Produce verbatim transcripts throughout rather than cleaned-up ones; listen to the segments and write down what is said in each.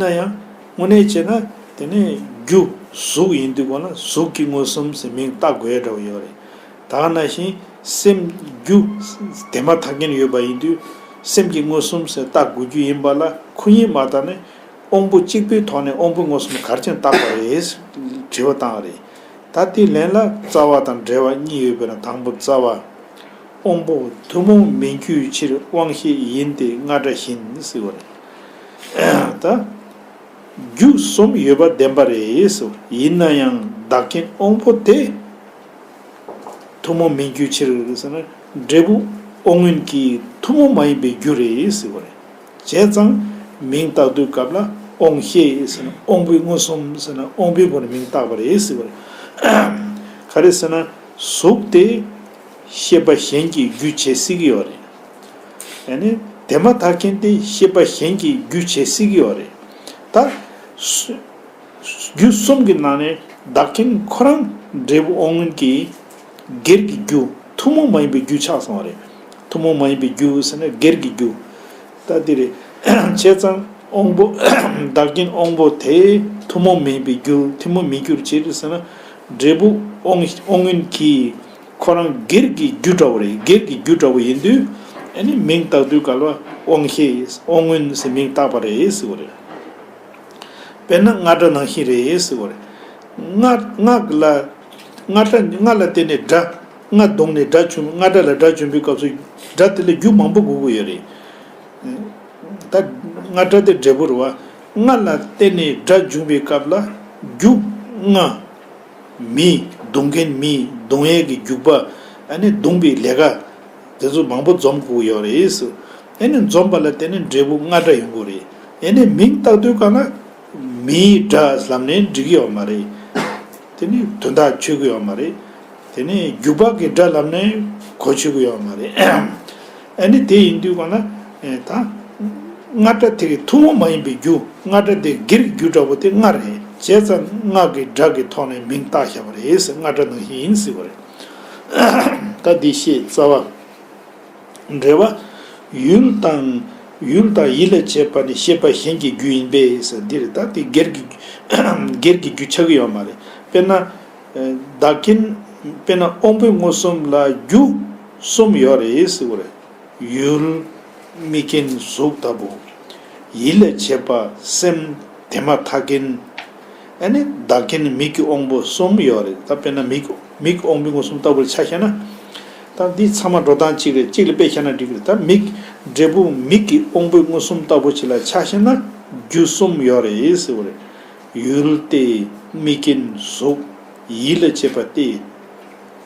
ཡིན་ན་ཡང་དངོས་གནས་བྱས་ན་དེ་ནས་རྒྱུ་གཟུགས་ཡིན་དུས་གོ་ན་གཟུགས་ཀྱི་མངོན་སུམ་ཟེར་མིང་བཏགས་དགོས་འདྲ་བོ་ཡོད་རེད། ད་ག་ནང་བཞིན་སེམས་རྒྱུ་དེ་མ་ཐག་རྐྱེན་ཡོད་པ་ཡིན་དུས་སེམས་ཀྱི་མངོན་སུམ་ཟེར་བཏགས་དགོས་རྒྱུ་ཡིན་པ་ལ་ཁོ་ཡིན་མ་ཐག་ནས་དབང་པོ་གཅིག་པུའི་ཐོག་ནས་དབང་པོའི་མངོན་སུམ་ག་རེ་བྱས་ནས་བཏགས་པ་རེད་དྲི་བ་བཏང་བ་རེད། ད་དེའི་ལན་ལ་རྩ་བ་དང་འབྲེལ་བ་གཉིས་ཡོད་པས་ན་དང་པོ་རྩ་བ། དབང་པོ་ཐུན་མོང་མི་འགྱུར་ཕྱིར་དབང་ཤེས་ཡིན་ཏེ་རྔ་སྒྲ་བཞིན་ཟེར་བ་རེད། ད། རྒྱུ་གསུམ་ཡོད་པ་བདེན་པ་རེད་ཟེར་བ་ཡིན་ན་ཡང་བདག་རྐྱེན་དབང་པོ་དེ། ཐུན་མོང་མི་འགྱུར་ཕྱིར་ཟེར་ན་འབྲས་བུ་དབང་མངོན་གྱི་ཐུན་མོང་མ་ཡིན་པའི་རྒྱུ་རེད་ཟེར་བ་རེད། བྱས་ཙང་མིང་བཏགས་དུས་སྐབས་ལ་དབང་ཤེས་ཟེར་ན་དབང་པོའི་མངོན་སུམ་ཟེར་ན་དབང་པོའི་སྒོ་ནས་མིང་བཏགས་པ་རེད་ཟེར་བ་རེད། ག་རེ་ཟེར་ན་གཟུགས་དེ་ཤེས་པ་གཞན་གྱི་རྒྱུ་བྱེད་སྲིད་ཀྱི་ཡོད་རེད། ཡང་ན་དེ་མ་ཐག་རྐྱེན་དེ་ཤེས་པ་གཞན་གྱི་རྒྱུ་བྱེད་སྲིད་ཀྱི་ཡོད་རེད། ད། རྒྱུ་གསུམ་གྱི་ནང་ནས་བདག་རྐྱེན་ཁོ་རང་འབྲས་བུ་དབང་མངོན་གྱི་སྒེར་གྱི་རྒྱུ་ཐུན་མོང་མ་ཡིན་པའི་རྒྱུ་ཆགས་སོང་བ་རེད། ཐུན་མོང་མ་ཡིན་པའི་རྒྱུ་ཟེར་ན་སྒེར་གྱི་རྒྱུ། ད་འདི་རེད། བྱས་ཙང་དབང་པོ་བདག་རྐྱེན་དབང་པོ་དེ་ཐུན་མོང་མིན་པའི་རྒྱུ་ཐུན་མོང་མི་འགྱུར་ཅི་རེད་ཟེར་ན་འབྲས་བུ་དབང་དབང་མངོན་གྱི་ཁོ་རང་སྒེར་གྱི་རྒྱུ་འདྲ་བོ་རེད། སྒེར་གྱི་རྒྱུ་འདྲ་བོ་ཡིན་དུས་ཨ་ནི་མིང་བཏགས་དུས་སྐབས་ལ་དབང་ཤེས་དབང་མངོན་ཟེར་མིང་བཏགས་པ་རེད་ཟེར་བ་རེད། དཔེར་ན་རྔ་སྒྲ་ནང་བཞིན་རེད་ཟེར་བ་རེད། རྔ་རྔ་ལ་རྔ་སྒྲ་རྔ་ལ་བརྟེན་ནས་སྒྲ་རྔ་བརྡུངས་ནས་སྒྲ་བྱུང་རྔ་སྒྲ་ལ་སྒྲ་བྱུང་བའི་སྐབས་སུ་སྒྲ་དེ་ལ་རྒྱུ་མང་པོ་དགོས་ཀྱི་ཡོད་རེད། ད་རྔ་སྒྲ་དེ་འབྲས་བུ་རེད་བ། རྔ་ལ་བརྟེན་ནས་སྒྲ་འབྱུང་བའི་སྐབས་ལ་རྒྱུ་རྔ། མི་བརྡུང་མཁན་མི་བརྡུང་ཡས་ཀྱི་རྒྱུག་པ་ཨ་ནི་བརྡུངས་པའི་ལས་ཀ་དེ་ཚོ་མང་པོ་འཛོམས་དགོས་ཡོད་རེད། ཨ་ནི་འཛོམས་པ་ལ་བརྟེན་ནས་འབྲས་བུ་རྔ་སྒྲ་ཡོང་གི་རེད། ཨ་ནི་མིང་བཏགས་དུས་གང་ལ་མིའི་སྒྲ་ལབ་ནས་འགྲིག་གི་ཡོད་མ་རེད། དེ་ནི་དོན་དག་ཆོད་ཀྱི་ཡོད་མ་རེད། དེ་ནི་རྒྱུག་པ་གི་སྒྲ་ལབ་ནས་གོ་ཆོད་ཀྱི་ཡོད་མ་རེད། ཨ་ནི་དེ་ཡིན་དུས་གང་ལ་ད་རྔ་སྒྲ་དེ་གི་ཐུན་མོང་མ་ཡིན་པའི་རྒྱུ་རྔ་སྒྲ་དེ་སྒེར་གྱི་རྒྱུ་འདྲ་བོ་དེ་རྔ་རེད། བྱས་ཙང་རྔ་གི་སྒྲ་གི་ཐོག་ནས་མིང་བཏགས་བཞག་པ་རེད་ཟེར། རྔ་སྒྲ་ནང་བཞིན་ཡིན་ཟེར་བ་རེད། ད་འདི་ཤེས་རྩ་བ། འགྲེལ་བ། ཡུལ་དང་ཡུལ་དང་ཡིད་ལ་བྱེད་པ་ནི་ཤེས་པ་གཞན་གྱི་རྒྱུ་ཡིན་པས་ཟེར་འདིར་ད་དེ་སྒེར་གྱི་སྒེར་གྱི་རྒྱུ་ཆགས་ཀྱི་ཡོད་མ་རེད། དཔེར་ན། བདག་རྐྱེན། དཔེར་ན་དབང་པོའི་མངོན་སུམ་ལ་རྒྱུ་གསུམ་ཡོད་རེད་ཟེར་བ་རེད། ཡུལ། དམིགས་རྐྱེན་གཟུགས་ལྟ་བུ། ཡིད་ལ་བྱེད་པ་སེམས་དེ་མ་ཐག་རྐྱེན། ཨ་ནི་བདག་རྐྱེན་མིག་གི་དབང་པོ་གསུམ་ཡོད་རེད། ད་དཔེར་ན་མིག་མིག་དབང་པོའི་མངོན་སུམ་ལྟ་བུར་ཆ་བཞག་ན། ད་འདི་ཚང་མ་འགྲོ་སྟངས་གཅིག་རེད། གཅིག་ལ་དཔེ་བཞག་ན་འགྲིག་གི་རེད། ད་མིག་འབྲས་བུ་མིག་གི་དབང་པོའི་མངོན་སུམ་ལྟ་བུ་ཅིག་ལ་ཆ་བཞག་ན་རྒྱུ་གསུམ་ཡོད་རེད་ཟེར་བ་རེད། ཡུལ་ཏེ། དམིགས་རྐྱེན་གཟུགས། ཡིད་ལ་བྱེད་པ་སྟེ།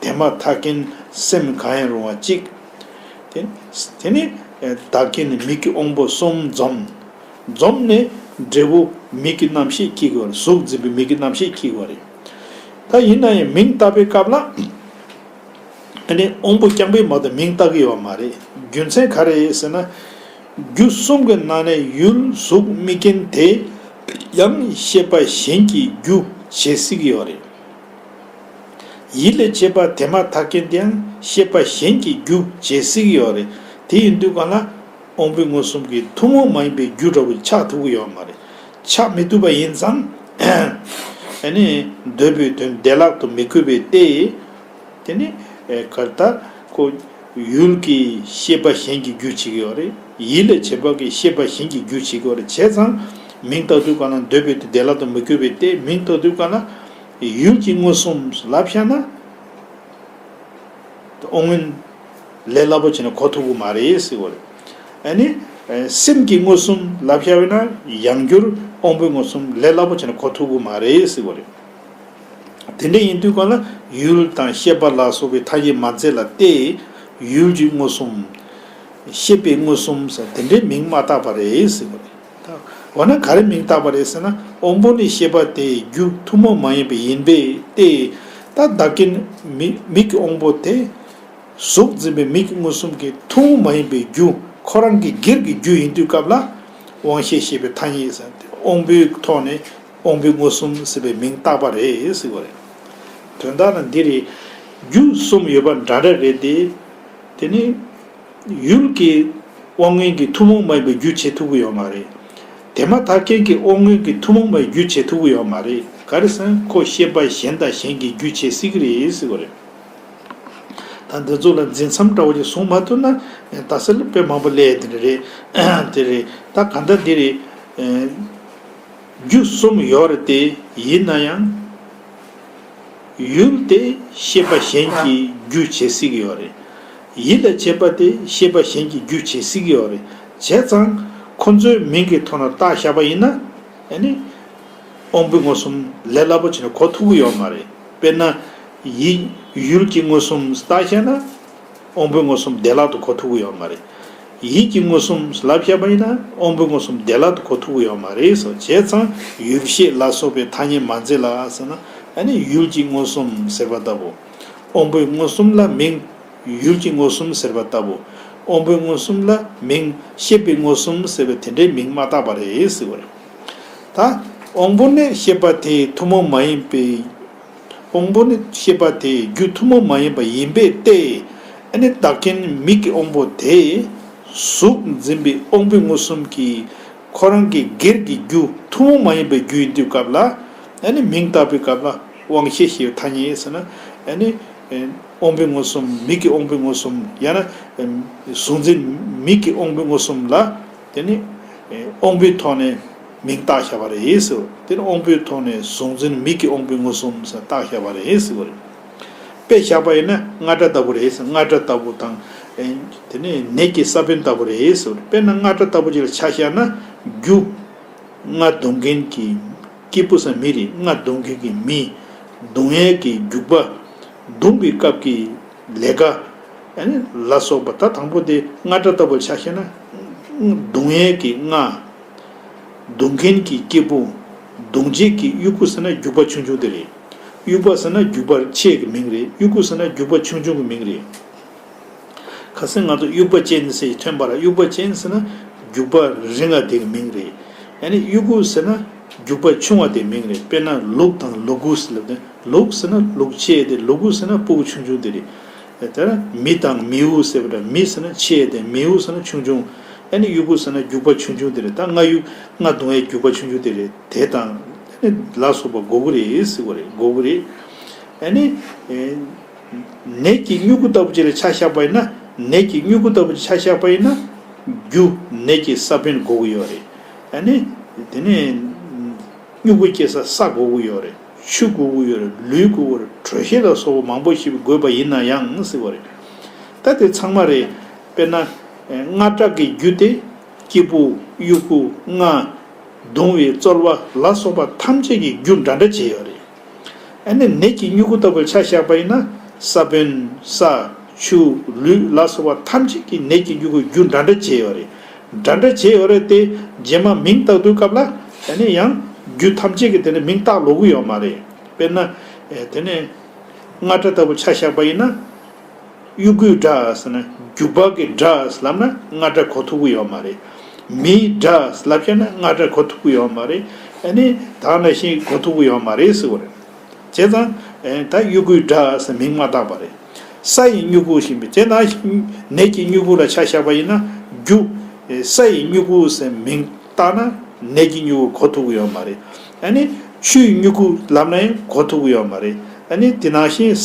དེ་མ་ཐག་རྐྱེན་སེམས་གང་ཡང་རུང་བ་གཅིག་དེ་དེ་ནི་བདག་རྐྱེན་ནི་མིག་གི་དབང་པོ་གསུམ་འཛོམས། འཛོམས་ནས་འབྲས་བུ་མིག་གི་རྣམ་ཤེས་སྐྱེ་དགོས་པ་རེད། གཟུགས་འཛིན་པའི་མིག་གི་རྣམ་ཤེས་སྐྱེ་དགོས་པ་རེད། ད་ཡིན་ན་ཡང་མིང་བཏགས་པའི་སྐབས་ལ། ཨ་ནི་དབང་པོ་རྐྱང་པས་མ་གཏོགས་མིང་བཏགས་ཀྱི་ཡོད་མ་རེད། རྒྱུ་མཚན་ག་རེ་ཟེར་ན། རྒྱུ་གསུམ་གྱི་ནང་ནས་ཡུལ་གཟུགས་དམིགས་རྐྱེན་དེ་ཡང་ཤེས་པ་གཞན་གྱི་རྒྱུ་བྱེད་སྲིད་ཀྱི་ཡོད་རེད། ཡིད་ལ་བྱེད་པ་དེ་མ་ཐག་རྐྱེན་དེའང་ཤེས་པ་གཞན་གྱི་རྒྱུ་བྱེད་སྲིད་ཀྱི་ཡོད་རེད། དེ་ཡིན་དུས་གང་ལ་དབང་པོའི་མངོན་སུམ་གྱི་ཐུན་མོང་མ་ཡིན་པའི་རྒྱུ་འདྲ་བོ་ཆགས་ཐུབ་ཀྱི་ཡོད་མ་རེད། ཆགས་མི་ཐུབ་པ་ཡིན་ཙང་། ཨ་ནི་འདོད་པའི་དོན་བདེ་བླག་ཏུ་མི་འཁོད་པའི་སྟེ། དེ་ནི་གར་ལྟར་ཁོ་ཡུལ་གྱི་ཤེས་པ་གཞན་གྱི་རྒྱུ་བྱེད་ཀྱི་ཡོད་རེད། ཡིད་ལ་བྱེད་པ་གི་ཤེས་པ་གཞན་གྱི་རྒྱུ་བྱེད་ཀྱི་ཡོད་རེད། བྱས་ཙང་མིང་བཏགས་དུས་གང་ལ་འདོད་པའི་དོན་བདེ་བླག་ཏུ་མི་འཁོད་པའི་སྟེ་མིང་བཏགས་དུས་གང་ལ་ཡུལ་གྱི་མངོན་སུམ་ལབ་བཞག་ན། དབང་མངོན་ལས་སླ་པོ་བྱས་ནས་གོ་ཐུབ་ཀྱི་མ་རེད་ཟེར་བ་རེད། ཨ་ནི། སེམས་ཀྱི་མངོན་སུམ་ལབ་བཞག་པ་ན་ཡང་བསྐྱར་དབང་པོའི་མངོན་སུམ་ལས་སླ་པོ་བྱས་ནས་གོ་ཐུབ་ཀྱི་མ་རེད་ཟེར་བ་རེད། དེ་འདྲ་ཡིན་དུས་གང་ལ་ཡུལ་དང་ཤེས་པ་ལ་སོགས་པའི་ཐ་སྙད་མ་མཛད་ལ་སྟེ། ཡུལ་གྱི་མངོན་སུམ། ཤེས་པའི་མངོན་སུམ་ཟེར་དེ་འདྲའི་མིང་མ་བཏགས་པ་རེད་ཟེར་བ་རེད། འོ་ན་ག་རེ་མིང་བཏགས་པ་རེད་ཟེར་ན་དབང་པོ་ནི་ཤེས་པ་དེའི་རྒྱུ་ཐུན་མོང་མ་ཡིན་པ་ཡིན་པས་ཏེ། ད་བདག་རྐྱེན་མི་མིག་གི་དབང་པོ་དེ། གཟུགས་འཛིན་པའི་མིག་གི་མངོན་སུམ་གྱི་ཐུན་མོང་མ་ཡིན་པའི་རྒྱུ་ཁོ་རང་གི་སྒེར་གྱི་རྒྱུ་ཡིན་དུས་སྐབས་ལ། དབང་ཤེས་ཞེས་པའི་ཐ་སྙད་ཟེར་ཏེ་དབང་པོའི་ཐོག་ནས་དབང་པོའི་མངོན་སུམ་ཟེར་བའི་མིང་བཏགས་པ་རེད་ཟེར་བ་རེད། དོན་དག་ནི་འདི་རེད། རྒྱུ་གསུམ་ཡོད་པ་འདྲ་འདྲ་རེད་དེ། དེ་ནི། ཡུལ་གྱི་དབང་མངོན་གྱི་ཐུན་མོང་མ་ཡིན་པའི་རྒྱུ་བྱེད་ཐུབ་ཀྱི་ཡོད་མ་རེད། དེ་མ་ཐག་རྐྱེན་གྱིས་དབང་མངོན་གྱི་ཐུན་མོང་མའི་རྒྱུ་བྱེད་ཐུབ་ཀྱི་ཡོད་མ་རེད། ག་རེ་ཟེར་ན་ཁོ་ཤེས་པ་གཞན་དང་གཞན་གྱི་རྒྱུ་བྱེད་སྲིད་ཀྱི་རེད་ཟེར་བ་རེད། ད་འདི་ཚོ་ལ་འཛིན་མཚམས་འདྲ་བོ་ཅིག་བཟུང་མ་ཐུབ་ན་ད་སེ་ལ་དཔེ་མང་པོ་སླེབས་དེ་འདྲ་རེད། དེ་རེད། ད་ག་འདྲ་འདི་རེད། རྒྱུ་གསུམ་ཡོད་རེད་དེ། ཡིན་ན་ཡང་། ཡུལ་དེ་ཤེས་པ་གཞན་གྱི་རྒྱུ་བྱེད་སྲིད་ཀྱི་ཡོད་རེད། ཡིད་ལ་བྱེད་པ་དེ་ཤེས་པ་གཞན་གྱི་རྒྱུ་བྱེད་སྲིད་ཀྱི་ཡོད་རེད། བྱས་ཙང་ཁོ་ཚོའི་མིང་གི་ཐོག་ནས་བཏགས་བཞག་པ་ཡིན་ན། ཨ་ནི། དབང་པོའི་མངོན་སུམ་ལས་སླ་པོ་བྱས་ནས་གོ་ཐུབ་ཀྱི་ཡོད་མ་རེད། དཔེར་ན། ཡིད་ཡུལ་གྱི་མངོན་སུམ་བཏགས་བཞག་ན། དབང་པོའི་མངོན་སུམ་བདེ་བླག་ཏུ་གོ་ཐུབ་ཀྱི་ཡོད་མ་རེད། ཡིད་ཀྱི་མངོན་སུམ་ལབ་བཞག་པ་ཡིན་ན་དབང་པོའི་མངོན་སུམ་བདེ་བླག་ཏུ་གོ་ཐུབ་ཀྱི་ཡོད་མ་རེད་ཟེར། བྱས་ཙང་ཡུལ་ཤེས་ལ་སོགས་པའི་ཐ་སྙད་མ་མཛད་ལ་ཟེར་ན། ཨ་ནི་ཡུལ་གྱི་མངོན་སུམ་ཟེར་བ་ལྟ་བུ། དབང་པོའི་མངོན་སུམ་ལ་མིང་ཡུལ་གྱི་མངོན་སུམ་ཟེར་བ་ལྟ་བུ། དབང་པོའི་མངོན་སུམ་ལ་མིང་ཤེས་པའི་མངོན་སུམ་ཟེར་བའི་དེ་འདྲའི་མིང་མ་བཏགས་པ་རེད་ཟེར་བ་རེད། ད་དབང་པོ་ནི་ཤེས་པ་དེའི་ཐུན་མོང་མ་ཡིན་པའི། དབང་པོ་ནི་ཤེས་པ་དེའི་རྒྱུ་ཐུན་མོང་མ་ཡིན་པ་ཡིན་པས་ཏེ། ཨ་ནི་བདག་རྐྱེན་མིག་གི་དབང་པོ་དེ་གཟུགས་འཛིན་པའི་དབང་པོའི་མངོན་སུམ་གྱིས་ཁོ་རང་གི་སྒེར་གྱི་རྒྱུ་ཐུན་མོང་མ་ཡིན་པའི་རྒྱུ་ཡིན་དུས་སྐབས་ལ། ཨ་ནི་མིང་བཏགས་པའི་སྐབས་ལ་དབང་ཤེས་ཞེས་པའི་ཐ་སྙད་ཟེར་ན། ཨ་ནི་དབང་པོའི་མངོན་སུམ། མིག་གི་དབང་པོའི་མངོན་སུམ། ཡང་ན་གཟུགས་འཛིན་མིག་གི་དབང་པོའི་མངོན་སུམ་ལ། དེ་ནི་དབང་པོའི་ཐོག་ནས་མིང་བཏགས་བཞག་པ་རེད་ཟེར། དེ་ནི་དབང་པོའི་ཐོག་ནས་གཟུགས་འཛིན་མིག་གི་དབང་པོའི་མངོན་སུམ་ཟེར་བཏགས་བཞག་པ་རེད་ཟེར་བ་རེད། དཔེ་བཞག་པ་ཡིན་ན་རྔ་སྒྲ་ལྟ་བུ་རེད་ཟེར། རྔ་སྒྲ་ལྟ་བུ་དང་། དེ་ནས་ནད་ཀྱི་ས་བོན་ལྟ་བུ་རེད་ཟེར། དཔེར་ན་རྔ་སྒྲ་ལྟ་བུ་ཅིག་ལ་ཆ་བཞག་ན། རྒྱུ། རྔ་རྡུང་མཁན་གྱི་སྐྱེས་བུ་ཟེར་མི་རེད། རྔ་རྡུང་མཁན་གྱི་མི། རྡུང་ཡས་ཀྱི་རྒྱུག་པ། རྡུང་བའི་སྐབས་ཀྱི་ལས་ཀ། ཨ་ནི་ལ་སོགས་པ། ད་དང་པོ་དེ་རྔ་སྒྲ་ལྟ་བུར་ཆ་བཞག་ན། རྡུང་ཡས་ཀྱི་རྔ། རྡུང་མཁན་གྱི་སྐྱེས་བུ། རྡུང་བྱེད་ཀྱི་དབྱུ་གུ་ཟེར་ན་རྒྱུག་པ་ཆུང་ཆུང་དེ་རེད། དབྱུ་པ་ཟེར་ན་རྒྱུག་པ་ཆེ་གི་མིང་རེད། དབྱུ་གུ་ཟེར་ན་རྒྱུག་པ་ཆུང་ཆུང་གི་མིང་རེད། ཁ་སང་ང་ཚོ་དབྱུག་པ་ཅན་ཟེར་ཐོན་པ་ལ། དབྱུག་པ་ཅན་ཟེར་ན་རྒྱུག་པ་རིང་བ་དེ་གི་མིང་རེད། ཨ་ནི་དབྱུ་གུ་ཟེར་ན་རྒྱུག་པ་ཆུང་བ་དེ་མིང་རེད། དཔེར་ན་ལུག་དང་ལུ་གུ་ཟེར་ལབ་ན། ལུག་ཟེར་ན་ལུག་ཆེ་དེ། ལུ་གུ་ཟེར་ན་སྤུ་གུ་ཆུང་ཆུང་དེ་རེད། དེ་ལ་མི་དང་མིའུ་ཟེར་བ་འདྲ། མི་ཟེར་ན་ཆེ་དེ། མིའུ་ཟེར་ན་ཆུང་ཆུང་། ཨ་ནི་དབྱུ་གུ་ཟེར་ན་རྒྱུག་པ་ཆུང་ཆུང་དེ་རེད། ད་རྔ་དབྱུ། རྔ་རྡུང་ཡས་རྒྱུག་པ་ཆུང་ཆུང་དེ་རེད། དེ་དང་ཨ་ནི་ལ་སོགས་པ་དགོས་ཀྱི་རེད་ཟེར་བ་རེད། དགོས་ཀྱི་རེད། ཨ་ནི། ནད་ཀྱི་དབྱུ་གུ་ལྟ་བུ་ཅིག་ལ་ཆ་བཞག་པ་ཡིན་ན། ནད་ཀྱི་དབྱུ་གུ་ལྟ་བུ་ཅིག་ཆ་བཞག་པ་ཡིན་ན། རྒྱུ་ནད་ཀྱི་ས་བོན་དགོས་ཀྱི་ཡོད་རེད། ཨ་ནི། དེ་ནས་དབྱུ་གུ་སྐྱེ་ས་ས་དགོས་ཀྱི་ཡོད་རེད། ཆུ་དགོས་ཀྱི་ཡོད་རེད། ལུད་དགོས་ཀྱི་ཡོད་རེད། དྲོད་གཤེར་ལ་སོགས་པ་མང་པོ་ཞིག་དགོས་པ་ཡིན་ན་ཡང་ཟེར་བ་རེད། ད་དེ་ཚང་མ་རེད། དཔེར་ན། རྔ་སྒྲ་གི་རྒྱུ་དེ། སྐྱེས་བུ། དབྱུ་གུ། རྔ། རྡུང་བའི་རྩོལ་བ་ལ་སོགས་པ་ཐམས་ཅད་ཀྱི་རྒྱུ་འདྲ་འདྲ་བྱས་ཡོད་རེད། ཨ་ནི་ནད་ཀྱི་དབྱུ་གུ་ལྟ་བུར་ཆ་བཞག་པ་ཡིན་ན། ས་བོན། ས། ཆུ། ལུད་ལ་སོགས་པ་ཐམས་ཅད་ཀྱི་ནད་ཀྱི་དབྱུ་གུ་རྒྱུ་འདྲ་འདྲ་བྱས་ཡོད་རེད། འདྲ་འདྲ་བྱས་ཡོད་རེད་དེ། རྗེས་མ་མིང་བཏགས་དུས་སྐབས་ལ། ཨ་ནི་ཡང་རྒྱུ་ཐམས་ཅད་ཀྱི་དེ་ནས་མིང་བཏགས་ལོག་གི་ཡོད་མ་རེད། དཔེར་ན། དེ་ནས་རྔ་སྒྲ་ལྟ་བུར་ཆ་བཞག་པ་ཡིན་ན། དབྱུ་གུའི་སྒྲ་ཟེར་ན། རྒྱུག་པ་གི་སྒྲ་ལབ་ན་རྔ་སྒྲ་གོ་ཐུབ་ཀྱི་ཡོད་མ་རེད། མིའི་སྒྲ་ལབ་བྱས་ན་རྔ་སྒྲ་གོ་ཐུབ་ཀྱི་ཡོད་མ་རེད། ཨ་ནི་ད་ནང་བཞིན་གོ་ཐུབ་ཀྱི་ཡོད་མ་རེད་ཟེར་བ་རེད། བྱས་ཙང་། ཨེ། ད་དབྱུ་གུའི་སྒྲ་ཟེར་མིང་མ་བཏགས་པ་རེད། ས་ཡི་དབྱུ་གུ་ཞེས་པའི་དེ་ནང་བཞིན་ནད་ཀྱི་དབྱུ་གུ་ལ་ཆ་བཞག་པ་ཡིན་ན། རྒྱུ། ཨེ། ས་ཡི་དབྱུ་གུ་ཟེར་མིང་བཏགས་ན་ནད་ཀྱི་དབྱུ་གུ་གོ་ཐུབ་ཀྱི་ཡོད་མ་རེད། ཨ་ནི་ཆུ་ཡི་དབྱུ་གུ་ལབ་ན་ཡང་གོ་ཐུབ་ཀྱི་ཡོད་མ་རེད། ཨ་ནི་དེ་ནང་བཞིན།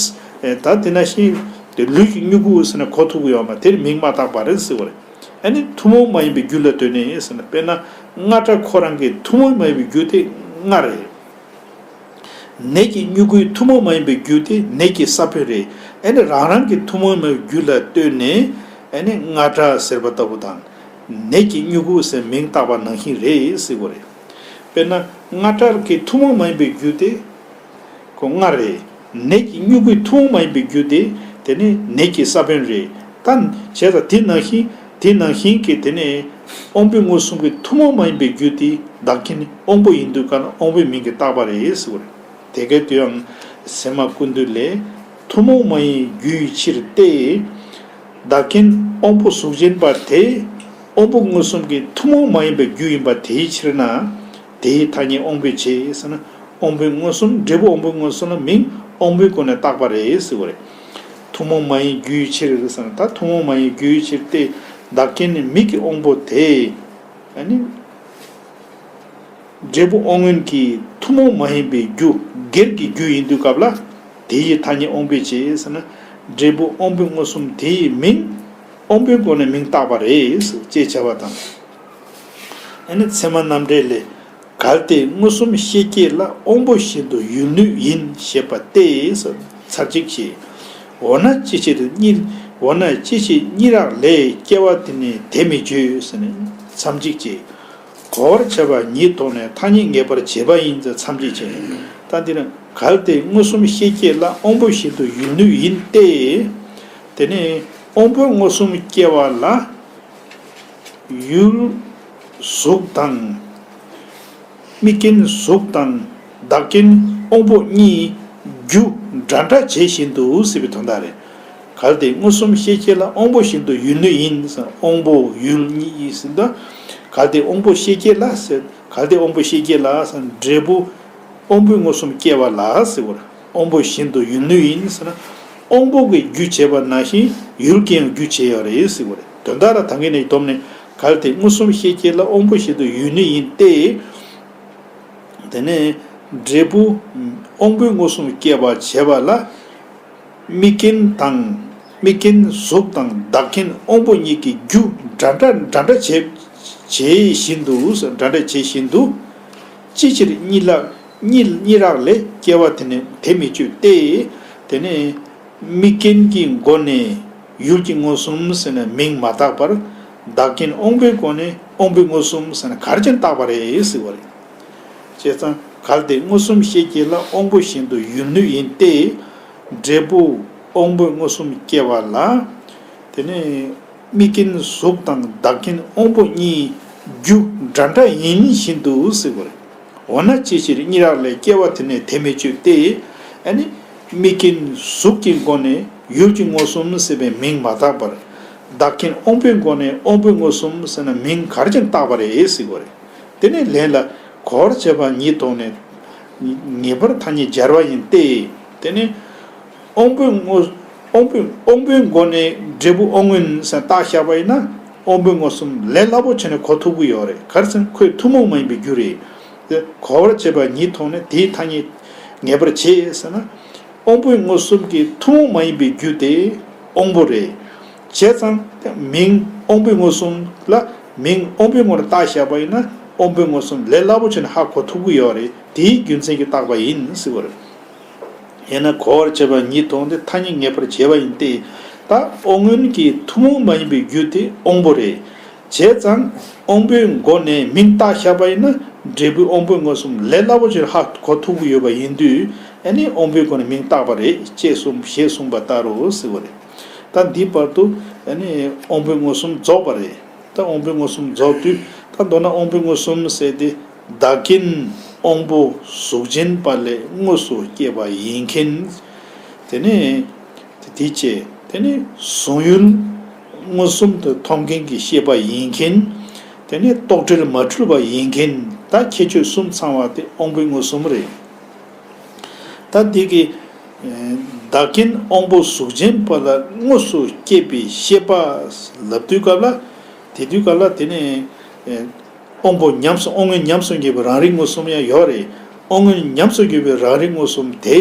ཨེ། ད་དེ་ནང་བཞིན་དེ་ལུད་ཀྱི་དབྱུ་གུ་ཟེར་ན་གོ་ཐུབ་ཀྱི་ཡོད་མ་རེད། དེར་མིང་མ་བཏགས་པ་རེད་ཟེར་བ་རེད། ཨ་ནི་ཐུན་མོང་མ་ཡིན་པའི་རྒྱུ་ལ་ལྟོས་ནས་ཟེར་ན། དཔེར་ན་རྔ་སྒྲ་ཁོ་རང་གི་ཐུན་མོང་མ་ཡིན་པའི་རྒྱུ་དེ་རྔ་རེད། ནད་ཀྱི་དབྱུ་གུའི་ཐུན་མོང་མ་ཡིན་པའི་རྒྱུ་དེ་ནད་ཀྱི་ས་བོན་རེད། ཨ་ནི་རང་རང་གི་ཐུན་མོང་མ་ཡིན་པའི་རྒྱུ་ལ་ལྟོས་ནས། ཨ་ནི་རྔ་སྒྲ་ཟེར་བ་ལྟ་བུ་དང་། ནད་ཀྱི་དབྱུ་གུ་ཟེར་མིང་བཏགས་པ་ནང་བཞིན་རེད་ཟེར་བ་རེད། དཔེར་ན་རྔ་སྒྲ་གི་ཐུན་མོང་མ་ཡིན་པའི་རྒྱུ་དེ། ཁོ་རྔ་རེད། ནད་ཀྱི་དབྱུ་གུའི་ཐུན་མོང་མ་ཡིན་པའི་རྒྱུ་དེ། དེ་ནི་ནད་ཀྱི་ས་བོན་རེད། ད་བྱས་ཙང་དེ་ནང་བཞིན། དེ་ནང་བཞིན་གྱི་དེ་ནི་དབང་པོའི་མངོན་སུམ་གྱི་ཐུན་མོང་མ་ཡིན་པའི་རྒྱུ་དེ་བདག་རྐྱེན་དབང་པོ་ཡིན་དུས་ཀ་ན་དབང་པོའི་མིང་གིས་བཏགས་པ་རེད་ཟེར་བ་རེད། དེ་སྐད་དུ་ཡང་སེམས་མ་ཀུན་འདུས་ལས། ཐུན་མོང་མ་ཡིན་རྒྱུའི་ཕྱིར་ཏེ། བདག་རྐྱེན་དབང་པོ་གཟུགས་ཅན་པ་དེ། དབང་པོ་མངོན་སུམ་གྱི་ཐུན་མོང་མ་ཡིན་པའི་རྒྱུ་ཡིན་པ་དེའི་ཕྱིར་ན། དེའི་ཐ་སྙད་དབང་པོའི་བྱས་ཟེར་ན། དབང་པོའི་མངོན་སུམ། འབྲས་བུ་དབང་པོའི་མངོན་སུམ་ལ་མིང་དབང་པོའི་སྒོ་ནས་བཏགས་པ་རེད་ཟེར་བ་རེད། ཐུན་མོང་མ་ཡིན་རྒྱུའི་ཕྱིར་ཟེར་ན། ད་ཐུན་མོང་མ་ཡིན་རྒྱུའི་ཕྱིར་ཏེ། བདག་རྐྱེན་ནི་མིག་གི་དབང་པོ་དེ། ཨ་ནི། འབྲས་བུ་དབང་མངོན་གྱི་ཐུན་མོང་མ་ཡིན་པའི་རྒྱུ་སྒེར་གྱི་རྒྱུ་ཡིན་དུས་སྐབས་ལ། དེ་ཡི་ཐ་སྙད་དབང་པོའི་ཕྱིར་ཟེར་ན། འབྲས་བུ་དབང་པོའི་མངོན་སུམ་དེ་ཡི་མིང་དབང་པོའི་སྒོ་ནས་མིང་བཏགས་པ་རེད་ཅེས་བྱ་བ་དང་། ཨ་ནི་ཚད་མ་རྣམ་འགྲེལ་ལས། གལ་ཏེ་མངོན་སུམ་ཤེས་བྱེད་ལ་དབང་པོ་བཞིན་དུ་ཡུལ་ནུས་ཡིན་ཞེས་པ་སྟེ། ཚར་གཅིག་བྱས། འོ་ན་ཅི་ཕྱིར་གཉིས། འོ་ན་ཅི་ཕྱིར་གཉིས་རག་ལས་སྐྱེ་བ་དེ་ནས་དེ་མི་བརྗོད་ཟེར་ནས་མཚམས་གཅིག་བྱས། གོ་བར་བྱ་བ་ཉིད་ཐོག་ནས་ཐ་སྙད་ངེས་པར་བྱེད་པ་ཡིན་ཟེར་མཚམས་གཅིག་བྱས། ད་འདིར་གལ་ཏེ་མངོན་སུམ་ཤེས་བྱེད་ལ་དབང་པོ་བཞིན་དུ་ཡུལ་ནུས་ཡིན་ཏེ། དེ་ནས་དབང་པོའི་མངོན་སུམ་སྐྱེ་བ་ལ། ཡུལ་གཟུགས་དང་། དམིགས་རྐྱེན་གཟུགས་དང་བདག་རྐྱེན་དབང་པོ་གཉིས་རྒྱུ་འདྲ་འདྲ་བྱེད་བཞིན་དུ་ཟེར་བའི་དོན་དག་རེད། གལ་ཏེ་མངོན་སུམ་ཤེས་བྱེད་ལ་དབང་པོ་བཞིན་དུ་ཡུལ་ནུས་ཡིན་ཟེར། དབང་པོ་ཡུལ་གཉིས་ཡིན་ཟེར་ད། གལ་ཏེ་དབང་པོ་ཤེས་བྱེད་ལ་ཟེར། གལ་ཏེ་དབང་པོ་ཤེས་བྱེད་ལ་ཟེར། འབྲས་བུ་དབང་པོའི་མངོན་སུམ་སྐྱེ་བ་ལ་ཟེར་བ་རེད། དབང་པོ་བཞིན་དུ་ཡུལ་ནུས་ཡིན་ཟེར་ན། དབང་པོ་གི་རྒྱུ་བྱེད་པ་ནང་བཞིན་ཡུལ་གྱིས་ཡང་རྒྱུ་བྱེད་ཡོད་རེད་ཟེར་བ་རེད། དོན་དག་ལ་ད་གིན་ནས་སྡོམ་ནས། གལ་ཏེ་མངོན་སུམ་ཤེས་བྱེད་ལ་དབང་པོ་བཞིན་དུ་ཡུལ་ནུས་ཡིན་ཏེ། དེ་ནས་འབྲས་བུ་དབང་པོའི་མངོན་སུམ་སྐྱེ་བར་བྱེད་པ་ལ། དམིགས་རྐྱེན་དང་། དམིགས་རྐྱེན་གཟུགས་དང་བདག་རྐྱེན་དབང་པོ་གཉིས་ཀྱི་རྒྱུ་འདྲ་འདྲ་འདྲ་འདྲ་བྱེད། བྱེད་བཞིན་དུ། འདྲ་འདྲ་བྱེད་བཞིན་དུ། ཅི་ཕྱིར་གཉིས་ལ། གཉིས་གཉིས་རག་ལས་སྐྱེ་བ་དེ་ནི་དེ་མི་བརྗོད་དེ། དེ་ནི་དམིགས་རྐྱེན་གྱི་སྒོ་ནས་ཡུལ་གྱི་མངོན་སུམ་ཟེར་ནས་མིང་མ་བཏགས་པར། བདག་རྐྱེན་དབང་པོའི་སྒོ་ནས་དབང་པོའི་མངོན་སུམ་ཟེར་ནས་ག་རེ་བྱས་ནས་བཏགས་པ་རེད་ཟེར་བ་རེད། བྱས་ཙང་གལ་ཏེ་མངོན་སུམ་ཤེས་བྱེད་ལ་དབང་པོ་བཞིན་དུ་ཡུལ་ནུས་ཡིན་ཏེ། འབྲས་བུ་དབང་པོའི་མངོན་སུམ་སྐྱེ་བ་ལ། དེ་ནས་དམིགས་རྐྱེན་གཟུགས་དང་བདག་རྐྱེན་དབང་པོ་གཉིས་རྒྱུ་འདྲ་འདྲ་ཡིན་བཞིན་དུ་ཟེར་བ་རེད། འོ་ན་ཅི་ཕྱིར་གཉིས་རག་ལས་སྐྱེ་བ་དེ་ནི་དེ་མི་བརྗོད་དེ། ཨ་ནི་དམིགས་རྐྱེན་གཟུགས་ཀྱི་སྒོ་ནས་ཡུལ་གྱི་མངོན་སུམ་ཟེར་བའི་མིང་མ་བཏགས་པར། བདག་རྐྱེན་དབང་པོའི་སྒོ་ནས་དབང་པོའི་མངོན་སུམ་ཟེར་ན་མིང་ག་རེ་བྱས་ནས་བཏགས་པ་རེད་ཟེར་བ་རེད། དེ་ནས་ལན་ལ། གོ་བར་བྱ་བ་ཉིད་ཐོག་ནས་ངེས་པར་ཐ་སྙད་སྦྱར་བ་ཡིན་ཏེ། དེ་ནས་དབང་པོའི་ངོ་། དབང་པོའི་དབང་པོའི་སྒོ་ནས་འབྲས་བུ་དབང་མངོན་ཟེར་བཏགས་བཞག་པ་ཡིན་ན། དབང་པོའི་མངོན་སུམ་ལས་སླ་པོ་བྱས་ནས་གོ་ཐུབ་ཀྱི་ཡོད་རེད། ག་རེ་ཟེར་ན་ཁོའི་ཐུན་མོང་མ་ཡིན་པའི་རྒྱུ་རེད། དེ་གོ་བར་བྱ་བ་ཉིད་ཐོག་ནས་དེའི་ཐ་སྙད་ངེས་པར་བྱེད་ཟེར་ན། དབང་པོའི་མངོན་སུམ་གྱི་ཐུན་མོང་མ་ཡིན་པའི་རྒྱུ་དེ་དབང་པོ་རེད། བྱས་ཙང་མིང་དབང་པོའི་མངོན་སུམ་ལ་མིང་དབང་པོའི་ངོ་ནས་བཏགས་བཞག་པ་ཡིན་ན། དབང་པོའི་མངོན་སུམ་ལས་སླ་པོ་བྱས་ནས་ཧ་གོ་ཐུབ་ཀྱི་ཡོད་རེད། དེའི་རྒྱུ་མཚན་གྱིས་བཏགས་པ་ཡིན་ཟེར་བ་རེད། ཡང་ན་གོ་བར་བྱ་བ་ཉིད་ཐོག་ནས་ཐ་སྙད་ངེས་པར་བྱེད་པ་ཡིན་ཏེ། ད་དབང་མངོན་གྱི་ཐུན་མོང་མ་ཡིན་པའི་རྒྱུ་དེ་དབང་པོ་རེད། བྱས་ཙང་དབང་པོའི་སྒོ་ནས་མིང་བཏགས་བཞག་པ་ཡིན་ན། འབྲས་བུའི་དབང་པོའི་མངོན་སུམ་ལས་སླ་པོ་ཆེར་ཧ་གོ་ཐུབ་ཀྱི་ཡོད་པ་ཡིན་དུས། ཨ་ནི་དབང་པོའི་སྒོ་ནས་མིང་བཏགས་པ་རེད་ཅེས་གསུངས། ཞེས་གསུངས་པ་ལྟར་རོ་ཟེར་བ་རེད། ད་འདི་བར་དུ་ཨ་ནི་དབང་པོའི་མངོན་སུམ་རྫོགས་པ་རེད། ད་དབང་པོའི་མངོན་སུམ་རྫོགས་དུས། ད་མདོར་ན་དབང་པོའི་མངོན་སུམ་ཟེར་དེ། བདག་རྐྱེན་དབང་པོ་གཟུགས་ཅན་པ་ལས་དངོས་སུ་སྐྱེས་པ་ཡིན་མཁན། དེ་ནས་དེ་བྱས། དེ་ནས་གཟུང་ཡུལ་མངོན་སུམ་དུ་མཐོང་མཁན་གྱི་ཤེས་པ་ཡིན་མཁན། དེ་ནས་རྟོག་བྲལ་མ་འཁྲུལ་བ་ཡིན་མཁན། ད་ཁྱད་ཆོས་གསུམ་ཚང་བ་དེ་དབང་པོའི་མངོན་སུམ་རེད། ད་འདི་གི་ཨེ་བདག་རྐྱེན་དབང་པོ་གཟུགས་ཅན་པ་ལ་དངོས་སུ་སྐྱེས་པའི་ཤེས་པ་ལབ་དུས་སྐབས་ལ། དེ་དུས་སྐབས་ལ་དེ་ནས་ཨེ་དབང་པོ་ཉམས་སུ། དབང་མངོན་ཉམས་སུ་འགྱུར་བའི་རང་རིག་མངོན་སུམ་ཡང་ཡོད་རེད། དབང་མངོན་ཉམས་སུ་འགྱུར་བའི་རང་རིག་མངོན་སུམ་དེ།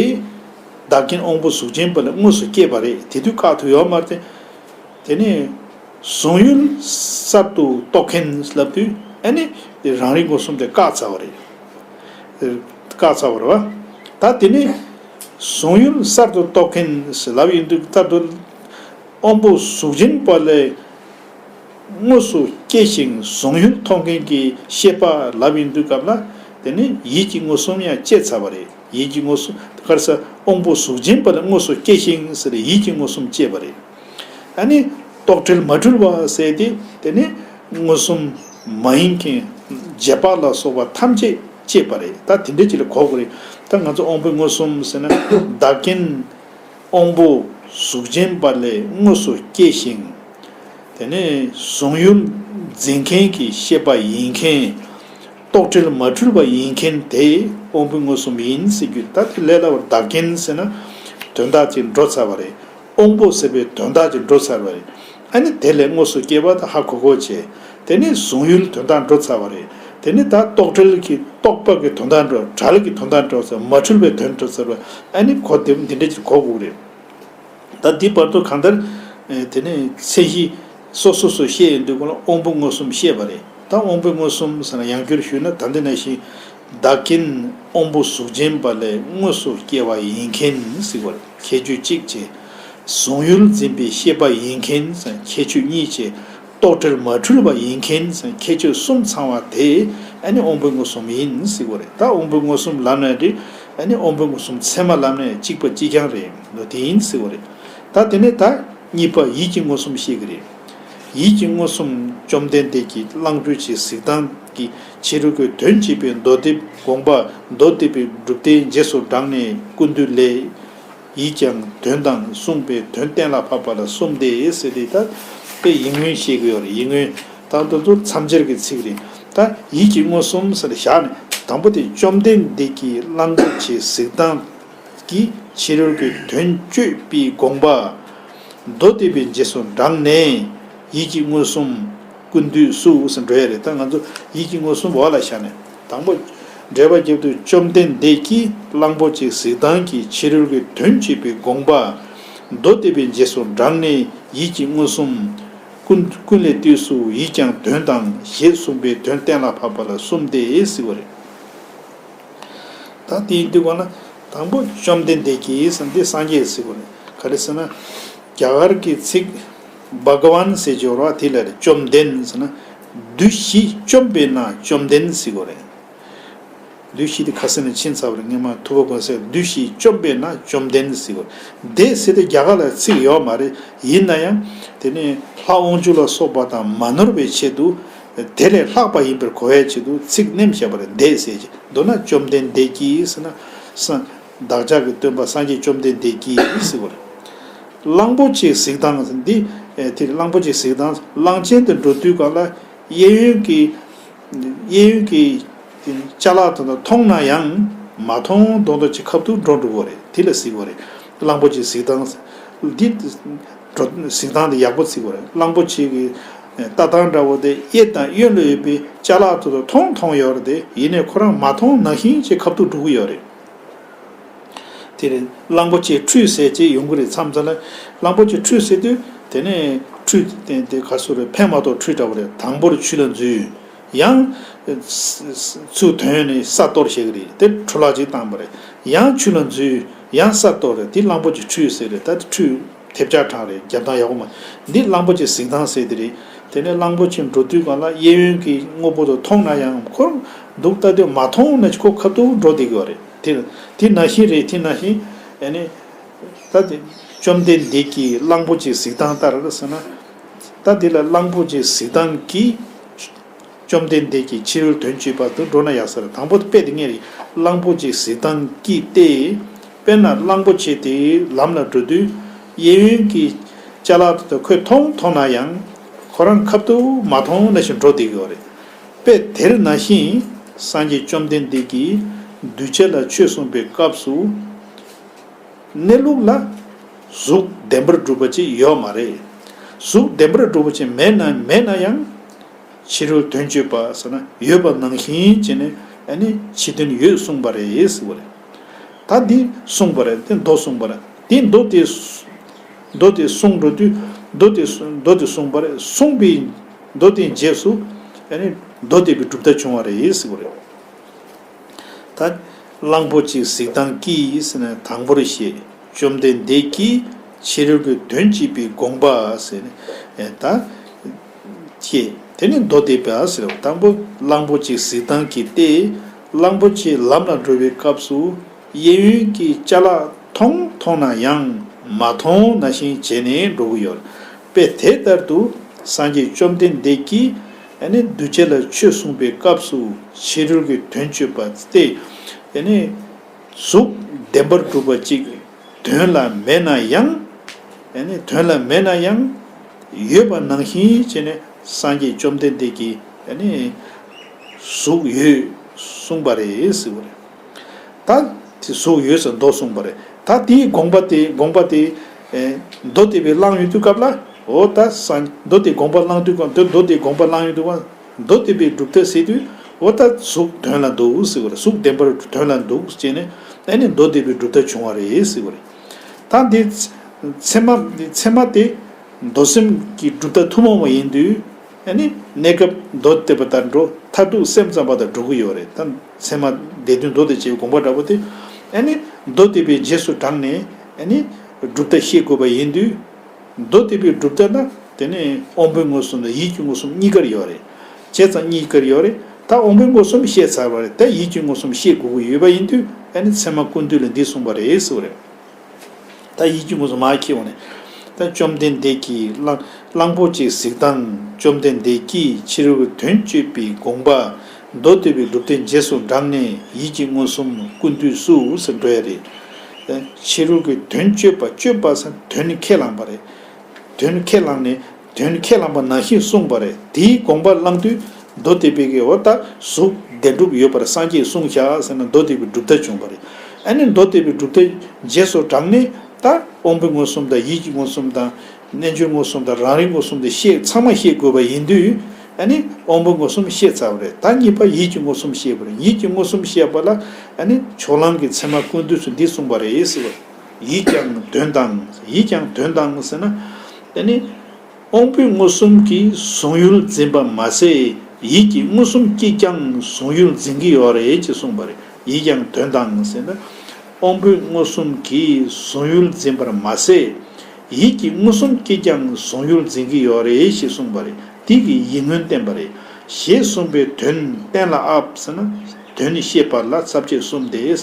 བདག་རྐྱེན་དབང་པོ་གཟུགས་ཅན་པ་ལ་དངོས་སུ་སྐྱེས་པ་རེད། དེ་དུས་བཀག་ཐུབ་ཡོད་མ་རེད། དེ་ནས་གཟུང་ཡུལ་གསར་དུ་རྟོགས་མཁན་ལབ་དུས། ཨ་ནི་དེ་རང་རིག་མངོན་སུམ་དེ་བཀག་ཚར་བ་རེད། བཀག་ཚར་བ་རེད་བ། ད་དེ་ནས་གཟུང་ཡུལ་གསར་དུ་རྟོགས་མཁན་ལབ་ཡིན་དུས། གསར་དུ་དབང་པོ་གཟུགས་ཅན་པ་ལས་དངོས་སུ་སྐྱེས་ཤིང་གཟུང་ཡུལ་མཐོང་མཁན་གྱི་ཤེས་པ་ལབ་ཡིན་དུས་སྐབས་ལ། དེ་ནི་ཡིད་ཀྱི་མངོན་སུམ་ཡང་བཅད་ཚར་བ་རེད། ཡིད་ཀྱི་མངོན་སུམ། ག་རེ་ཟེར། དབང་པོ་གཟུགས་ཅན་པ་ལ་དངོས་སུ་སྐྱེས་ཤིང་ཟེར་ཡིད་ཀྱི་མངོན་སུམ་བཅད་པ་རེད། ཨ་ནི་རྟོག་བྲལ་མ་འཁྲུལ་བ་ཟེར་དེ། དེ་ནི་མངོན་སུམ་མ་ཡིན་མཁན་རྗེས་དཔག་ལ་སོགས་པ་ཐམས་ཅད་བཅད་པ་རེད། ད་དེ་འདྲ་ཅིག་ལ་གོ་དགོས་རེད། ད་ང་ཚོ་དབང་པོའི་མངོན་སུམ་ཟེར་ན། བདག་རྐྱེན་དབང་པོ་གཟུགས་ཅན་པ་ལས་དངོས་སུ་སྐྱེས་ཤིང་། དེ་ནས་གཟུང་ཡུལ་འཛིན་མཁན་གྱི་ཤེས་པ་ཡིན་མཁན། རྟོག་བྲལ་མ་འཁྲུལ་བ་ཡིན་མཁན་དེ་དབང་པོའི་མངོན་སུམ་ཡིན་ཟེར་རྒྱུ། ད་དེ་ལས་སླ་བར་བདག་རྐྱེན་ཟེར་ན་དོན་དག་ཅིག་འགྲོ་ཚར་བ་རེད། དབང་པོ་ཟེར་བའི་དོན་དག་ཅིག་འགྲོ་ཚར་བ་རེད། ཨ་ནི་དེ་ལས་དངོས་སུ་སྐྱེས་པ་དེ་ཧ་གོ་གོ་བྱས། དེ་ནས་གཟུང་ཡུལ་དོན་དག་འགྲོ་ཚར་བ་རེད། དེ་ནི་ད་རྟོག་བྲལ་གྱི་རྟོག་པ་གི་དོན་དག་འགྲོ། བྲལ་གྱི་དོན་དག་འགྲོ་ཟེར། མ་འཁྲུལ་བའི་དོན་འགྲོ་ཟེར་བ། ཨ་ནི་གོ་དེ་འདི་འདྲ་ཅིག་གོ་དགོས་རེད། ད་འདི་བར་དུ་གང་ལྟར། ཨེ་དེ་ནས་མཚན་གཞི་སོ་སོ་སོ་བཤད་ཡོང་དུས་སྐོར་ལ་དབང་པོ་མངོན་སུམ་བཤད་པ་རེད། ད་དབང་པོ་མངོན་སུམ་ཟེར་ན་ཡང་བསྐྱར་ཞུས་ན། ད་འདི་ནང་བཞིན་བདག་རྐྱེན་དབང་པོ་གཟུགས་ཅན་པ་ལས་དངོས་སུ་སྐྱེ་བ་ཡིན་མཁན་ཟེར་བ་རེད། ཁྱད་ཆོས་གཅིག་བྱས། གཟུང་ཡུལ་འཛིན་པའི་ཤེས་པ་ཡིན་མཁན་ཟེར། ཁྱད་ཆོས་གཉིས་བྱས། རྟོག་བྲལ་མ་འཁྲུལ་བ་ཡིན་མཁན་ཟེར། ཁྱད་ཆོས་གསུམ་ཚང་བ་དེ་ཨ་ནི་དབང་པོའི་མངོན་སུམ་ཡིན་ཟེར་བ་རེད། ད་དབང་པོའི་མངོན་སུམ་ལབ་ན་འགྲིག། ཨ་ནི་དབང་པོའི་མངོན་སུམ་ཚད་མ་ལབ་ན་གཅིག་པ་གཅིག་རྐྱང་རེད། འོ་དེ་ཡིན་ཟེར་བ་རེད། ད་དེ་ནས་ད་གཉིས་པ་ཡིད་ཀྱི་མངོན་སུམ་བཤད་ཀྱི་རེད། ཡིད་ཀྱི་མངོན་སུམ་བཅོམ་ལྡན་འདས་ཀྱིས་གླང་པོ་ཆེའི་གཟིགས་སྟངས་ཀྱི་ཕྱི་རོལ་གྱི་དོན་བྱེད་པའི་མདོ་སྡེ་དགོངས་པ། མདོ་སྡེ་པའི་སྒྲུབ་སྡེའི་རྗེས་སུ་འབྲངས་ནས་ཀུན་བཏུས་ལས། ཡིད་ཀྱང་དོན་དང་གསུངས་པས་དོན་གཏན་ལ་ཕབ་པ་ལ་གསུམ་སྟེ་ཟེར་ཏེ། ད་དཔེ་ཡིད་མངོན་བཤད་ཀྱི་ཡོད་རེད། ཡིད་མངོན། ད་དེ་ཚོ་མཚམས་སྦྱར་གྱི་ཚིག་རེད། ད་ཡིད་ཀྱི་མངོན་སུམ་ཟེར་བཞག་ནས། དང་པོ་དེ་བཅོམ་ལྡན་འདས་ཀྱིས་གླང་པོ་ཆེའི་གཟིགས་སྟངས་ཀྱི་ཕྱི་རོལ་གྱི་དོན་བཅོས་པའི་དགོངས་པ། མདོ་སྡེ་པའི་རྗེས་སུ་འབྲངས་ནས་ཡིད་ཀྱི་མངོན་སུམ་ཀུན་བཏུས་སུ་ཟེར་འགྲོ་ཡ་རེད། ད་ང་ཚོ་ཡིད་ཀྱི་མངོན་སུམ་འོག་ལ་བཞག་ནས། དང་པོ་འགྲེལ་པ་རྒྱབ་དུས། བཅོམ་ལྡན་འདས་ཀྱིས་གླང་པོ་ཆེའི་གཟིགས་སྟངས་ཀྱི་ཕྱི་རོལ་གྱི་དོན་བྱེད་པའི་དགོངས་པ། མདོ་སྡེ་པའི་རྗེས་སུ་འབྲངས་ནས་ཡིད་ཀྱི་མངོན་སུམ་ཀུན་ཀུན་ལས་བཏུས་སུ་ཡིད་ཀྱང་དོན་དང་ཞེས་གསུངས་པས་དོན་གཏན་ལ་ཕབ་པ་ལ་གསུམ་སྟེ་ཟེར་བ་རེད། ད་དེ་ཡིན་དུས་ག་ལ། དང་པོ་བཅོམ་ལྡན་འདས་ཀྱིས་ཟེར་འདི་སངས་རྒྱས་ཟེར་བ་རེད། ག་རེ་ཟེར་ན། རྒྱ་གར་གྱི་ཚིག་བྷ་ག་ཝན་ཟེར་གྱི་ཡོད་རེད་པ། དེ་ལ་རེད། བཅོམ་ལྡན་ཟེར་ན། བདུད་བཞི་བཅོམ་པས་ན་བཅོམ་ལྡན་ཟེར་གྱི་ཡོད་རེད། བདུད་བཞི་དེ་ཁ་སང་ནས་ཕྱིན་ཚར་བ་རེད། སྔོན་མ་ཐུབ་པ་དགོན་གསལ། བདུད་བཞི་བཅོམ་པས་ན་བཅོམ་ལྡན་ཟེར་གྱི་ཡོད་རེད། འདས་ཟེར་དེ་རྒྱ་གར་ལ་ཚིག་ཡོད་མ་རེད། ཡིན་ན་ཡང་དེ་ནི་ལྷ་དབང་ཕྱུག་ལ་སོགས་པ་དང་མ་ནོར་བའི་ཆེད་དུ། དེ་ལས་ལྷག་པ་ཡིན་པར་གོ་ཡའི་ཆེད་དུ་ཚིག་ནེམ་བྱས་པ་རེད། འདས་ཟེར་གྱི། མདོར་ན་བཅོམ་ལྡན་འདས་ཀྱིས་ཟེར་ན། ས་བདག་ཅག་གི་སྟོན་པ་སངས་རྒྱས་བཅོམ་ལྡན་འདས་ཀྱིས་ཟེར་བ་རེད། གླང་པོ་ཆེའི་གཟིགས་སྟངས་འདི། ཨེ་དེ་གླང་པོ་ཆེའི་གཟིགས་སྟངས། གླང་ཆེན་དུ་འགྲོ་དུས་སྒང་ལ་གཡས་གཡོན་གྱི། གཡས་གཡོན་གྱི་ཅ་ལག་དེ་དག་མཐོང་ན་ཡང་མ་མཐོང་མདོག་མདོག་ཅིག་ཁ་ཐུག་འགྲོ་འགྲོ་བ་རེད། དེ་ལ་ཟེར་བ་རེད། གླང་པོ་ཆེའི་གཟིགས་སྟངས་འདི། འགྲོ་གཟིགས་སྟངས་དེ་ཡག་པོ་ཟེར་བ་རེད། གླང་པོ་ཆེ་གི་ལྟ་སྟངས་འདྲ་བོ་དེ། གཡས་དང་གཡོན་ལ་ཡོད་པའི་ཅ་ལག་དེ་དག་མཐོང་མཐོང་ཡོད་རེད་དེ། ཡིན་ནའི་ཁོ་རང་མ་མཐོང་ནང་བཞིན་ཅིག་ཁ་ཐུག་འགྲོ་གི་ཡོད་རེད། དེ་རེད། གླང་པོ་ཆེ་ཁྲུས་ཟེར་ཅིག་ཡོང་གི་རེད། མཚམས་མཚམས་ལ་གླང་པོ་ཆེ་ཁྲུས་ཟེར་དུས། དེ་ནས་ཁྲུས་དེ་དེ་ག་སུ་རེད། ཕན་མ་ཐོགས་ཁྲུས་འདྲ་བོ་རེད། དང་པོར་ཆུ་ལ་འཛུལ། ཡང་ཚུར་ཐོན་ནས་ས་གཏོར་བྱེད་ཀྱི་རེད། དེ་འཕྲོ་བརླག་ཅིག་བཏང་བ་རེད། ཡང་ཆུ་ལ་འཛུལ། ཡང་ས་གཏོར་རེད། དེ་གླང་པོ་ཆེ་ཁྲུས་ཟེར་རེད། ད་ཁྲུས་ཐེབས་ཆག་གྲང་རེད། རྒྱབ་སྟངས་ཡག་པོ་མ། འདི་གླང་པོ་ཆེའི་གཟིགས་སྟངས་ཟེར་དེ་རེད། དེ་ནས་གླང་པོ་ཆེ་འགྲོ་དུས་སྒང་ལ་གཡས་གཡོན་གྱི་དངོས་པོ་དེ་མཐོང་ན་ཡང་ཁོ་འདུག་ལྟ་དུས་མ་མཐོང་ན་ཁོ་ཁ་ཐུག་འགྲོ་བསྡད་ཀྱི་ཡོད་རེད། དེ་དེ་ནང་བཞིན་རེད། དེ་ནང་བཞིན་ཨ་ནི། ད་དེ་བཅོམ་ལྡན་འདས་ཀྱིས་གླང་པོ་ཆེའི་གཟིགས་སྟངས་ལྟར་ཟེར་ན། ད་དེ་ལ་གླང་པོ་ཆེའི་གཟིགས་སྟངས་ཀྱིས། བཅོམ་ལྡན་འདས་ཀྱི་ཕྱི་རོལ་དོན་བྱེད་པ་དུ་འགྲོ་ན་ཡག་ས་རེད། དང་པོ་དཔེ་དེ་ངས་རེད། གླང་པོ་ཆེའི་གཟིགས་སྟངས་ཀྱིས་ཏེ། དཔེར་ན་གླང་པོ་ཆེ་དེ་ལམ་ལ་འགྲོ་དུས་གཡས་གཡོན་གྱི་ཅ་ལག་དེ་ཁོས་མཐོང་མཐོང་ན་ཡང་ཁོ་རང་ཁ་ཐུག་མ་མཐོང་ནང་བཞིན་འགྲོ་བསྡད་ཀྱི་ཡོད་རེད། དཔེ་དེར་ནང་བཞིན་སངས་རྒྱས་བཅོམ་ལྡན་འདས་ཀྱིས་གདུལ་བྱ་ལ་ཆོས་གསུངས་པའི་སྐབས་སུ། གནས་ལུགས་ལ་གཟུགས་བདེན་པར་གྲུབ་པ་ཅིག་ཡོད་མ་རེད། གཟུགས་བདེན་པར་གྲུབ་པ་ཅིག་མེད་ན་མེད་ན་ཡང་། ཕྱི་རོལ་དོན་སྤྱོད་པ་ཟེར་ན་ཡོད་པ་ནང་བཞིན་བྱས་ནས་ཨ་ནི་ཕྱི་དོན་ཡོད་གསུངས་པ་རེད་ཟེར་བ་རེད། ད་འདི་གསུངས་པ་རེད། དེ་མདོ་གསུངས་པ་རེད། དེ་མདོ་དེ་མདོ་དེ་གསུངས་འགྲོ་དུས་མདོ་དེ་མདོ་དེ་གསུངས་པ་རེད། གསུངས་པའི་མདོ་དེའི་རྗེས་སུ་ཨ་ནི་མདོ་སྡེ་པའི་གྲུབ་མཐའ་བྱུང་བ་རེད་ཟེར་བ་རེད། ད་གླང་པོ་ཆེའི་གཟིགས་སྟངས་ཀྱིས་ཟེར་ནས་དང་པོར་བཤད། བཅོམ་ལྡན་འདས་ཀྱིས་ཕྱི་རོལ་གྱི་དོན་བྱེད་པའི་དགོངས་པ་ཟེར་ནས་ད་བཤད། དེ་ནས་མདོ་སྡེ་པ་ཟེར་བ། དང་པོ་གླང་པོ་ཆེའི་གཟིགས་སྟངས་ཀྱིས་ཏེ། གླང་པོ་ཆེ་ལམ་ལ་འགྲོ་བའི་སྐབས་སུ་གཡས་གཡོན་གྱི་ཅ་ལག་མཐོང་མཐོང་ན་ཡང་མ་མཐོང་ནང་བཞིན་བྱས་ནས་འགྲོ་གི་ཡོད། དཔེ་དེ་ལྟར་དུ་སངས་རྒྱས་བཅོམ་ལྡན་འདས་ཀྱིས་ཨ་ནི་གདུལ་བྱ་ལ་ཆོས་གསུངས་པའི་སྐབས་སུ་ཕྱི་རོལ་གྱི་དོན་སྤྱོད་པ་སྟེ། ཨ་ནི་གཟུགས་བདེན་པར་གྲུབ་པ་ཅིག་དོན་ལ་མེད་ན་ཡང་། ཨ་ནི་དོན་ལ་མེད་ན་ཡང་ཡོད་པ་ནང་བཞིན་བྱས་ནས་སངས་རྒྱས་བཅོམ་ལྡན་འདས་ཀྱིས་ཨ་ནི་གཟུགས་ཡོད་གསུངས་པ་རེད་ཟེར་བ་རེད། ད་དེ་གཟུགས་ཡོད་ཟེར་མདོ་གསུངས་པ་རེད། ད་དེའི་དགོངས་པ་དེ་དགོངས་པ་དེ་ཨེ་མདོ་སྡེ་པས་བླངས་ཡོང་དུས་སྐབས་ལ། འོ་ད་སངས་མདོ་སྡེ་དགོངས་པ་བླངས་དུས་སྐབས། མདོ་མདོ་སྡེ་དགོངས་པ་བླངས་ཡོང་དུས་སྐབས། མདོ་སྡེ་པའི་གྲུབ་མཐའ་ཟེར་དུས། འོ་ད་གཟུགས་དོན་ལ་འདུག་ཟེར་བ་རེད། གཟུགས་བདེན་པར་དོན་ལ་འདུག་ཅེས་ནས་ཨ་ནི་མདོ་སྡེ་པའི་གྲུབ་མཐའ་བྱུང་བ་རེད་ཟེར་བ་རེད། ད་འདི་ཚད་མ་འདི་ཚད་མ་དེ་མདོ་སེམས་ཀྱི་གྲུབ་མཐའ་ཐུན་མོང་བ་ཡིན་དུས། ཨ་ནི་གནས་སྐབས་མདོ་སྡེ་པ་ལྟར་འགྲོ། མཐར་ཐུག་སེམས་ཙམ་པ་དང་འགྲོ་གི་ཡོད་རེད། ད་ཚད་མ་སྡེ་བདུན་མདོ་སྡེ་བྱེད་དགོངས་པ་འདྲ་པོ་དེ། ཨ་ནི་མདོ་སྡེ་པའི་རྗེས་སུ་འབྲངས་ནས་ཨ་ནི་གྲུབ་མཐའ་ཤེས་དགོས་པ་ཡིན་དུས། མདོ་སྡེ་པའི་གྲུབ་མཐའ་ན་དེ་ནས་དབང་པོའི་མངོན་སུམ་དང་ཡིད་ཀྱི་མངོན་སུམ་གཉིས་ཀར་ཡོད་རེད། བྱས་ཙང་གཉིས་ཀར་ཡོད་རེད། ད་དབང་པོའི་མངོན་སུམ་བཤད་ཚར་བ་རེད། ད་ཡིད་ཀྱི་མངོན་སུམ་བཤད་དགོས་ཀྱི་ཡོད་པ་ཡིན་དུས། ཨ་ནི་ཚད་མ་ཀུན་བཏུས་ལ་འདི་གསུངས་པ་རེད་ཟེར་བ་རེད། ད་ཡིད་ཀྱི་མངོན་སུམ་མར་ཁྱེར་འོང་ནས། ད་བཅོམ་ལྡན་འདས་ཀྱིས་གླང་གླང་པོ་ཆེ་གཟིགས་སྟངས། བཅོམ་ལྡན་འདས་ཀྱིས་ཕྱི་རོལ་གྱི་དོན་སྤྱོད་པའི་དགོངས་པ། མདོ་སྡེ་པའི་གྲུབ་མཐའི་རྗེས་སུ་འབྲངས་ནས་ཡིད་ཀྱི་མངོན་སུམ་ཀུན་བཏུས་སུ་ཟེར་འགྲོ་ཡ་རེད། ཕྱི་རོལ་གྱི་དོན་སྤྱོད་པ། སྤྱོད་པ་ཟེར་དོན་ཁས་བླངས་པ་རེད། དོན་ཁས་བླངས་ནས་དོན་ཁས་བླངས་པ་ནང་བཞིན་གསུངས་པ་རེད། དེའི་དགོངས་པ་བླངས་དུས་མདོ་སྡེ་པའི་གི་འོ་ད་གཟུགས་བདེན་གྲུབ་ཡོད་པར་སངས་རྒྱས་གསུངས་བཞག་ཟེར་ན་མདོ་སྡེ་པའི་གྲུབ་མཐའ་བྱུང་བ་རེད། ཨ་ནི་མདོ་སྡེ་པའི་གྲུབ་མཐའི་རྗེས་སུ་འབྲངས་ནས་ད་དབང་པོའི་མངོན་སུམ་དང་ཡིད་ཀྱི་མངོན་སུམ་དང་། རྣལ་འབྱོར་མངོན་སུམ་དང་རང་རིག་མངོན་སུམ་དེ་ཤེས། ཚང་མ་ཤེས་དགོས་པ་ཡིན་དུས། ཨ་ནི་དབང་པོའི་མངོན་སུམ་བཤད་ཚར་བ་རེད། ད་གཉིས་པ་ཡིད་ཀྱི་མངོན་སུམ་བཤད་པ་རེད། ཡིད་ཀྱི་མངོན་སུམ་བཤད་པ་ལ་ཨ་ནི་ཕྱོགས་གླང་གི་ཚད་མ་ཀུན་བཏུས་སུ་འདི་གསུངས་པ་རེད་ཟེར་བ། ཡིད་ཀྱང་དོན་དང་། ཡིད་ཀྱང་དོན་དང་ཟེར་ན། ཨ་ནི་དབང་པོའི་མངོན་སུམ་གྱིས་གཟུང་ཡུལ་འཛིན་པ་མ་ཟད། ཡིད་ཀྱི་མངོན་སུམ་གྱིས་ཀྱང་གཟུང་ཡུལ་འཛིན་གྱི་ཡོད་རེད་ཅེས་གསུངས་པ་རེད། ཡིད་ཀྱང་དོན་དང་ཟེར་ན། དབང་པོའི་མངོན་སུམ་གྱིས་གཟུང་ཡུལ་འཛིན་པར་མ་ཟད། ཡིད་ཀྱི་མངོན་སུམ་གྱིས་ཀྱང་གཟུང་ཡུལ་འཛིན་གྱི་ཡོད་རེད་ཞེས་གསུངས་པ་རེད། དེ་གིས་ཡིད་མངོན་བསྟན་པ་རེད། ཞེས་གསུངས་པའི་དོན་གཏན་ལ་དབབ་ཟེར་ན། དོན་ཤེས་པ་ལ་ས་བཅད་གསུམ་སྟེ།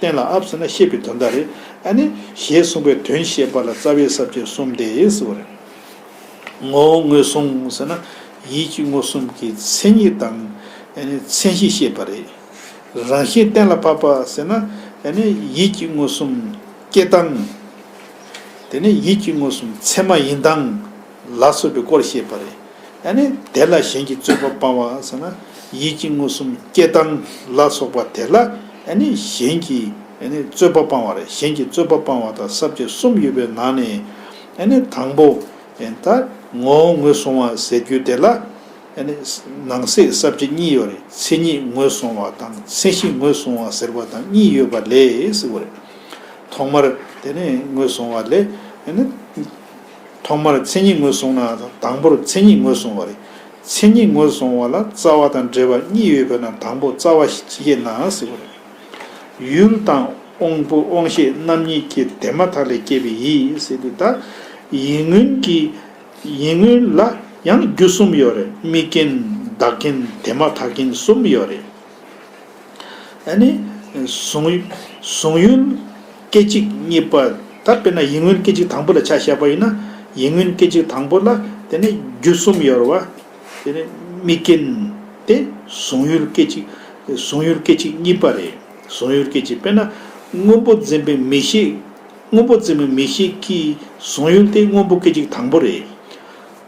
གཏན་ལ་དབབ་ཟེར་ན་ཤེས་པའི་དོན་དག་རེད། ཨ་ནི་ཞེས་གསུངས་པའི་དོན་ཤེས་པ་ལ་རྩ་བའི་ས་བཅད་གསུམ་སྟེ་ཟེར་བ་རེད། ངོ་བོ་ངོས་བཟུང་ཟེར་ན་ཡིད་ཀྱི་མངོན་སུམ་གྱི་མཚན་ཉིད་དང་། ཨ་ནི་མཚན་གཞི་ཤེས་པ་རེད། རང་བཞིན་གཏན་ལ་ཕབ་པ་ཟེར་ན། ཨ་ནི་ཡིད་ཀྱི་མངོན་སུམ་སྐྱེ་སྟངས། དེ་ནས་ཡིད་ཀྱི་མངོན་སུམ་ཚད་མ་ཡིན་སྟངས་ལ་སོགས་པའི་སྐོར་བཤད་པ་རེད། ཨ་ནི་དེ་ལ་གཞན་གྱིས་རྩོད་པ་སྤང་བ་ཟེར་ན། ཡིད་ཀྱི་མངོན་སུམ་སྐྱེ་སྟངས་ལ་སོགས་པ་དེ་ལ་ཨ་ནི་གཞན་གྱིས་ཨ་ནི་རྩོད་པ་སྤང་བ་རེད། གཞན་གྱིས་རྩོད་པ་སྤང་བ་དང་ས་བཅད་གསུམ་ཡོད་པའི་ནང་ནས། ཨ་ནི་དང་པོ། ཨ་ནི་ད་ངོ་བོ་ངོས་བཟུང་བ་ཟེར་རྒྱུ་དེ་ལ། ཨ་ནི་ནང་གསེས་ས་བཅད་གཉིས་ཡོད་རེད། མཚན་ཉིད་ངོས་བཟུང་བ་དང་མཚན་གཞི་ངོས་བཟུང་བ་ཟེར་བ་དང་གཉིས་ཡོད་པ་ལས་ཟེར་བ་རེད། ཐོག་མར་དེ་ནས་ངོས་བཟུང་བ་ལས། ཨ་ནི་ཐོག་མར་མཚན་ཉིད་ངོས་བཟུང་ན། དང་པོར་མཚན་ཉིད་ངོས་བཟུང་བ་རེད། མཚན་ཉིད་ངོས་བཟུང་བ་ལ་རྩ་བ་དང་འབྲེལ་བ་གཉིས་ཡོད་པས་ན། དང་པོ་རྩ་བ་ཤེས་ན་ཟེར་བ་རེད། ཡུལ་དང་དབང་པོ་དབང་ཤེས་རྣམ་གཉིས་ཀྱི་དེ་མ་ཐག་ལས་སྐྱེས་པའི་ཡིད་ཟེར་དུས། ད་ཡིད་མངོན་གྱི་ཡིད་མངོན་ལ་ཡང་རྒྱུ་གསུམ་ཡོད་རེད། དམིགས་རྐྱེན། བདག་རྐྱེན། དེ་མ་ཐག་རྐྱེན་གསུམ་ཡོད་རེད། ཨ་ནི་གཟུང་གཟུང་ཡུལ་སྐད་ཅིག་གཉིས་པ། ད་དཔེར་ན་ཡིད་མངོན་སྐད་ཅིག་དང་པོ་ལ་ཆ་བཞག་པ་ཡིན་ན། ཡིད་མངོན་སྐད་ཅིག་དང་པོ་ལ་དེ་ནས་རྒྱུ་གསུམ་ཡོད་རེད་བ། དེ་ནས་དམིགས་རྐྱེན་དེ་གཟུང་ཡུལ་སྐད་ཅིག་གཟུང་ཡུལ་སྐད་ཅིག་གཉིས་པ་རེད། གཟུང་ཡུལ་སྐད་ཅིག་དཔེར་ན་སྔོན་པོ་འཛིན་པའི་མིག་ཤེས། སྔོན་པོ་འཛིན་པའི་མིག་ཤེས་ཀྱི་གཟུང་ཡུལ་དེ་སྔོན་པོ་སྐད་ཅིག་དང་པོ་རེད།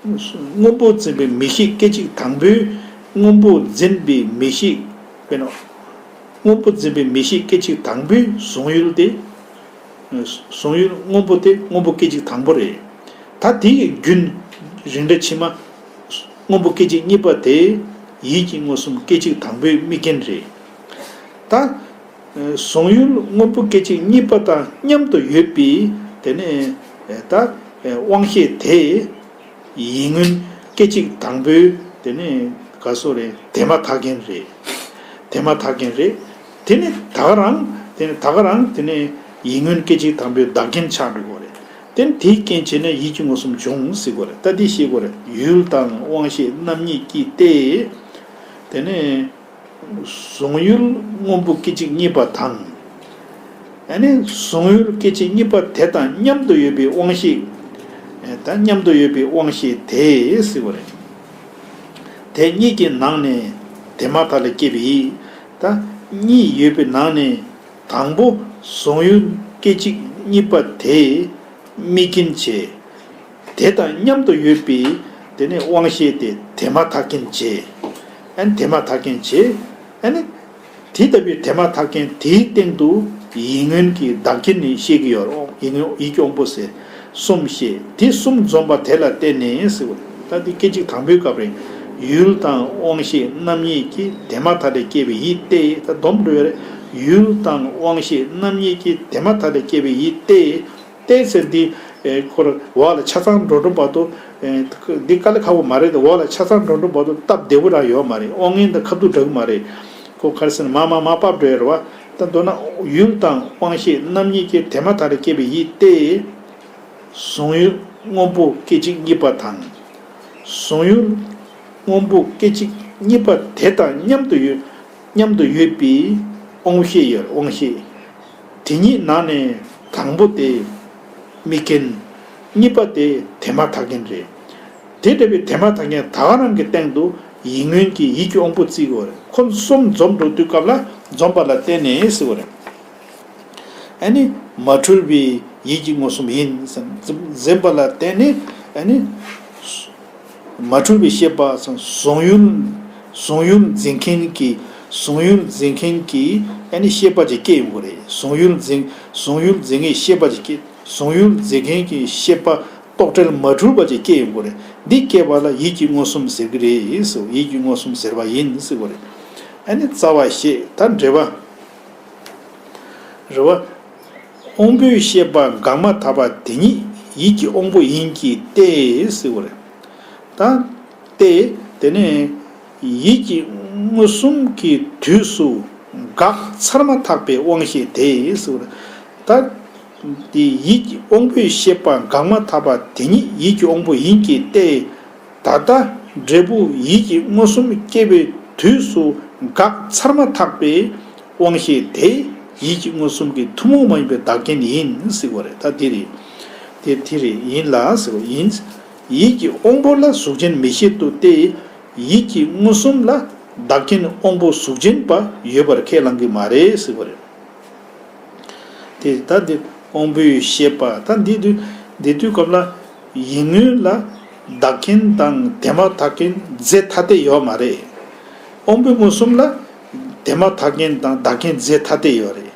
སྔོན་པོ་འཛིན་པའི་མིག་ཤེས་སྐད་ཅིག་དང་པོས་སྔོན་པོ་འཛིན་པའི་མིག་ཤེས། དཔེར་ན། སྔོན་པོ་འཛིན་པའི་མིག་ཤེས་སྐད་ཅིག་དང་པོའི་གཟུང་ཡུལ་དེ། གཟུང་ཡུལ་སྔོན་པོ་དེ་སྔོན་པོ་སྐད་ཅིག་དང་པོ་རེད། ད་དེ་ཡི་རྒྱུན། རིགས་འདྲ་ཕྱི་མ། སྔོན་པོ་སྐད་ཅིག་གཉིས་པ་དེ་ཡིད་ཀྱི་མངོན་སུམ་སྐད་ཅིག་དང་པོའི་དམིགས་རྐྱེན་རེད། ད། གཟུང་ཡུལ་སྔོན་པོ་སྐད་ཅིག་གཉིས་པ་དང་མཉམ་དུ་ཡོད་པའི་དེ་ནས་ད་དབང་ཤེས་དེ་ཡིད་མངོན་སྐད་ཅིག་དང་པོའི་དེ་ནས་ག་སོ་རེད། དེ་མ་ཐག་རྐྱེན་རེད། དེ་མ་ཐག་རྐྱེན་རེད། དེ་ནས་ད་ག་རང་དེ་ནས་ད་ག་རང་དེ་ནས་ཡིད་མངོན་སྐད་ཅིག་དང་པོའི་བདག་རྐྱེན་ཆགས་འགྲོ་གི་རེད། དེ་ནས་དེའི་རྐྱེན་བྱས་ནས་ཡིད་ཀྱི་མངོན་སུམ་བྱུང་ཟེར་གི་རེད། ད་འདི་ཤེས་དགོས་རེད། ཡུལ་དང་དབང་ཤེས་རྣམ་གཉིས་ཀྱིས་ཏེ། དེ་ནས། གཟུང་ཡུལ་སྔོན་པོ་སྐད་ཅིག་གཉིས་པ་དང་། ཨ་ནི་གཟུང་ཡུལ་སྐད་ཅིག་གཉིས་པ་དེ་དང་མཉམ་དུ་ཡོད་པའི་དབང་ཤེས། ད་མཉམ་དུ་ཡོད་པའི་དབང་ཤེས་དེ་ཟེར་བ་རེད། དེ་གཉིས་ཀྱི་ནང་ནས་དེ་མ་ཐག་ལས་སྐྱེས་པའི། ད་གཉིས་ཡོད་པའི་ནང་ནས་དང་པོ་གཟུང་ཡུལ་སྐད་ཅིག་གཉིས་པ་དེ་དམིགས་རྐྱེན་བྱས། དེ་དང་མཉམ་དུ་ཡོད་པའི་དེ་ནས་དབང་ཤེས་དེ་དེ་མ་ཐག་རྐྱེན་བྱས། ཨ་ནི་དེ་མ་ཐག་རྐྱེན་བྱས། ཨ་ནི་དེ་ལྟ་བུའི་དེ་མ་ཐག་རྐྱེན་དེའི་སྟེང་དུ་ཡིད་མངོན་གྱི་བདག་རྐྱེན་ནི་བཤད་ཀྱི་ཡོད་རེད། ཡིད་མངོན་ཡིད་ཀྱི་དབང་པོ་ཟེར་གསུམ་བཤད། དེ་གསུམ་འཛོམས་པ་དེ་ལ་བརྟེན་ནས་ཟེར་བ། ད་དེ་སྐད་ཅིག་དང་པོའི་སྐབས་རེད། ཡུལ་དང་དབང་ཤེས་རྣམ་གཉིས་ཀྱིས་དེ་མ་ཐག་ཏུ་སྐྱེས་པའི་ཡིད་དེ། ད་སྡོམ་འགྲོ་ཡ་རེད། ཡུལ་དང་དབང་ཤེས་རྣམ་གཉིས་ཀྱིས་དེ་མ་ཐག་ཏུ་སྐྱེས་པའི་ཡིད་དེ། དེ་ཟེར་འདི་ཁོར་འོག་ལ་ཆ་ཚང་འགྲོ་འགྲོ་བར་དུ། འདི་དཀའ་ལས་ཁག་པོ་མ་རེད་དེ། འོག་ལ་ཆ་ཚང་འགྲོ་འགྲོ་བར་དུ་སྟབས་བདེ་པོ་རང་ཡོད་མ་རེད། དབང་མངོན་དང་ཁ་ཐུག་འདྲ་གི་མ་རེད། ཁོ་ག་རེ་ཟེར་ན་མར་མར་མར་ཕབ་འགྲོ་ཡ་རེད་བ། ད་མདོར་ན་ཡུལ་དང་དབང་ཤེས་རྣམ་གཉིས་ཀྱིས་དེ་མ་ཐག་ཏུ་སྐྱེས་པའི་ཡིད་དེ། གཟུང་ཡུལ་སྔོན་པོ་སྐད་ཅིག་གཉིས་པ་དང་། གཟུང་ཡུལ་སྔོན་པོ་སྐད་ཅིག་གཉིས་པ་དེ་དང་མཉམ་དུ་ཡོད། མཉམ་དུ་ཡོད་པའི་དབང་ཤེས་ཡོད། དབང་ཤེས་དེ་ཉིད་ནང་ནས་དང་པོ་དེ་དམིགས་རྐྱེན། གཉིས་པ་དེ་དེ་མ་ཐག་རྐྱེན་རེད། དེ་འདྲ་བའི་དེ་མ་ཐག་རྐྱེན་ད་ག་རང་གི་སྟེང་དུ་ཡིད་མངོན་གྱི་ཡིད་ཀྱི་དབང་པོ་བརྩི་དགོས་རེད། ཁོ་གསུམ་འཛོམས་འགྲོ་དུས་སྐབས་ལ་འཛོམས་པ་ལ་བརྟེན་ནས་ཟེར་བ་རེད། ཨ་ནི་མ་འཁྲུལ་བའི་ཡིད་ཀྱི་མངོན་སུམ་ཡིན་ཟེར་འཛིན་པ་ལ་བརྟེན་ནས། ཨ་ནི་མ་འཁྲུལ་བའི་ཤེས་པ་ཟེར་གཟུང་ཡུལ། གཟུང་ཡུལ་འཛིན་མཁན་གྱི། གཟུང་ཡུལ་འཛིན་མཁན་གྱི་ཨ་ནི་ཤེས་པ་ཅིག་སྐྱེ་ཡོང་གི་རེད། གཟུང་ཡུལ་འཛིན། གཟུང་ཡུལ་འཛིན་མཁན་ཤེས་པ་ཅིག་སྐྱེ། གཟུང་ཡུལ་འཛིན་མཁན་གྱི་ཤེས་པ་རྟོག་བྲལ་མ་འཁྲུལ་བ་ཅིག་སྐྱེ་ཡོང་གི་རེད། འདི་སྐྱེས་པ་ལ་ཡིད་ཀྱི་མངོན་སུམ་ཟེར་གི་རེད་ཟེར། ཡིད་ཀྱི་མངོན་སུམ་ཟེར་བ་ཡིན་ཟེར་གི་རེད། ཨ་ནི་རྩ་བ་ཤེས། ད་འབྲེལ་བ་རེད་བ། དབང་པོའི་ཤེས་པ་འགགས་མ་ཐག་པ་དེ་ཉིད་ཡིད་ཀྱི་དབང་པོ་ཡིན་གྱི་སྟེ་ཟེར་གི་རེད། ད་སྟེ་དེ་ནས་ཡིད་ཀྱི་མངོན་སུམ་གྱི་དུས་སུ་འགགས་ཚར་མ་ཐག་པའི་དབང་ཤེས་དེ་ཟེར་བ། ད་དེ་ཡིད་ཀྱི་དབང་པོའི་ཤེས་པ་འགགས་མ་ཐག་པ་དེ་ཉིད་ཡིད་ཀྱི་དབང་པོ་ཡིན་གྱི་སྟེ། ད་ལྟ་འབྲས་བུ་ཡིད་ཀྱི་མངོན་སུམ་སྐྱེ་བའི་དུས་སུ་འགགས་ཚར་མ་ཐག་པའི་དབང་ཤེས་དེ་ཡིད་ཀྱི་མངོན་སུམ་གྱི་ཐུན་མོང་མ་ཡིན་པའི་བདག་རྐྱེན་ཡིན་ཟེར་བ་རེད། ད་དེ་རེད། དེ་དེ་རེད། ཡིན་ལ་ཟེར་བ་ཡིན། ཡིད་ཀྱི་དབང་པོ་ལ་གཟུགས་ཅན་མིག་ཤེས་དུ་སྟེ། ཡིད་ཀྱི་མངོན་སུམ་ལ་བདག་རྐྱེན་དབང་པོ་གཟུགས་ཅན་པ་ཡོད་པར་ཁས་བླང་གི་མ་རེད་ཟེར་བ་རེད། དེ་ད་འདི་དབང་པོའི་ཤེས་པ། ད་འདི་དུས་འདི་དུས་སྐབས་ལ་ཡིད་མངོན་ལ་བདག་རྐྱེན་དང་དེ་མ་ཐག་རྐྱེན་རྫས་ཐ་དད་ཡོད་མ་རེད། དབང་པོའི་མངོན་སུམ་ལ་དེ་མ་ཐག་རྐྱེན་དང་བདག་རྐྱེན་རྫས་ཐ་དད་ཡོད་རེད།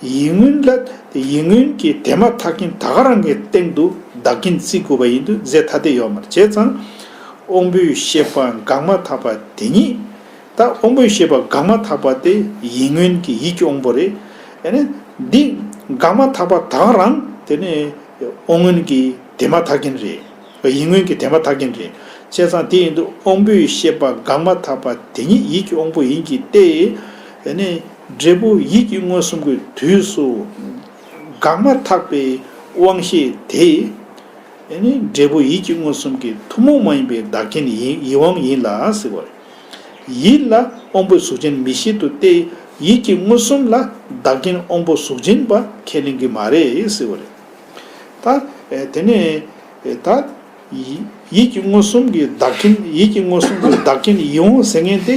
ཡིད་མངོན་ལ་ཡིད་མངོན་གྱི་དེ་མ་ཐག་རྐྱེན་ད་ག་རང་གི་སྟེང་དུ་བདག་རྐྱེན་བརྩི་དགོས་པ་ཡིན་དུས་རྫས་ཐ་དད་ཡོད་མ་རེད། བྱས་ཙང་དབང་པོའི་ཤེས་པ་འགགས་མ་ཐག་པ་དེ་ཉིད། ད་དབང་པོའི་ཤེས་པ་འགགས་མ་ཐག་པ་དེ་ཡིད་མངོན་གྱི་ཡིད་ཀྱི་དབང་པོ་རེད། ཨ་ནི་འདི་འགགས་མ་ཐག་པ་ད་ག་རང་དེ་ནས་དབང་མངོན་གྱི་དེ་མ་ཐག་རྐྱེན་རེད། ཡིད་མངོན་གྱི་དེ་མ་ཐག་རྐྱེན་རེད། བྱས་ཙང་དེ་ཡིན་དུས་དབང་པོའི་ཤེས་པ་འགགས་མ་ཐག་པ་དེ་ཉིད་ཡིད་ཀྱི་དབང་པོ་ཡིན་གྱི་སྟེ། ཨ་ནི་འབྲས་བུ་ཡིད་ཀྱི་མངོན་སུམ་གྱི་དུས་སུ་འགགས་མ་ཐག་པའི་དབང་ཤེས་དེ། ཨ་ནི་འབྲས་བུ་ཡིད་ཀྱི་མངོན་སུམ་གྱི་ཐུན་མོང་མ་ཡིན་པའི་བདག་རྐྱེན་ཡིན། ཡིད་དབང་ཡིན་ལ་ཟེར་བ་རེད། ཡིད་ལ་དབང་པོའི་གཟུགས་ཅན་མིག་ཤེས་དུ་སྟེ། ཡིད་ཀྱི་མངོན་སུམ་ལ་བདག་རྐྱེན་དབང་པོ་གཟུགས་ཅན་པ་ཁས་ལེན་གྱི་མ་རེད་ཟེར་བ་རེད། ད་དེ་ནས་ད་ཡིད་ཀྱི་མངོན་སུམ་གྱི་བདག་རྐྱེན། ཡིད་ཀྱི་མངོན་སུམ་གྱི་བདག་རྐྱེན་ཡིད་དབང་ཟེར་མཁན་དེ།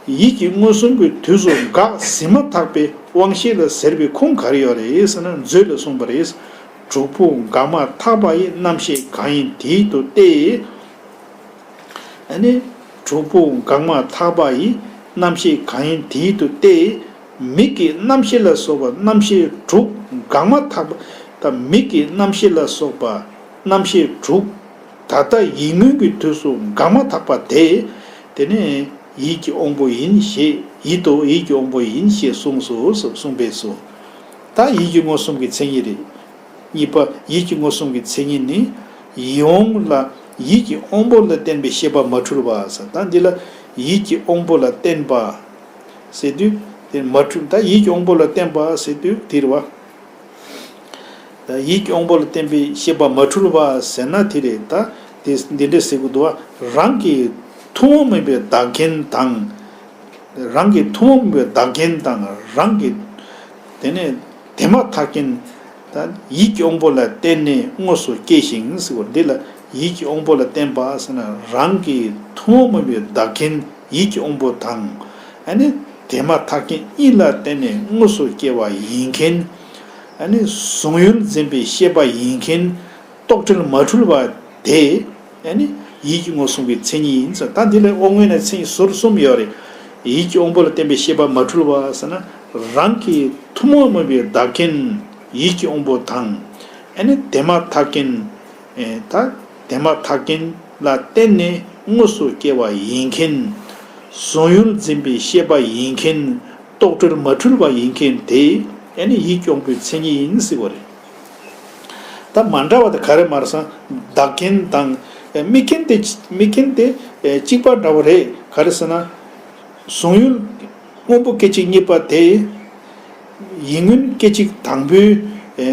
ཡིད་ཀྱི་མངོན་སུམ་གྱི་དུས་སུ་འགགས་ཟིན་མ་ཐག་པའི་དབང་ཤེས་ལ་ཟེར་བའི་ཁུངས་ག་རེ་ཡོད་རེད་ཟེར་ན། མཛོད་ལ་གསུངས་པ་རེད། དྲུག་པོ་འགགས་མ་ཐག་པ་ཡི། རྣམ་ཤེས་གང་ཡིན་དེ་ཡིད་དུ་སྟེ། ཨ་ནི་དྲུག་པོ་འགགས་མ་ཐག་པ་ཡི། རྣམ་ཤེས་གང་ཡིན་དེ་ཡིད་དུ་སྟེ། མིག་གི་རྣམ་ཤེས་ལ་སོགས་པ་རྣམ་ཤེས་དྲུག་འགགས་མ་ཐག་པ། ད་མིག་གི་རྣམ་ཤེས་ལ་སོགས་པ་རྣམ་ཤེས་དྲུག་ད་ལྟ་ཡིད་མངོན་གྱི་དུས་སུ་འགགས་མ་ཐག་པ་དེ། དེ་ནས་ཡིད་ཀྱི་དབང་པོ་ཡིན་ཞེས། ཡིད་དོ། ཡིད་ཀྱི་དབང་པོ་ཡིན་ཞེས་གསུངས་སོ་ཟེར་གསུངས་པས་སོ། ད་ཡིད་ཀྱི་མངོན་སུམ་གྱི་མཚན་ཉིད་རེད། གཉིས་པ། ཡིད་ཀྱི་མངོན་སུམ་གྱི་མཚན་ཉིད་ནི། ཡིད་དབང་ལ་ཡིད་ཀྱི་དབང་པོ་ལ་བརྟེན་པའི་ཤེས་པ་མ་འཁྲུལ་བ་ཟེར། ད་འདི་ལ་ཡིད་ཀྱི་དབང་པོ་ལ་བརྟེན་པ་ཟེར་དུས་དེ་མ་འཁྲུལ། ད་ཡིད་ཀྱི་དབང་པོ་ལ་བརྟེན་པ་ཟེར་དུས་དེ་རེད་བ། ད་ཡིད་ཀྱི་དབང་པོ་ལ་བརྟེན་པའི་ཤེས་པ་མ་འཁྲུལ་བ་ཟེར་ན་དེ་རེད། ད་དེ་འདི་འདྲ་ཟེར་གི་འདུག་བ། རང་གི་ཐུན་མོང་མིན་པའི་བདག་རྐྱེན་དང་། རང་གི་ཐུན་མོང་མིན་པའི་བདག་རྐྱེན་དང་། རང་གི་དེ་ནས་དེ་མ་ཐག་རྐྱེན། ད་ཡིད་ཀྱི་དབང་པོ་ལ་བརྟེན་ནས་དངོས་སུ་སྐྱེ་ཞིང་ཟེར་བ་འདི་ལ། ཡིད་ཀྱི་དབང་པོ་ལ་བརྟེན་པ་ཟེར་ན་རང་གི་ཐུན་མོང་མིན་པའི་བདག་རྐྱེན་ཡིད་ཀྱི་དབང་པོ་དང་། ཨ་ནི་དེ་མ་ཐག་རྐྱེན་གཉིས་ལ་བརྟེན་ནས་དངོས་སུ་སྐྱེ་བ་ཡིན་མཁན། ཨ་ནི་གཟུང་ཡུལ་འཛིན་པའི་ཤེས་པ་ཡིན་མཁན། རྟོག་བྲལ་མ་འཁྲུལ་བ་དེ། ཨ་ནི་ཡིད་ཀྱི་མངོན་སུམ་གྱི་མཚན་ཉིད་ཡིན་ཟེར། ད་འདི་ལ་དབང་མངོན་ནས་མཚན་ཉིད་ཟུར་གསུམ་ཡོད་རེད། ཡིད་ཀྱི་དབང་པོ་ལ་བརྟེན་པའི་ཤེས་པ་མ་འཁྲུལ་བ་ཟེར་ན། རང་གི་ཐུན་མོང་མིན་པའི་བདག་རྐྱེན་ཡིད་ཀྱི་དབང་པོ་དང་། ཨ་ནི་དེ་མ་ཐག་རྐྱེན། ཨེ་ད་དེ་མ་ཐག་རྐྱེན་ལ་བརྟེན་ནས་ དངོས་སུ་སྐྱེ་བ་ཡིན་མཁན། གཟུང་ཡུལ་འཛིན་པའི་ཤེས་པ་ཡིན་མཁན། རྟོག་བྲལ་མ་འཁྲུལ་བ་ཡིན་མཁན་དེ་ཨ་ནི་ཡིད་ཀྱི་དབང་པོའི་མཚན་ཉིད་ཡིན་ཟེར་བ་རེད། ད་མ་འདྲ་བ་དེ་ག་རེ་མ་རེད་ཟེར་ན། བདག་རྐྱེན་དང་དམིགས་རྐྱེན་དེ་དམིགས་རྐྱེན་དེ་གཅིག་པ་འདྲ་བོ་རེད། ག་རེ་ཟེར་ན། གཟུང་ཡུལ་སྔོན་པོ་སྐད་ཅིག་གཉིས་པ་དེ། ཡིད་མངོན་སྐད་ཅིག་དང་པོའི་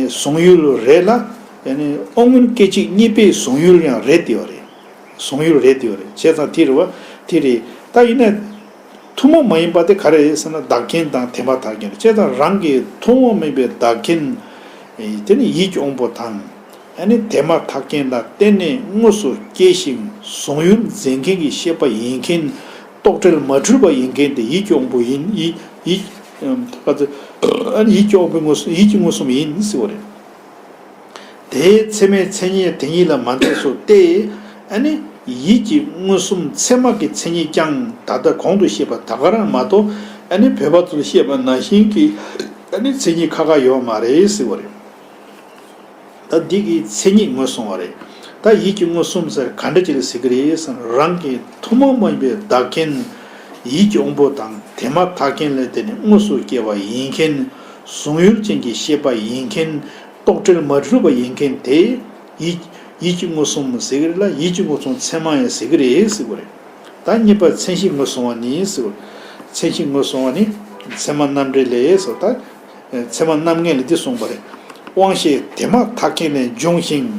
གཟུང་ཡུལ་རེད་ལ། དབང་མངོན་སྐད་ཅིག་གཉིས་པའི་གཟུང་ཡུལ་ཡང་རེད་དེ་བ་རེད། གཟུང་ཡུལ་རེད་དེ་བ་རེད། བྱས་ཙང་དེ་རེད་བ། དེ་རེད། ད་ཡིན་ན། ཐུན་མོང་མ་ཡིན་པ་དེ་ག་རེ་རེད་ཟེར་ན། བདག་རྐྱེན་དང་དེ་མ་ཐག་རྐྱེན་རེད། བྱས་ཙང་རང་གི་ཐུན་མོང་མིན་པའི་བདག་རྐྱེན། དེ་ནི་ཡིད་ཀྱི་དབང་པོ་དང་། ཨ་ནི་དེ་མ་ཐག་རྐྱེན་ལ་བརྟེན་ནས་དངོས་སུ་སྐྱེ་ཞིང་གཟུང་ཡུལ་འཛིན་མཁན་གྱི་ཤེས་པ་ཡིན་མཁན། རྟོག་བྲལ་མ་འཁྲུལ་བ་ཡིན་མཁན་དེ་ཡིད་ཀྱི་དབང་པོ་ཡིན། ཡིད་ཡིད་ཨ་ནི་ཡིད་ཀྱི་དབང་པོའི་མངོན་སུམ། ཡིད་ཀྱི་མངོན་སུམ་ཡིན་ཟེར་བ་རེད། དེའི་ཚད་མའི་མཚན་ཉིད་དེ་ཉིད་ལ་མ་འདས་སོ་སྟེ། ཨ་ནི་ཡིད་ཀྱི་མངོན་སུམ་ཚད་མ་གི་མཚན་ཉིད་ཀྱང་ད་ལྟ་གོང་དུ་བཤད་པ་ད་ག་རང་མ་གཏོགས། ཨ་ནི་བོད་པ་ཚོས་བཤད་པ་ནང་བཞིན་གྱི་ཨ་ནི་མཚན་ཉིད་ཁ་ཁ་ཡོད་མ་རེད་ཟེར་བ་རེད། ད་འདི་གི་མཚན་ཉིད་ངོས་བཟུང་བ་རེད། ད་ཡིད་ཀྱི་མངོན་སུམ་ཟེར་ག་འདྲ་ཅིག་ལ་ཟེར་གི་རེད་ཟེར་ན། རང་གི་ཐུན་མོང་མ་ཡིན་པའི་བདག་རྐྱེན། ཡིད་ཀྱི་དབང་པོ་དང་དེ་མ་ཐག་རྐྱེན་ལ་བརྟེན་ནས་དངོས་སུ་སྐྱེ་བ་ཡིན་མཁན། གཟུང་ཡུལ་ཅན་གྱི་ཤེས་པ་ཡིན་མཁན། རྟོག་བྲལ་མ་འཁྲུལ་བ་ཡིན་མཁན་དེ། ཡིད་ཡིད་ཀྱི་མངོན་སུམ་ཟེར་གི་རེད་ལ། ཡིད་ཀྱི་མངོན་སུམ་ཚད་མ་ཡང་ཟེར་གི་རེད་ཟེར་གི་རེད། ད་གཉིས་པ་མཚན་གཞི་ངོས་བཟུང་བ་ནི་ཟེར་གི་རེད། མཚན་གཞི་ངོས་བཟུང་བ་ནི་ཚད་མ་རྣམ་འགྲེལ་ལས་སོ། ད་ཚད་མ་རྣམ་ངེས་ལས་འདི་གསུངས་པ་རེད། དབང་ཤེས་དེ་མ་ཐག་རྐྱེན་ལས་འབྱུང་ཞིང་།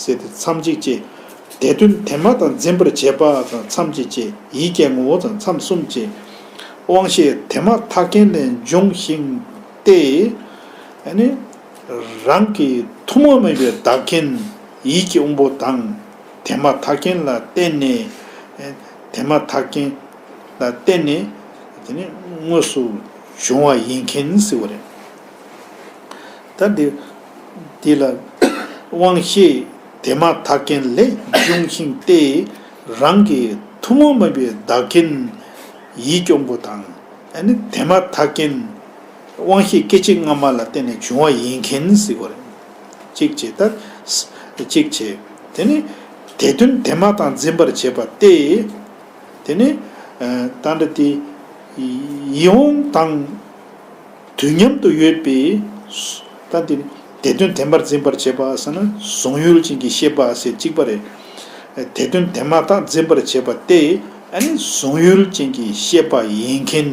ཟེར་ཏེ་མཚམས་གཅིག་བཅད། དེ་དོན་དེ་མ་དང་འཛིན་པར་བྱེད་པ་དང་མཚམས་གཅིག་བཅད། ཡིད་ཀྱི་ངོ་བོ་དང་མཚམས་གསུམ་བཅད། དབང་ཤེས་དེ་མ་ཐག་རྐྱེན་ལས་འབྱུང་ཞིང་སྟེ། ཨ་ནི་རང་གི་ཐུན་མོང་མིན་པའི་བདག་རྐྱེན་ཡིད་ཀྱི་དབང་པོ་དང་དེ་མ་ཐག་རྐྱེན་ལ་བརྟེན་ནས། དེ་མ་ཐག་རྐྱེན་ལ་བརྟེན་ནས་དེ་ནི་དངོས་སུ་བྱུང་བ་ཡིན་མཁན་ཟེར་བ་རེད། ད་འདི་འདི་ལ་དབང་ཤེས་དེ་མ་ཐག་རྐྱེན་ལས་འབྱུང་ཞིང་སྟེ། རང་གི་ཐུན་མོང་མིན་པའི་བདག་རྐྱེན་ཡིད་ཀྱི་དབང་པོ་དང་། ཨ་ནི་དེ་མ་ཐག་རྐྱེན་དབང་ཤེས་སྐད་ཅིག་སྔ་མ་ལ་བརྟེན་ནས་བྱུང་བ་ཡིན་མཁན་ཟེར་བ་རེད། གཅིག་བྱས། ད་གཅིག་བྱས། དེ་ནི་དེ་དོན་དེ་མ་དང་འཛིན་པར་བྱེད་པ་སྟེ། དེ་ནི་ད་འདྲ་དེ་ཡིད་དབང་དང་དུས་མཉམ་དུ་ཡོད་པའི། ད་དེ་དེ་དོན་དེ་མར་འཛིན་པར་བྱེད་པ་ཟེར་ན། གཟུང་ཡུལ་ཅན་གྱི་ཤེས་པ་ཟེར་གཅིག་པ་རེད། དེ་དོན་དེ་མ་དང་འཛིན་པར་བྱེད་པ་སྟེ། ཨ་ནི་གཟུང་ཡུལ་ཅན་གྱི་ཤེས་པ་ཡིན་མཁན།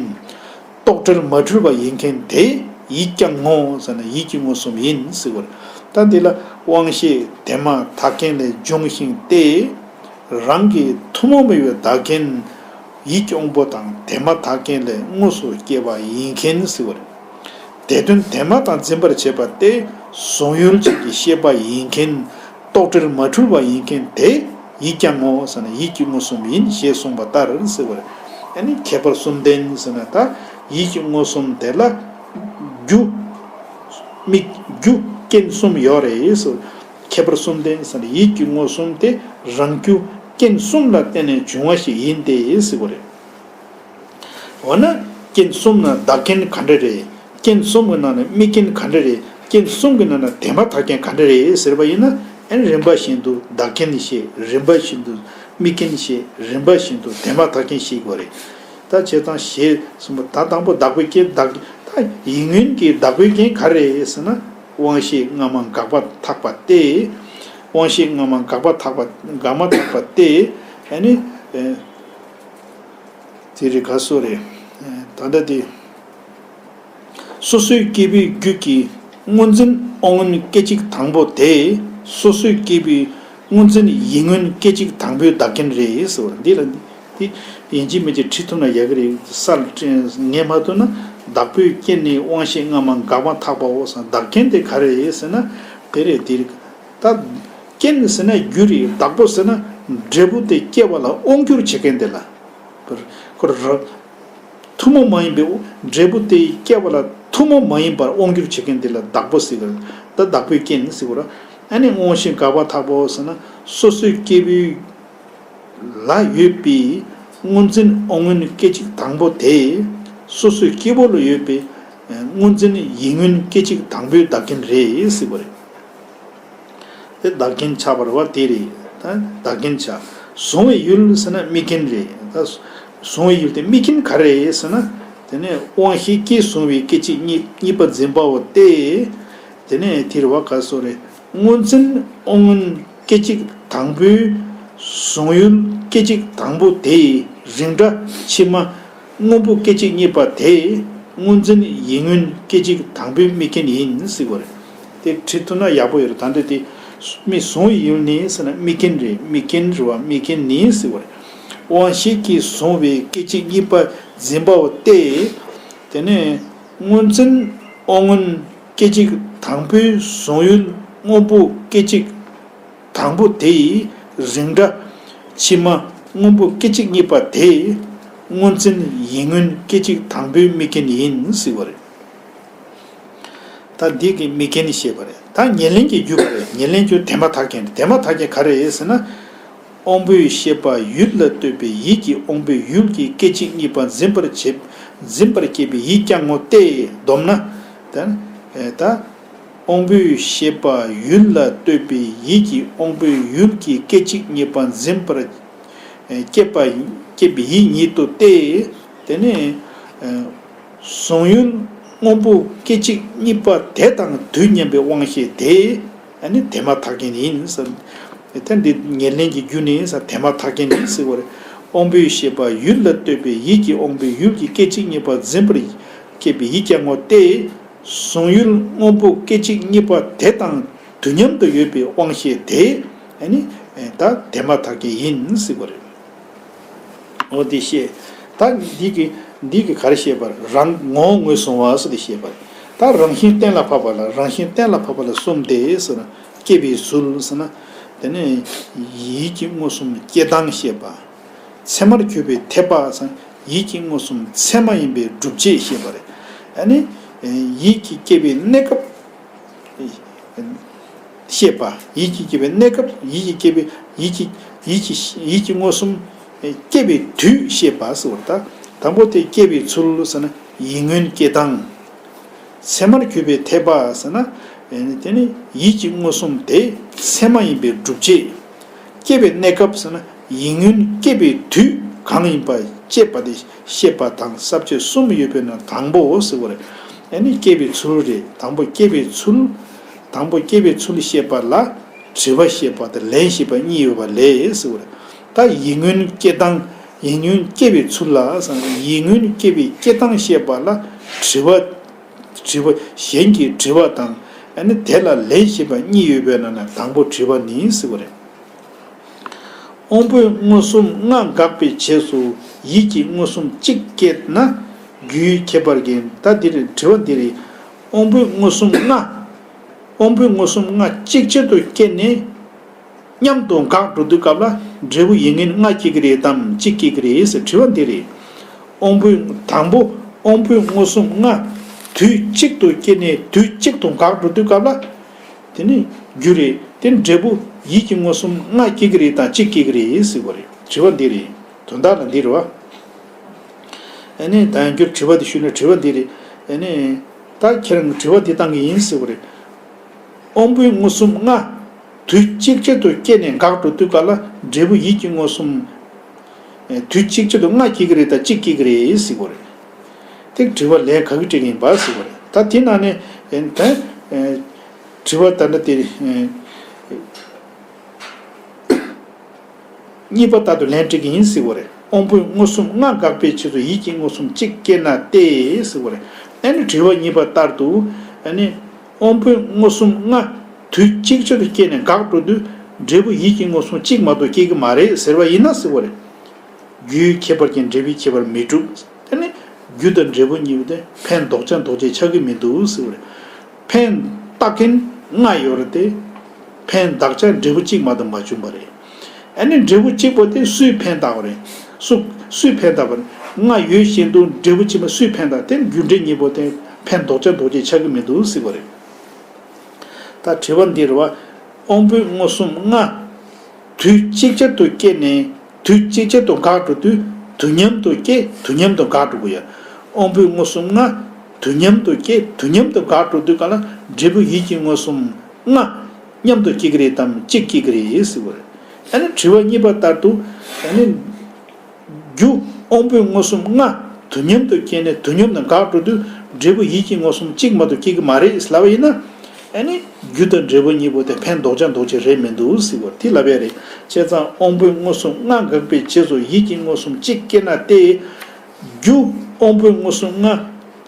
རྟོག་བྲལ་མ་འཁྲུལ་བ་ཡིན་མཁན་དེ་ཡིད་ཀྱང་ངོ་ཟེར་ན། ཡིད་ཀྱི་མངོན་སུམ་ཡིན་ཟེར་བ་རེད། ད་འདི་ལ་དབང་ཤེས་དེ་མ་ཐག་རྐྱེན་ལས་འབྱུང་ཞིང་སྟེ། རང་གི་ཐུན་མོང་མིན་པའི་བདག་རྐྱེན་ཡིད་ཀྱི་དབང་པོ་དང་དེ་མ་ཐག་རྐྱེན་ལས་དངོས་སུ་སྐྱེ་བ་ཡིན་མཁན་ཟེར་བ་རེད། དེ་དོན་དེ་མ་དང་འཛིན་པར་བྱེད་པ་སྟེ། གཟུང་ཡུལ་ཅན་གྱི་ཤེས་པ་ཡིན་མཁན། རྟོག་བྲལ་མ་འཁྲུལ་བ་ཡིན་མཁན་དེ་ཡིད་ཀྱང་ངོ་ཟེར་ན། ཡིད་ཀྱི་མངོན་སུམ་ཡིན་ཞེས་གསུངས་པ་ལྟར་ཟེར་བ་རེད། ཨ་ནི་ཁྱད་པར་གསུམ་ལྡན་ཟེར་ན། ད་ཡིད་ཀྱི་མངོན་སུམ་དེ་ལ་རྒྱུ་དམིགས་རྒྱུ་རྐྱེན་གསུམ་ཡོད་རེད་ཟེར། ཁྱད་པར་གསུམ་ལྡན་ཟེར་ན། ཡིད་ཀྱི་མངོན་སུམ་དེ་རང་རྒྱུ་རྐྱེན་གསུམ་ལ་བརྟེན་ནས་བྱུང་བ་ཞིག་ཡིན་ཏེ་ཟེར་བ་རེད། འོ་ན་རྐྱེན་གསུམ་ནི་བདག་རྐྱེན་ག་འདྲ་རེད། རྐྱེན་གསུམ་གྱི་ནང་ནས་དམིགས་རྐྱེན་ག་འདྲ་རེད། རྐྱེན་གསུམ་གྱི་ནང་ནས་དེ་མ་ཐག་རྐྱེན་ག་འདྲ་རེད་ཟེར་བ་ཡིན་ན། ཨ་ནི་རིམ་པ་བཞིན་དུ་བདག་རྐྱེན་བཤད། རིམ་པ་བཞིན་དུ་དམིགས་རྐྱེན་བཤད། རིམ་པ་བཞིན་དུ་དེ་མ་ཐག་རྐྱེན་བཤད་དགོས་རེད། ད་བྱས་ཙང་ཞེས་གསུངས་པ། ད་དང་པོ་བདག་པོའི་རྐྱེན། བདག་ད་ཡིད་མངོན་གྱི་བདག་པོའི་རྐྱེན་ག་རེ་རེད་ཟེར་ན། དབང་ཤེས་སྔ་མ་འགགས་པ་ཐག་པ་སྟེ། དབང་ཤེས་སྔ་མ་འགགས་པ་ཐག་པ། འགགས་མ་ཐག་པ་སྟེ། ཨ་ནི། དེ་རེད། ག་སོ་རེད། ད་ལྟ་དེ། སོ་སོའི་སྐྱེས་བུའི་རྒྱུད་ཀྱི་སྔོ་འཛིན་དབང་མངོན་སྐད་ཅིག་དང་པོ་དེ། སོ་སོའི་སྐྱེས་བུའི་སྔོ་འཛིན་ཡིད་མངོན་སྐད་ཅིག་དང་པོའི་བདག་རྐྱེན་རེད་ཟེར་བ་འདི་ལ། འདི་ཡིན་གཅིག་མིན་གཅིག་བྲིས་ཐུབ་ན་ཡག་གི་རེད། ས་ལ་ངེས་མ་ཐུབ་ན། བདག་པོའི་རྐྱེན་ནི་དབང་ཤེས་སྔ་མ་འགགས་མ་ཐག་པའོ་ཟེར། བདག་རྐྱེན་དེ་ག་རེ་རེད་ཟེར་ན། དེ་རེད། དེ་རེད། ད་རྐྱེན་ཟེར་ན་རྒྱུ་རེད། བདག་པོ་ཟེར་ན་འབྲས་བུ་དེ་སྐྱེ་བ་ལ་དབང་སྒྱུར་བྱེད་མཁན་དེ་ལ། ཁོ་ར། ཐུན་མོང་མ་ཡིན་པའི་འབྲས་བུ་དེ་སྐྱེ་བ་ལ་ཐུན་མོང་མ་ཡིན་པར་དབང་སྒྱུར་བྱེད་མཁན་དེ་ལ་བདག་པོ་ཟེར་གི་རེད། ད་བདག་པོའི་རྐྱེན་ཟེར་གི་རེད། ཨ་ནི་དབང་ཤེས་འགགས་པ་ཐག་པའོ་ཟེར་ན། སོ་སོའི་སྐྱེས་བུ་ལ་ཡོད་པའི་སྔོ་འཛིན་དབང་མངོན་སྐད་ཅིག་དང་པོ་དེ། སོ་སོའི་སྐྱེས་བུ་ལ་ཡོད་པའི་སྔོ་འཛིན་ཡིད་མངོན་སྐད་ཅིག་དང་པོའི་བདག་རྐྱེན་རེད་ཟེར་གི་རེད། དེ་བདག་རྐྱེན་ཆགས་པར་བ་དེ་རེད། ད་བདག་རྐྱེན་ཆགས། གཟུང་བའི་ཡུལ་ཟེར་ན་དམིགས་རྐྱེན་རེད། ད་གཟུང་བའི་ཡུལ་དེ་དམིགས་རྐྱེན་ག་རེ་རེད་ཟེར་ན། དེ་ནས་དབང་ཤེས་ཀྱིས་གཟུང་བའི་སྐད་ཅིག་གཉིས་གཉིས་པ་འཛིན་པའོ་སྟེ། དེ་ནས་དེ་རེད་བ། ག་སོ་རེད། སྔོ་འཛིན་དབང་མངོན་སྐད་ཅིག་དང་པོའི་གཟུང་ཡུལ་སྐད་ཅིག་དང་པོ་དེ་ཡི་རིགས་འདྲ་ཕྱི་མ་སྔོན་པོ་སྐད་ཅིག་གཉིས་པ་དེ་སྔོ་འཛིན་ཡིད་མངོན་སྐད་ཅིག་དང་པོའི་དམིགས་རྐྱེན་ཡིན་ཟེར་བ་རེད། དེ་བྲིས་ཐུབ་ན་ཡག་པོ་ཡོད་རེད། ད་འདི་དེ་མི་གཟུང་བའི་ཡུལ་ནི་ཟེར་ན་དམིགས་རྐྱེན་རེད། དམིགས་རྐྱེན་རེད་བ། དམིགས་རྐྱེན་ནི་ཟེར་བ་རེད། དབང་ཤེས་ཀྱིས་གཟུང་བའི་སྐད་ཅིག་གཉིས་པ་འཛིན་པའོ་སྟེ། དེ་ནས་སྔོ་འཛིན་དབང་མངོན་སྐད་ཅིག་དང་པོའི་གཟུང་ཡུལ་སྔོན་པོ་སྐད་ཅིག་དང་པོ་དེ་ཡི་རིགས་འདྲ་ཕྱི་མ་སྔོན་པོ་སྐད་ཅིག་གཉིས་པ་དེ་སྔོ་འཛིན་ཡིད་མངོན་སྐད་ཅིག་དང་པོའི་དམིགས་རྐྱེན་ཡིན་ཟེར་བ་རེད། ད་འདི་གི་དམིགས་རྐྱེན་བཤད་པ་རེད། ད་ཉེར་ལེན་གྱི་རྒྱུ་ག་རེ། ཉེར་ལེན་རྒྱུ་དེ་མ་ཐག་རྐྱེན་རེད། དེ་མ་ཐག་རྐྱེན་ག་རེ་རེད་ཟེར་ན། དབང་པོའི་ཤེས་པ་ཡུལ་ལ་ལྟོས་པའི་ཡིད་ཀྱི་དབང་པོའི་ཡུལ་གྱི་སྐད་ཅིག་གཉིས་པ་འཛིན་པར་བྱེད། འཛིན་པར་བྱེད་པའི་ཡིད་ཀྱང་ངོ་སྟེ། བསྡོམས་ན། ད་ད་དབང་པོའི་ཤེས་པ་ཡུལ་ལ་ལྟོས་པའི་ཡིད་ཀྱི་དབང་པོའི་ཡུལ་གྱི་སྐད་ཅིག་གཉིས་པ་འཛིན་པར་བྱེད་པ་བྱེད་པའི་ཡིད་ཉིད་དུ་སྟེ། དེ་ནས་གཟུང་ཡུལ་སྔོན་པོ་སྐད་ཅིག་གཉིས་པ་དེ་དང་དུས་མཉམ་པའི་དབང་ཤེས་དེ་ཨ་ནི་དེ་མ་ཐག་རྐྱེན་ཡིན་ཟེར། དེ་འདི་ཉེར་ལེན་གྱི་རྒྱུ་ནི་ཟེར་དེ་མ་ཐག་རྐྱེན་ཡིན་ཟེར་བ་རེད། དབང་པོའི་ཤེས་པ་ཡུལ་ལ་ལྟོས་པའི་ཡིད་ཀྱི་དབང་པོའི་ཡུལ་གྱི་སྐད་ཅིག་གཉིས་པ་འཛིན་པར་བྱེད་པའི་ཡིད་ཀྱང་ངོ་སྟེ། གཟུང་ཡུལ་སྔོན་པོ་སྐད་ཅིག་གཉིས་པ་དེ་དང་དུས་མཉམ་དུ་ཡོད་པའི་དབང་ཤེས་དེ་ཨ་ནི་ད་དེ་མ་ཐག་རྐྱེན་ཡིན་ཟེར་བ་རེད། འོ་དེ་བཤད། ད་འདི་གི་འདི་གི་ག་རེ་བཤད་པ་རེད། རང་ངོ་བོ་ངོས་བཟུང་བ་ཟེར་དེ་བཤད་པ་རེད། ད་རང་བཞིན་གཏན་ལ་ཕབ་པ་ལ། རང་བཞིན་གཏན་ལ་ཕབ་པ་ལ་གསུམ་སྟེ་ཟེར་ན། སྐྱེ་བའི་ཚུལ་ཟེར་ན། དེ་ནས་ཡིད་ཀྱི་མངོན་སུམ་སྐྱེ་སྟངས་བཤད་པ། མཚན་མར་གྱུར་པའི་འཐད་པ་ཟེར་ན། ཡིད་ཀྱི་མངོན་སུམ་ཚད་མ་ཡིན་པའི་སྒྲུབ་བྱེད་བཤད་པ་རེད། ཨ་ནི་ཡིད་ཀྱི་སྐྱེ་བའི་གནས་སྐབས་བཤད་པ། ཡིད་ཀྱི་སྐྱེ་བའི་གནས་སྐབས། ཡིད་ཀྱི་སྐྱེ་བའི་ཡིད་ཀྱི་ཡིད་ཀྱི་ཡིད་ཀྱི་མངོན་སུམ་སྐྱེ་བའི་དུས་བཤད་པ་ཟེར་བ་རེད། ད་དང་པོ་དེ་སྐྱེ་བའི་ཚུལ་ཟེར་ན་ཡིད་མངོན་སྐྱེ་སྟངས། མཚན་མར་གྱུར་པའི་འཐད་པ་ཟེར་ན། དེ་ནི་ཡིད་ཀྱི་མངོན་སུམ་དེ་ཚད་མ་ཡིན་པའི་སྒྲུབ་བྱེད། སྐྱེ་བའི་གནས་སྐབས་ཟེར་ན་ཡིད་མངོན་སྐྱེ་བའི་དུས་གང་ཡིན་པ་དཔྱད་པ་དེ་བཤད་པ་དང་ས་བཅད་གསུམ་ཡོད་པའི་ནང་དང་པོའོ་ཟེར་བ་རེད། ཨ་ནི་སྐྱེ་བའི་ཚུལ་རེད། དང་པོ་སྐྱེ་བའི་ཚུལ། དང་པོ་སྐྱེ་བའི་ཚུལ་བཤད་པ་ལ་དྲི་བ་བཤད་པ་དང་ལན་བཤད་པ་གཉིས་ཡོད་པ་ལས་ཟེར་བ་རེད། ད་ཡིད་མངོན་སྐྱེ་སྟངས། ཡིད་མངོན་སྐྱེ་བའི་ཚུལ་ལ་ཟེར་ན་ཡིད་མངོན་སྐྱེ་བའི་སྐྱེ་སྟངས་བཤད་པ་ལ་དྲི་བ། དྲི་བ་གཞན་གྱི་དྲི་བ་དང་ཨ་ནི་དེ་ལ་ལན་བཤད་པ་གཉིས་ཡོད་པའི་ནང་ནས་དང་པོ་དྲི་བ་ནི་ཟེར་བ་རེད། དབང་པོའི་མངོན་སུམ་ལྔ་འགག་པའི་རྗེས་སུ་ཡིད་ཀྱི་མངོན་སུམ་གཅིག་སྐྱེས་ན་རྒྱུའི་ཁྱད་པར་གྱིས། ད་འདི་རེད། དྲི་བ་འདི་རེད། དབང་པོའི་མངོན་སུམ་ལྔ། དབང་པོའི་མངོན་སུམ་ལྔ་གཅིག་ཆར་དུ་སྐྱེས་ནས་མཉམ་དུ་འགག་འགྲོ་དུས་སྐབས་ལ་འབྲས་བུ་ཡིད་མངོན་ལྔ་སྐྱེ་གི་རེད་དམ་གཅིག་སྐྱེ་གི་རེད་ཟེར་དྲི་བ་འདི་རེད། དབང་པོའི་དང་པོ། དབང་པོའི་མངོན་སུམ་ལྔ་དུས་གཅིག་ཏུ་སྐྱེས་ནས་དུས་གཅིག་ཏུ་འགག་འགྲོ་དུས་སྐབས་ལ། དེ་ནི་རྒྱུ་རེད། དེ་ནི་འབྲས་བུ་ཡིད་ཀྱི་མངོན་སུམ་ལྔ་སྐྱེ་གི་རེད་དང་གཅིག་སྐྱེ་གི་རེད་ཟེར་བ་རེད། དྲི་བ་འདི་རེད། དོན་དག་ལ་འདི་རེད་བ། ཨ་ནི་ད་ཡང་བསྐྱར་དྲི་བ་འདི་ཞུས་ན་དྲི་བ་འདི་རེད། ཨ་ནི་ད་ཁྱེད་རང་གི་དྲི་བ་འདི་བཏང་གི་ཡིན་ཟེར་བ་རེད། དབང་པོའི་མངོན་སུམ་ལྔ་དུས་གཅིག་ཆར་དུ་སྐྱེས་ནས་འགག་འགྲོ་དུས་སྐབས་ལ་འབྲས་བུ་ཡིད་ཀྱི་མངོན་སུམ་དུས་གཅིག་ཆར་དུ་ལྔ་སྐྱེ་གི་རེད་དང་གཅིག་སྐྱེ་གི་རེད་ཟེར་བ་རེད། དེ་དྲི་བ་ལན་ག་གི་སྤྲད་ཀྱི་ཡིན་པ་ཟེར་བ་རེད། ད་དེ་ནང་ནས་ད་དྲི་བ་ད་ལྟ་དེ། གཉིས་པ་ལྟར་དུ་ལན་སྤྲད་ཀྱི་ཡིན་ཟེར་བ་རེད། དབང་པོའི་མངོན་སུམ་ལྔ་འགག་པའི་ཆེད་དུ་ཡིད་ཀྱི་མངོན་སུམ་གཅིག་སྐྱེས་ན་སྟེ་ཟེར་བ་རེད། ཨ་ནི་དྲི་བ་གཉིས་པ་ལྟར་དུ། ཨ་ནི་དབང་པོའི་མངོན་སུམ་ལྔ་དུས་གཅིག་ཆར་དུ་སྐྱེས་ནས་འགག་འགྲོ་དུས་འབྲས་བུ་ཡིད་ཀྱི་མངོན་སུམ་གཅིག་མ་གཏོགས་སྐྱེ་གི་མ་རེད་ཟེར་བ་ཡིན་ན་ཟེར་བ་རེད། རྒྱུའི་ཁྱད་པར་གྱིས་འབྲས་བུའི་ཁྱད་པར་མི་འགྲུབ། དེ་ནི་རྒྱུ་དང་འབྲས་བུ་གཉིས་པོ་དེ་ཕན་འདོགས་ཆ་འདོགས་བྱེད་ཆགས་ཀྱི་མི་འདུག་ཟེར་བ་རེད། ཕན་བཏགས་མཁན་ལྔ་ཡོད་རེད་དེ། ཕན་གདགས་ཆ་འབྲས་བུ་གཅིག་མ་གཏོགས་མ་བྱུང་བ་རེད། ཨ་ནི་འབྲས་བུ་གཅིག་པོ་དེ་སུས་ཕན་བཏགས་པ་རེད། སུ་སུས་ཕན་བཏགས་པ་རེད། ལྔ་ཡོད་བཞིན་དུ་འབྲས་བུ་གཅིག་མ་སུས་ཕན་བཏགས། དེ་ནི་རྒྱུ་འབྲས་གཉིས་པོ་དེ་ཕན་འདོགས་ཆ་འདོགས་བྱེད་ཆགས་ཀྱི་མི་འདུག་ཟེར་བ་རེད། ད་དྲི་བ་འདི་རེད་བ། དབང་པོའི་མངོན་སུམ་ལྔ་དུས་གཅིག་ཆར་དུ་སྐྱེས་ནས་དུས་གཅིག་ཆར་དུ་འགག་འགྲོ་དུས་དུས་མཉམ་དུ་སྐྱེ་དུས་མཉམ་དུ་འགག་འགྲོ་གི་ཡོད། དབང་པོའི་མངོན་སུམ་ལྔ་དུས་མཉམ་དུ་སྐྱེ་དུས་མཉམ་དུ་འགག་འགྲོ་དུས་ག་ལ་འབྲས་བུ་ཡིད་ཀྱི་མངོན་སུམ་ལྔ་མཉམ་དུ་སྐྱེ་གི་རེད་དམ་གཅིག་སྐྱེ་གི་རེད་ཟེར་བ་རེད། ཨ་ནི་དྲི་བ་གཉིས་པ་ལྟར་དུ། ཨ་ནི། རྒྱུ་དབང་པོའི་མངོན་སུམ་ལྔ་དུས་མཉམ་དུ་སྐྱེས་ནས་དུས་མཉམ་དུ་འགག་འགྲོ་དུས། འབྲས་བུ་ཡིད་ཀྱི་མངོན་སུམ་གཅིག་མ་གཏོགས་སྐྱེ་གི་མ་རེད་ལབ་པ་ཡིན་ན། ཨ་ནི་རྒྱུ་དང་འབྲས་བུ་གཉིས་པོ་དེ་ཕན་འདོགས་ཆ་འདོགས་ཆ་རེད་མི་འདུག་ཟེར་བ་དེ་ལབ་ཡ་རེད། བྱས་ཙང་དབང་པོའི་མངོན་སུམ་ལྔ་འགག་པའི་རྗེས་སུ་ཡིད་ཀྱི་མངོན་སུམ་གཅིག་སྐྱེས་ན་སྟེ། རྒྱུ་དབང་པོའི་མངོན་སུམ་ལྔ་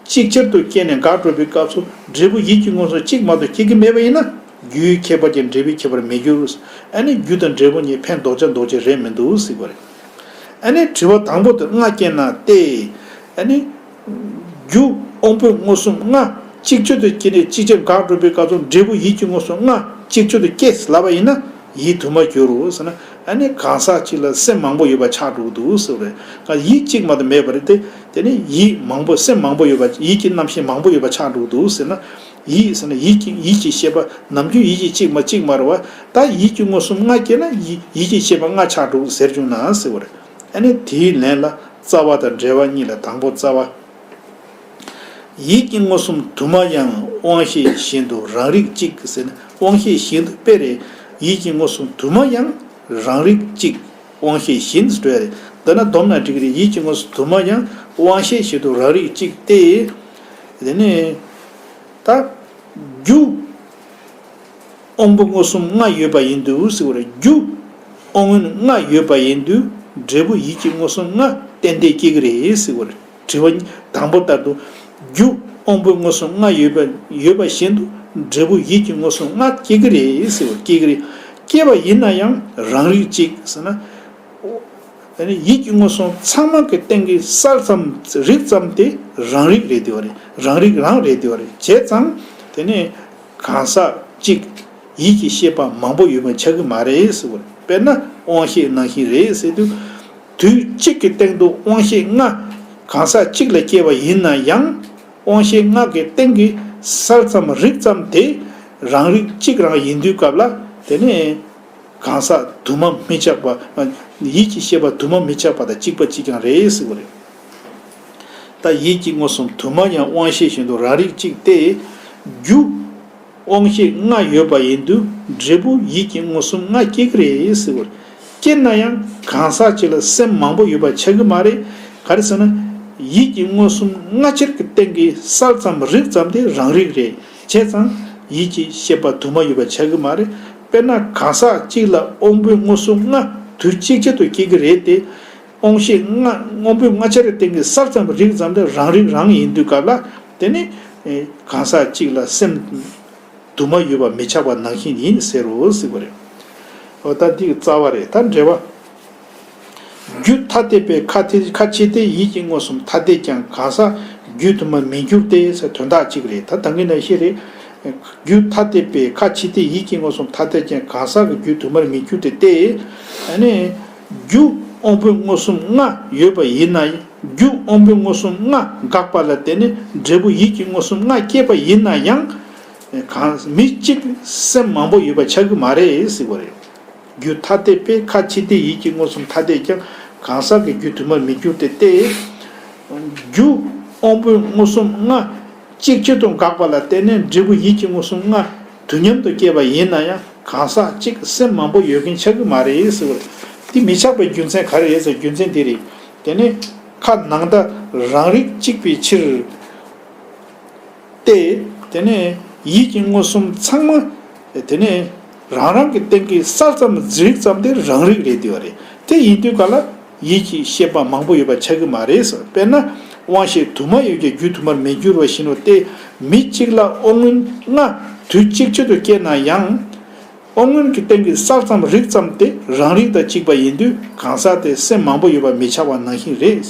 ཅིག་ཅར་དུ་སྐྱེས་ནས་འགག་འགྲོ་བའི་སྐབས་སུ་འབྲས་བུ་ཡིད་ཀྱི་མངོན་སུམ་གཅིག་མ་གཏོགས་སྐྱེ་གི་མེད་པ་ཡིན་ན། རྒྱུའི་ཁྱད་པར་གྱིས་འབྲས་བུའི་ཁྱད་པར་མི་འགྱུར། ཨ་ནི་རྒྱུ་དང་འབྲས་བུ་གཉིས་ཕན་འདོགས་ཆ་འདོགས་ཆ་རེད་མི་འདུག་ཟེར་བ་རེད། ཨ་ནི་དྲི་བ་དང་པོ་དེ་ལྔ་སྐྱེས་ན་སྟེ། ཨ་ནི། རྒྱུ་དབང་པོའི་མངོན་སུམ་ལྔ་ཅིག་ཅར་དུ་སྐྱེས་ནས་ཅིག་ཅར་འགག་འགྲོ་བའི་སྐབས་སུ་འབྲས་བུ་ཡིད་ཀྱི་མངོན་སུམ་ལྔ་ཅིག་ཅར་དུ་སྐྱེས་ལབ་པ་ཡིན་ན། ཡིད་དུ་མ་འགྱུར་རོ་ཟེར་ན། ཨ་ནི་གང་ཟག་གཅིག་ལ་སེམས་མང་པོ་ཡོད་པ་ཆགས་འགྲོ་གི་འདུག་ཟེར་བ་རེད། ཡིད་གཅིག་མ་གཏོགས་མེད་པ་རེད་དེ། དེ་ནི་ཡིད་མང་པོ་སེམས་མང་པོ་ཡོད་པ་ཡིད་ཀྱི་རྣམ་ཤེས་མང་པོ་ཡོད་པ་ཆགས་འགྲོ་གི་འདུག་ཟེར་ན། ཡིད་ཟེར་ན་ཡིད་ཀྱི་ཡིད་ཀྱི་ཤེས་པ་ནམ་རྒྱུན་ཡིད་ཀྱི་གཅིག་མ་གཅིག་མ་རེད་བ། ད་ཡིད་ཀྱི་མངོན་སུམ་ལྔ་སྐྱེས་ན་ཡིད་ཡིད་ཀྱི་ཤེས་པ་ལྔ་ཆགས་འགྲོ་གི་ཟེར་བྱུང་ན་ཟེར་བ་རེད། ཨ་ནི་དེའི་ལན་ལ་རྩ་བ་དང་འབྲེལ་བ་གཉིས་ལ་དང་པོ་རྩ་བ། ཡིད་ཀྱི་མངོན་སུམ་དུ་མ་ཡང་དབང་ཤེས་བཞིན་དུ་རང་རིག་གཅིག་ཟེར་ན། དབང་ཤེས་བཞིན་དུ་དཔེ་རེད། ཡིད་ཀྱི་མངོན་སུམ་དུ་མ་ཡང་རང་རིག་གཅིག་དབང་ཤེས་བཞིན་དུ་འགྲོ་ཡ་རེད། འདི་ན་སྡོམ་ན་འགྲིག་གི་རེད། ཡིད་ཀྱི་མངོན་སུམ་དུ་མ་ཡང་དབང་ཤེས་བཞིན་དུ་རང་རིག་གཅིག་སྟེ། དེ་ནས་ད་རྒྱུ་དབང་པོ་མངོན་སུམ་ལྔ་ཡོད་པ་ཡིན་དུས་ཟེར་བ་རེད། རྒྱུ་དབང་མངོན་ལྔ་ཡོད་པ་ཡིན་དུས་འབྲས་བུ་ཡིད་ཀྱི་མངོན་སུམ་ལྔ་ཏན་ཏན་སྐྱེ་གི་རེད་ཟེར་བ་རེད། དྲི་བ་དང་པོ་ལྟར་དུ། རྒྱུ་དབང་པོའི་མངོན་སུམ་ལྔ་ཡོད་པ་ཡོད་པ་བཞིན་དུ་འབྲས་བུ་ཡིད་ཀྱི་མངོན་སུམ་ལྔ་སྐྱེ་གི་རེད་ཟེར་བ། སྐྱེ་གི་རེད། སྐྱེས་པ་ཡིན་ན་ཡང་རང་རིག་གཅིག་ཟེར་ན། ཨ་ནི་ཡིད་ཀྱི་མངོན་སུམ་ཚང་མ་གི་སྟེང་གི་གསལ་ཙམ་རིག་ཙམ་དེ་རང་རིག་རེད་དེ་བ་རེད། རང་རིག་རང་རེད་དེ་བ་རེད། བྱས་ཙང་དེ་ནས་གང་ཟག་གཅིག་ཡིད་ཀྱི་ཤེས་པ་མང་པོ་ཡོད་པ་ཆགས་ཀྱི་མ་རེད་ཟེར་བ་རེད། དཔེར་ན་དབང་ཤེས་ནང་བཞིན་རེད་ཟེར་དུས། དུས་གཅིག་གི་སྟེང་དུ་དབང་ཤེས་ལྔ་གང་ཟག་གཅིག་ལ་སྐྱེས་པ་ཡིན་ན་ཡང་། དབང་ཤེས་ལྔ་གི་སྟེང་གི་གསལ་ཙམ་རིག་ཙམ་དེ་རང་རིག་གཅིག་རང་ཡིན་དུས་སྐབས་ལ། དེ་ནས་གང་ཟག་དུ་མ་མི་ཆགས་པ། ཡིད་ཀྱི་ཤེས་པ་དུ་མ་མི་ཆགས་པ་དང་གཅིག་པ་གཅིག་རྐྱང་རེད་ཟེར་བ་རེད། ད་ཡིད་ཀྱི་མངོན་སུམ་དུ་མ་ཡང་དབང་ཤེས་བཞིན་དུ་རང་རིག་གཅིག་སྟེ། རྒྱུ་དབང་ཤེས་ལྔ་ཡོད་པ་ཡིན་དུས་འབྲས་བུ་ཡིད་ཀྱི་མངོན་སུམ་ལྔ་སྐྱེ་གི་རེད་ཟེར་བ་རེད། སྐྱེས་ན་ཡང་གང་ཟག་གཅིག་ལ་སེམས་མང་པོ་ཡོད་པ་ཆགས་ཀྱི་མ་རེད། ག་རེ་ཟེར་ན། ཡིད་ཀྱི་མངོན་སུམ་ལྔ་ཆར་གྱི་སྟེང་གི་གསལ་ཙམ་རིག་ཙམ་དེ་རང་རིག་རེད། བྱས་ཙང་ཡིད་ཀྱི་ཤེས་པ་དུ་མ་ཡོད་པ་ཆགས་ཀྱི་མ་རེད། དཔེར་ན་གང་ཟག་གཅིག་ལ་དབང་པོའི་མངོན་སུམ་ལྔ་དུས་གཅིག་ཅར་དུ་སྐྱེ་གི་རེད་དེ། དབང་ཤེས་ལྔ་དབང་པོའི་ལྔ་ཆར་གྱི་སྟེང་གི་གསལ་ཙམ་རིག་ཙམ་དེ་རང་རིག་རང་ཡིན་དུས་སྐབས་ལ། དེ་ནི་གང་ཟག་གཅིག་ལ་སེམས་དུ་མ་ཡོད་པ་མི་ཆགས་པ་ནང་བཞིན་ཡིན་ཟེར་རོ་ཟེར་བ་རེད། འོ་ད་འདི་རྩ་བ་རེད། ད་འགྲེལ་བ། རྒྱུ་ཐ་དད་པའི་ཁ་ཐེ་ཁ་ཕྱེ་སྟེ་ཡིད་ཀྱི་མངོན་སུམ་ཐ་དད་ཀྱང་གང་ཟག་རྒྱུ་དུ་མར་མི་འགྱུར་ཏེ་ཟེར་དོན་དག་གཅིག་རེད། ད་ད་གིན་ནང་བཤད་རེད། རྒྱུ་ཐ་དད་པའི་ཁ་ཕྱེ་སྟེ་ཡིད་ཀྱི་མངོན་སུམ་ཐ་དད་ཀྱང་གང་ཟག་གི་རྒྱུ་དུ་མར་མི་འགྱུར་ཏེ་སྟེ། ཨ་ནི། རྒྱུ་དབང་པོའི་མངོན་སུམ་ལྔ་ཡོད་པ་ཡིན་ན། རྒྱུ་དབང་པོའི་མངོན་སུམ་ལྔ་འགག་པ་ལ་བརྟེན་ནས་འབྲས་བུ་ཡིད་ཀྱི་མངོན་སུམ་ལྔ་སྐྱེས་པ་ཡིན་ན་ཡང་། གང་མི་གཅིག་སེམས་མང་པོ་ཡོད་པ་ཆགས་ཀྱི་མ་རེད་ཟེར་བ་རེད། རྒྱུ་ཐ་དད་པས་ཁ་ཕྱེ་སྟེ་ཡིད་ཀྱི་མངོན་སུམ་ཐ་དད་ཀྱང་གང་ཟག་གི་རྒྱུ་དུ་མར་མི་འགྱུར་ཏེ་སྟེ། རྒྱུ་དབང་པོའི་མངོན་སུམ་ལྔ་གཅིག་ཅར་དུ་འགག་པ་ལ་བརྟེན་ནས་འབྲས་བུ་ཡིད་ཀྱི་མངོན་སུམ་ལྔ་དུས་མཉམ་དུ་སྐྱེས་པ་ཡིན་ན་ཡང་གང་ཟག་གཅིག་སེམས་མང་པོ་ཡོད་མཁན་ཆགས་ཀྱི་མ་རེད་ཟེར་བ་རེད། འདི་མི་ཆགས་པའི་རྒྱུ་མཚན་ག་རེ་རེད་ཟེར་རྒྱུ་མཚན་འདི་རེད། དེ་ནས་ཁ་ནང་ད་རང་རིག་གཅིག་པའི་ཕྱིར། ཏེ། དེ་ནས་ཡིད་ཀྱི་མངོན་སུམ་ཚང་མ། དེ་ནས་རང་རང་གི་སྟེང་གི་གསལ་ཙམ་རིག་ཙམ་དེ་རང་རིག་རེད་དེ་བ་རེད། དེ་ཡིན་དུས་ག་ལ་ཡིད་ཀྱི་ཤེས་པ་མང་པོ་ཡོད་པ་ཆགས་ཀྱི་མ་རེད་ཟེར། དཔེར་ན་དབང་ཤེས་དུ་མ་ཡོད་ཀྱང་རྒྱུ་དུ་མར་མི་འགྱུར་བ་བཞིན་ནོ། སྟེ་མི་གཅིག་ལ་དབང་མངོན་ལྔ་དུས་གཅིག་ཅར་དུ་སྐྱེས་ན་ཡང་། དབང་མངོན་གྱི་སྟེང་གི་གསལ་ཙམ་རིག་ཙམ་དེ་རང་རིག་དང་གཅིག་པ་ཡིན་དུས་གང་ཟག་དེ་སེམས་མང་པོ་ཡོད་པ་མི་ཆགས་པ་ནང་བཞིན་རེད།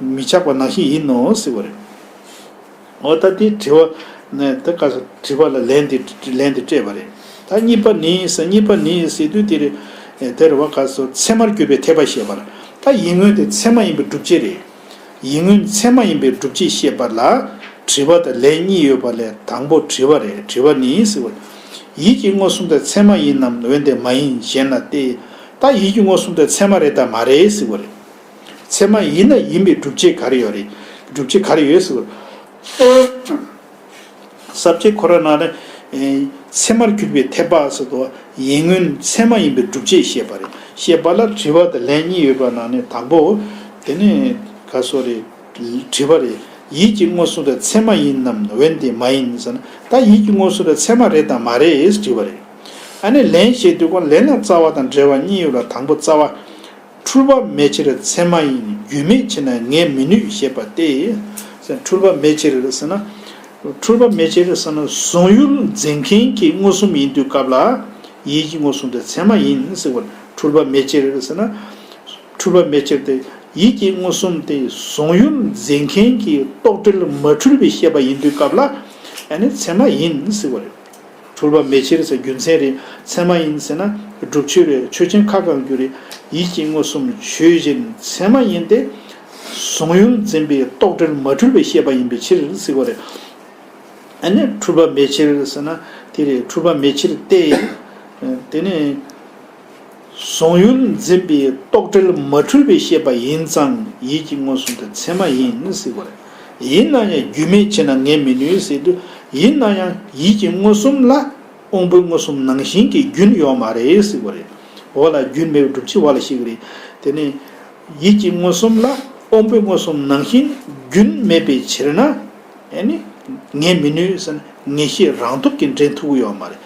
མི་ཆགས་པ་ནང་བཞིན་ཡིན་ནོ་ཟེར་བ་རེད། འོ་ད་དེ་དྲི་བ་ནས་ད་ག་ས་དྲི་བ་ལ་ལན་དེ་ལན་དེ་སྤྲད་པ་རེད། ད་གཉིས་པ་ནི་ཟེར་གཉིས་པ་ནི་ཟེར་དུས་དེ་རེད། དེ་རེད་བ། ག་སོ་ཚད་མར་གྱུར་པའི་འཐད་པ་བཤད་པ་ལ། ད་ཡིད་མངོན་དེ་ཚད་མ་ཡིན་པའི་སྒྲུབ་བྱེད་རེད། ཡིད་མངོན་ཚད་མ་ཡིན་པའི་སྒྲུབ་བྱེད་བཤད་པ་ལ་དྲི་བ་དང་ལན་གཉིས་ཡོད་པ་ལས་དང་པོ་དྲི་བ་རེད། དྲི་བ་ནི་ཟེར་བ། ཡིད་ཀྱི་མངོན་སུམ་དེ་ཚད་མ་ཡིན་ནམ། འོན་ཏེ་མ་ཡིན་ཞེ་ན་སྟེ། ད་ཡིད་ཀྱི་མངོན་སུམ་དེ་ཚད་མ་རེད་དམ་མ་རེད་ཟེར་བ་རེད། ཚད་མ་ཡིན་ན་ཡིན་པའི་སྒྲུབ་བྱེད་ག་རེ་ཡོད་རེད། སྒྲུབ་བྱེད་ག་རེ་ཡོད་ཟེར་བ། ས་བཅད་ཁོ་ར་ནང་ནས་ ཚད་མར་གྱུར་པའི་འཐད་པ་ཟེར་དུས་ཡིད་མངོན་ཚད་མ་ཡིན་པའི་སྒྲུབ་བྱེད་བཤད་པ་རེད། བཤད་པ་ལ་དྲི་བ་དང་ལན་གཉིས་ཡོད་པ་ནང་ནས་དང་པོ། དེ་ནི་ག་སོ་རེད། དྲི་བ་རེད། ཡིད་ཀྱི་མངོན་སུམ་དེ་ཚད་མ་ཡིན་ནམ་འོན་ཏེ་མ་ཡིན་ཟེར་ན། ད་ཡིད་ཀྱི་མངོན་སུམ་དེ་ཚད་མ་རེད་དམ་མ་རེད་ཟེར་དྲི་བ་རེད། ཨ་ནི་ལན་བཤད་དུས་ཀོ་ལན་ལ་རྩ་བ་དང་འབྲེལ་བ་གཉིས་ཡོད་ལ། དང་པོ་རྩ་བ། འཁྲུལ་པ་མེད་ཕྱིར་ཚད་མ་ཡིན། རྒྱུ་མེད་ཕྱིར་ན་ངེས་མི་ནུས་ཞེས་པ་སྟེ། འཁྲུལ་པ་མེད་ཕྱིར་ཟེར་ན། འཁྲུལ་པ་མེད་ཕྱིར་ཟེར་ན་གཟུང་ཡུལ་འཛིན་མཁན་གྱི་མངོན་སུམ་ཡིན་དུས་སྐབས་ལ། ཡིད་ཀྱི་མངོན་སུམ་དེ་ཚད་མ་ཡིན་ཟེར་བ། འཁྲུལ་པ་མེད་ཕྱིར་ཟེར་ན། འཁྲུལ་པ་མེད་ཕྱིར་ཏེ། ཡིད་ཀྱི་མངོན་སུམ་དེ་གཟུང་ཡུལ་འཛིན་མཁན་གྱི་རྟོག་བྲལ་མ་འཁྲུལ་བའི་ཤེས་པ་ཡིན་དུས་སྐབས་ལ། ཨ་ནི་ཚད་མ་ཡིན་ཟེར་བ་རེད། འཁྲུལ་པ་མེད་ཕྱིར་ཟེར་རྒྱུ་མཚན་རེད། ཚད་མ་ཡིན་ཟེར་ན་སྒྲུབ་ཆོས་རེད། ཆོས་ཅན་ཁ་གང་རྒྱུ་རེད། ཡིད་ཀྱི་མངོན་སུམ་ཆོས་ཅན་ཚད་མ་ཡིན་ཏེ། གཟུང་ཡུལ་འཛིན་པའི་རྟོག་བྲལ་མ་འཁྲུལ་བའི་ཤེས་པ་ཡིན་པའི་ཕྱིར་ཟེར་བ་རེད། ཨ་ནི་འཁྲུལ་པ་མེད་ཕྱིར་ཟེར་ན་དེ་རེད། འཁྲུལ་པ་མེད་ཕྱིར་ཏེ། དེ་ནི། གཟུང་ཡུལ་འཛིན་པའི་རྟོག་བྲལ་མ་འཁྲུལ་བའི་ཤེས་པ་ཡིན་ཙང་ཡིད་ཀྱི་མངོན་སུམ་དེ་ཚད་མ་ཡིན་ཟེར་བ་རེད། ཡིན་ན་ཡང་རྒྱུ་མེད་ཕྱིར་ན་ངེས་མི་ནུས་ཟེར་དུས། ཡིན་ན་ཡང་ཡིད་ཀྱི་མངོན་སུམ་ལ་དབང་པོའི་མངོན་སུམ་ནང་བཞིན་གྱི་རྒྱུན་ཡོད་མ་རེད་ཟེར་བ་རེད། འོ་ལ་རྒྱུན་མེད་པའི་སྒྲུབ་བྱེད་བ་ལ་བཤད་ཀྱི་རེད། དེ་ནི། ཡིད་ཀྱི་མངོན་སུམ་ལ་དབང་པོའི་མངོན་སུམ་ནང་བཞིན་རྒྱུན་མེད་པའི་ཕྱིར་ན། ཨ་ནི། ངེས་མི་ནུས་ཟེར་ན་ངེས་ཤེས་རང་སྟོབས་ཀྱིས་འདྲེན་ཐུབ་ཀྱི་ཡོད་མ་རེད།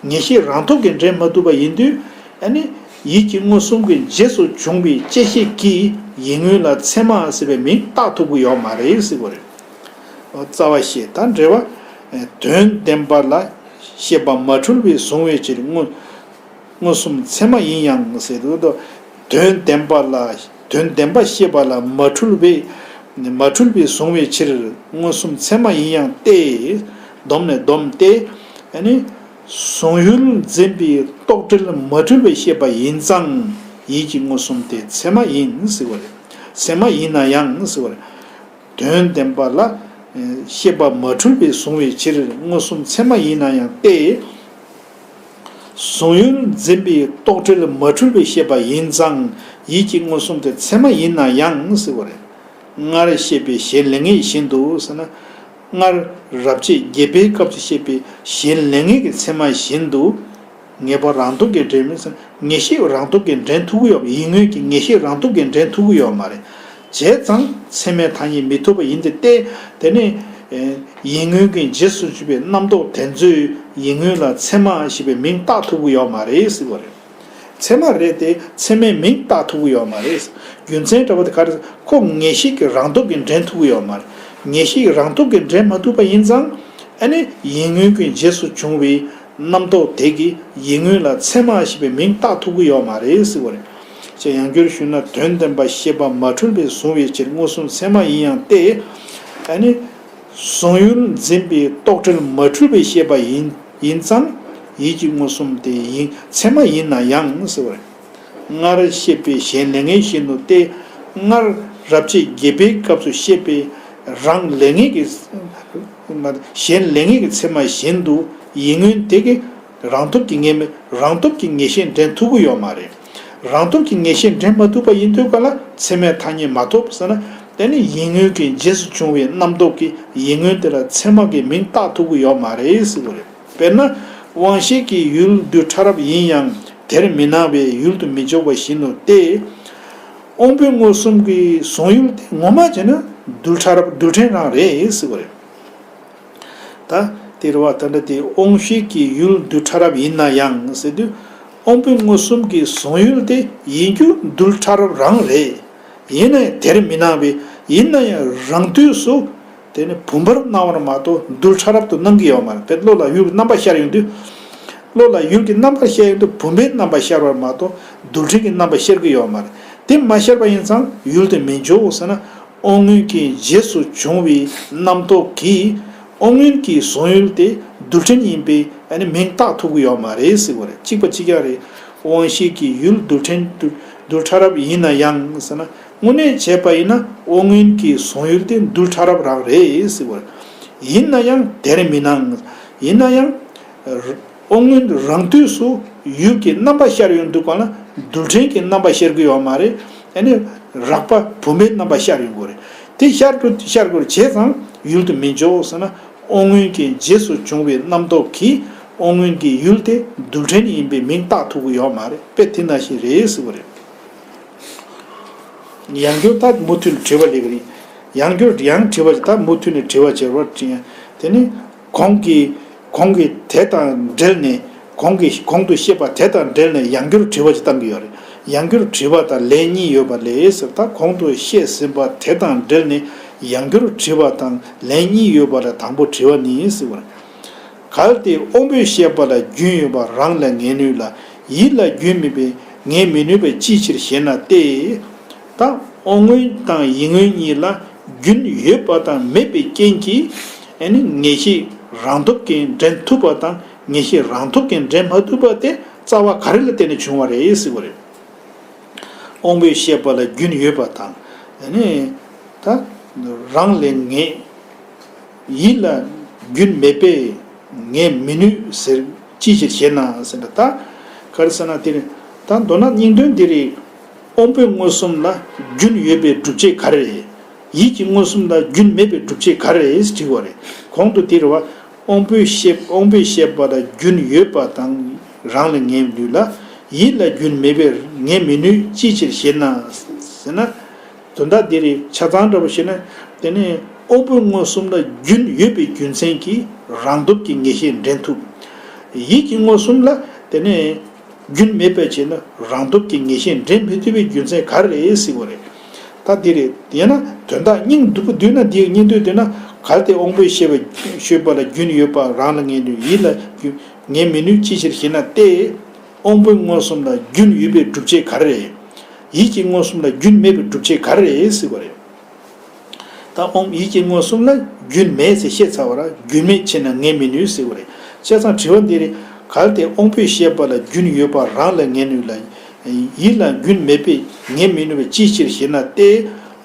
ངེས་ཤེས་རང་སྟོབས་ཀྱིས་འདྲེན་མ་ཐུབ་པ་ཡིན་དུས། ཨ་ནི། ཡིད་ཀྱི་མངོན་སུམ་གྱི་རྗེས་སུ་བྱུང་བའི་བཅད་ཤེས་ཀྱིས་ཡིད་མངོན་ལ་ཚད་མ་ཟེར་བའི་མིང་བཏགས་ཐུབ་ཀྱི་ཡོད་མ་རེད་ཟེར་བ་རེད། རྩ་བ་ཤེས་དང་འབྲེལ་བ། དོན་བདེན་པ་ལ་ཤེས་པ་མ་འཁྲུལ་བས་བཟུང་བའི་ཕྱིར་མངོན། མངོན་སུམ་ཚད་མ་ཡིན་ཡང་ཟེར་དུས། དོན་བདེན་པ་ལ། དོན་བདེན་པ་ཤེས་པ་ལ་མ་འཁྲུལ་བས། མ་འཁྲུལ་བས་བཟུང་བའི་ཕྱིར་མངོན་སུམ་ཚད་མ་ཡིན་ཡང་སྟེ། སྡོམ་ནས་སྡོམ་སྟེ། ཨ་ནི། གཟུང་ཡུལ་འཛིན་པའི་རྟོག་བྲལ་མ་འཁྲུལ་བའི་ཤེས་པ་ཡིན་ཙང་ཡིད་ཀྱི་མངོན་སུམ་དེ་ཚད་མ་ཡིན་ཟེར་བ་རེད། ཚད་མ་ཡིན་ན་ཡང་ཟེར་བ་རེད། དོན་བདེན་པ་ལ་ཤེས་པ་མ་འཁྲུལ་བས་བཟུང་བའི་ཕྱིར་མངོན་སུམ་ཚད་མ་ཡིན་ན་ཡང་སྟེ། གཟུང་ཡུལ་འཛིན་པའི་རྟོག་བྲལ་མ་འཁྲུལ་བའི་ཤེས་པ་ཡིན་ཙང་ཡིད་ཀྱི་མངོན་སུམ་དེ་ཚད་མ་ཡིན་ན་ཡང་ཟེར་བ་རེད། སྔར་བཤད་པའི་གཞན་ལེགས་ཉེས་བཞིན་དུ་ཟེར་ན། སྔར་རབ་བྱེད་བརྒྱད་པའི་སྐབས་སུ་བཤད་པའི་གཞན་ལེགས་ཉེས་ཀྱི་ཚད་མ་བཞིན་དུ། ངེས་པ་རང་སྟོབས་ཀྱིས་འདྲེན་མིན་ཟེར། ངེས་ཤེས་རང་སྟོབས་ཀྱིས་འདྲེན་ཐུབ་ཀྱི་ཡོད། ཡིད་མངོན་གྱི་ངེས་ཤེས་རང་སྟོབས་ཀྱིས་འདྲེན་ཐུབ་ཀྱི་ཡོད་མ་རེད། བྱས་ཙང་ཚད་མའི་ཐ་སྙད་མི་ཐུབ་པ་ཡིན་ཏེ། སྟེ། དེ་ནི། ཡིད་མངོན་གྱི་རྗེས་སུ་འཇུག་པའི་རྣམ་རྟོག་དེ་ཚོས་ཡིད་མངོན་ལ་ཚད་མ་ཞེས་པའི་མིང་བཏགས་ཐུབ་ཀྱི་ཡོད་མ་རེད་ཟེར་བ་རེད། ཚད་མ་རེད་དེ་ཚད་མའི་མིང་བཏགས་ཐུབ་ཀྱི་ཡོད་མ་རེད། རྒྱུ་མཚན་འདྲ་བོ་དེ་ག་རེ། ཁོ་ངེས་ཤེས་ཀྱི་རང་སྟོབས་ཀྱིས་འདྲེན་ཐུབ་ཀྱི་ཡོད་མ་རེད། ངེས་ཤེས་ཀྱི་རང་སྟོབས་ཀྱིས་འདྲེན་མ་ཐུབ་པ་ཡིན་ཙང་། ཨ་ནི་ཡིད་མངོན་གྱི་རྗེས་སུ་བྱུང་བའི་རྣམ་རྟོག་དེ་གིས་ཡིད་མངོན་ལ་ཚད་མ་ཞེས་པའི་མིང་བཏགས་ཐུབ་ཀྱི་ཡོད་མ་རེད་ཟེར་བ་རེད། ཅེས་ཡང་བསྐྱར་ཞུས་ན། དོན་བདེན་པ་ཤེས་པ་མ་འཁྲུལ་བས་བཟུང་བའི་ཕྱིར་མངོན་སུམ་ཚད་མ་ཡིན་ཡང་སྟེ། ཨ་ནི། གཟུང་ཡུལ་འཛིན་པའི་རྟོག་བྲལ་མ་འཁྲུལ་བའི་ཤེས་པ་ཡིན་ཡིན་ཙང་། ཡིད་ཀྱི་མངོན་སུམ་དེ་ཡིན་ཚད་མ་ཡིན་ན་ཡང་ཟེར་བ་རེད། སྔར་བཤད་པའི་གཞན་ལེགས་ཉེས་བཞིན་དུ་སྟེ། སྔར་རབ་བྱེད་བརྒྱད་པའི་སྐབས་སུ་བཤད་པའི་རང་ལེགས་ཉེས་ཀྱི། གཞན་ལེགས་ཉེས་ཀྱི་ཚད་མ་བཞིན་དུ་ཡིད་མངོན་དེ་གིས་རང་སྟོབས་ཀྱིས་ངེས་མེད་རང་སྟོབས་ཀྱིས་ངེས་ཤེས་འདྲེན་ཐུབ་ཀྱི་ཡོད་མ་རེད། རང་སྟོབས་ཀྱིས་ངེས་ཤེས་འདྲེན་མ་ཐུབ་པ་ཡིན་དུས་ག་ལ་ཚད་མའི་ཐ་སྙད་མ་ཐོབ་ཟེར་ན། དེ་ནི་ཡིད་མངོན་གྱི་རྗེས་སུ་བྱུང་བའི་རྣམ་རྟོག་གིས་ཡིད་མངོན་དེ་ལ་ཚད་མ་གི་མིང་བཏགས་ཐུབ་ཀྱི་ཡོད་མ་རེད་ཟེར་བ་རེད། དཔེར་ན། དབང་ཤེས་ཀྱི་ཡུལ་རྡུལ་ཕྲ་རབ་ཡིན་ཡང་དེར་མི་སྣང་བས་ཡུལ་དུ་མི་འཇོག་པ་བཞིན་ནོ་སྟེ། དབང་པོའི་མངོན་སུམ་གྱི་གཟུང་ཡུལ་དེ་ངོ་མ་བྱས་ན་རྡུལ་ཕྲ་རབ་རྡུལ་ཕྲན་རང་རེད་ཟེར་བ་རེད། ད་དེ་རེད་བ། ད་ལྟ་དེ་དབང་ཤེས་ཀྱི་ཡུལ་རྡུལ་ཕྲ་རབ་ཡིན་ན་ཡང་ཟེར་དུས། དབང་པོའི་མངོན་སུམ་གྱི་གཟུང་ཡུལ་དེ་ཡིན་རྒྱུ་རྡུལ་ཕྲ་རབ་རང་རེད། ཡིན་ན་ཡང་དེར་མི་སྣང་བས། ཡིན་ན་ཡང་རང་དུས་སུ་དེ་ནི་བུམ་པར་སྣང་བར་མ་གཏོགས་རྡུལ་ཕྲ་རབ་ཏུ་སྣང་གི་ཡོད་མ་རེད། དཔེར་བློ་ལ་ཡུལ་གྱི་རྣམ་པ་ཤར་ཡོང་དུས། བློ་ལ་ཡུལ་གྱི་རྣམ་པ་ཤར་ཡོང་དུས་བུམ་པའི་རྣམ་པ་ཤར་བར་མ་གཏོགས་རྡུལ་ཕྲན་གྱི་རྣམ་པ་ཤར་གྱི་ཡོད་མ་རེད། དེ་མ་ཤར་བ་ཡིན་ཙང་ཡུལ་དུ་མི་འཇོག་ཟེར་ན། དབང་མངོན་གྱི་རྗེས་སུ་བྱུང་བའི་རྣམ་རྟོག་གིས་དབང་མངོན་གྱི་གཟུང་ཡུལ་དེ་རྡུལ་ཕྲན་ཡིན་པས་ཨ་ནི་མིང་བཏགས་ཐུབ་ཀྱི་ཡོད་མ་རེད་ཟེར་བ་རེད། གཅིག་པ་གཅིག་རྐྱང་རེད། དབང་ཤེས་ཀྱི་ཡུལ་རྡུལ་ཕྲན་རྡུལ་རྡུལ་ཕྲ་རབ་ཡིན་ན་ཡང་ཟེར་ན། དངོས་གནས་བྱས་པ་ཡིན་ན་དབང་མངོན་གྱི་གཟུང་ཡུལ་དེ་རྡུལ་ཕྲ་རབ་རང་རེད་ཟེར་བ་རེད། ཡིན་ན་ཡང་དེར་མི་སྣང་། ཡིན་ན་ཡང་། དབང་མངོན་རང་དུས་སུ་ཡུལ་གྱི་རྣམ་པ་ཤར་ཡོང་དུས་གང་ལ་རྡུལ་ཕྲན་གྱི་རྣམ་པ་ཤར་གྱི་ཡོད་མ་རེད། ཨ་ནི་རགས་པ་བུམ་པའི་རྣམ་པ་ཤར་ཡོང་གི་རེད། དེ་ཤར་དུ་ཤར་དགོས་བྱས་ཙང་ཡུལ་དུ་མི་འཇོག་ཟེར་ན། དབང་མངོན་གྱི་རྗེས་སུ་བྱུང་བའི་རྣམ་རྟོག་གིས་ དབང་མངོན་གྱི་ཡུལ་དེ་རྡུལ་ཕྲན་ཡིན་པའི་མིང་བཏགས་ཐུབ་ཀྱི་ཡོད་མ་རེད། དཔེ་དེ་ནང་བཞིན་རེད་ཟེར་བ་རེད། ཡང་བསྐྱར་ད་མུ་མཐུད་དྲི་བ་སླེབས་ཀྱི་རེད། ཡང་བསྐྱར་ཡང་དྲི་བ་ཞིག་ད་མུ་མཐུད་ནས་དྲི་བ་བྱེད་རོགས་དྲིས། དེ་ནི་གོང་གི་གོང་གི་དེ་དང་འབྲེལ་ནས་གོང་གི་གོང་དུ་བཤད་པ་དེ་དང་འབྲེལ་ནས་ཡང་བསྐྱར་དྲི་བ་ཞིག་བཏང་གི་ཡོད་རེད། ཡང་བསྐྱར་དྲི་བ་དང་ལན་གཉིས་ཡོད་པ་ལས་ཟེར། ད་གོང་དུ་བཤད་ཟིན་པ་དེ་དང་འབྲེལ་ནས་ཡང་བསྐྱར་དྲི་བ་དང་ལན་གཉིས་ཡོད་པ་ལས་དང་པོ་དྲི་བ་ནི་ཟེར་བ་རེད། གལ་ཏེ་དབང་པོས་བཤད་པ་ལ་རྒྱུན་ཡོད་པ་རང་ལ་ངེས་ནུས་ལ་ཡིད་ལ་རྒྱུན་མེད་པས་ངེས་མི་ནུས་པ་ཅིའི་ཕྱིར་ཞེ་ན་སྟེ། ད་དབང་མངོན་དང་ཡིད་མངོན་གཉིས་ལ་རྒྱུན་ཡོད་པ་དང་མེད་པའི་རྐྱེན་གྱིས་ཨ་ནི་ངེས་ཤེས་རང་སྟོབས་ཀྱིས་འདྲེན་ཐུབ་པ་དང་ངེས་ཤེས་རང་སྟོབས་ཀྱིས་འདྲེན་མ་ཐུབ་པ་དེ་རྩ་བ་ག་རེ་ལ་བརྟེན་ནས་བྱུང་བ་རེད་ཟེར་བ་རེད། དབང་པོས་བཤད་པ་ལ་རྒྱུན་ཡོད་པ་དང་ཨ་ནི་ད་རང་ལ་ངེས། ཡིད་ལ་རྒྱུན་མེད་པས་ངེས་མི་ནུས་ཟེར་ཅིའི་ཕྱིར་ཞེ་ན་ཟེར་ན། ད་ག་རེ་ཟེར་ན་དེ་རེད། ད་མདོར་ན་སྙིང་དོན་འདི་རེད། དབང་པོའི་མངོན་སུམ་ལ་རྒྱུན་ཡོད་པའི་སྒྲུབ་བྱེད་ག་རེ་རེད། ཡིད་ཀྱི་མངོན་སུམ་ལ་རྒྱུན་མེད་པའི་སྒྲུབ་བྱེད་ག་རེ་རེད་ཟེར་དྲི་བ་རེད། གོང་དུ་དེ་རེད་བ། དབང་པོའི་བཤད་དབང་པོས་བཤད་པ་ལ་རྒྱུན་ཡོད་པ་དང་རང་ལ་ངེས་མི་ནུས་ལ། ཡིད་ལ་རྒྱུན་མེད་པས་ངེས་མི་ནུས་ཅིའི་ཕྱིར་ཞེ་ན་ཟེར་ན། དོན་དག་འདི་རེད། ཆ་ཚང་འདྲ་པོ་བཤད་ན། དེ་ནས་དབང་པོའི་མངོན་སུམ་ལ་རྒྱུན་ཡོད་པའི་རྒྱུ་མཚན་གྱིས་རང་སྟོབས་ཀྱིས་ངེས་ཤེས་འདྲེན་ཐུབ། ཡིད་ཀྱི་མངོན་སུམ་ལ་དེ་ནས་རྒྱུན་མེད་པའི་ཕྱིར་ན་རང་སྟོབས་ཀྱིས་ངེས་ཤེས་འདྲེན་མི་ཐུབ་པའི་རྒྱུ་མཚན་ག་རེ་རེད་ཟེར་བ་རེད། ད་འདི་རེད། ཡང་ན་དོན་དག་སྙིང་སྡུག་པོ་བསྡུས་ན་འདི་སྙིང་འདོད་འདོད་ན། གལ་ཏེ་དབང་པོས་བཤད་པ་བཤད་པ་ལ་རྒྱུན་ཡོད་པ་རང་ལ་ངེས་ནུས། ཡིད་ལ་རྒྱུན་ངེས་མི་ནུས་ཅིའི་ཕྱིར་ཞེ་ན་སྟེ། དབང་པོའི་མངོན་སུམ་ལ་རྒྱུན་ཡོད་པའི་སྒྲུབ་བྱེད་ག་རེ་རེད། ཡིད་ཀྱི་མངོན་སུམ་ལ་རྒྱུན་མེད་པའི་སྒྲུབ་བྱེད་ག་རེ་རེད་ཟེར་བ་རེད། ད་དབང་ཡིད་ཀྱི་མངོན་སུམ་ལ་རྒྱུན་མེད་ཟེར་བཤད་ཚར་བ་ར། རྒྱུན་མེད་ཕྱིར་ན་ངེས་མི་ནུས་ཟེར་བ་རེད། བྱས་ཙང་དྲི་བ་འདི་རེད། གལ་ཏེ་དབང་པོས་བཤད་པ་ལ་རྒྱུན་ཡོད་པ་རང་ལ་ངེས་ནུས་ལ། ཡིད་ལ་རྒྱུན་མེད་པས་ངེས་མི་ནུས་པ་ཅིའི་ཕྱིར་ཞེ་ན་སྟེ།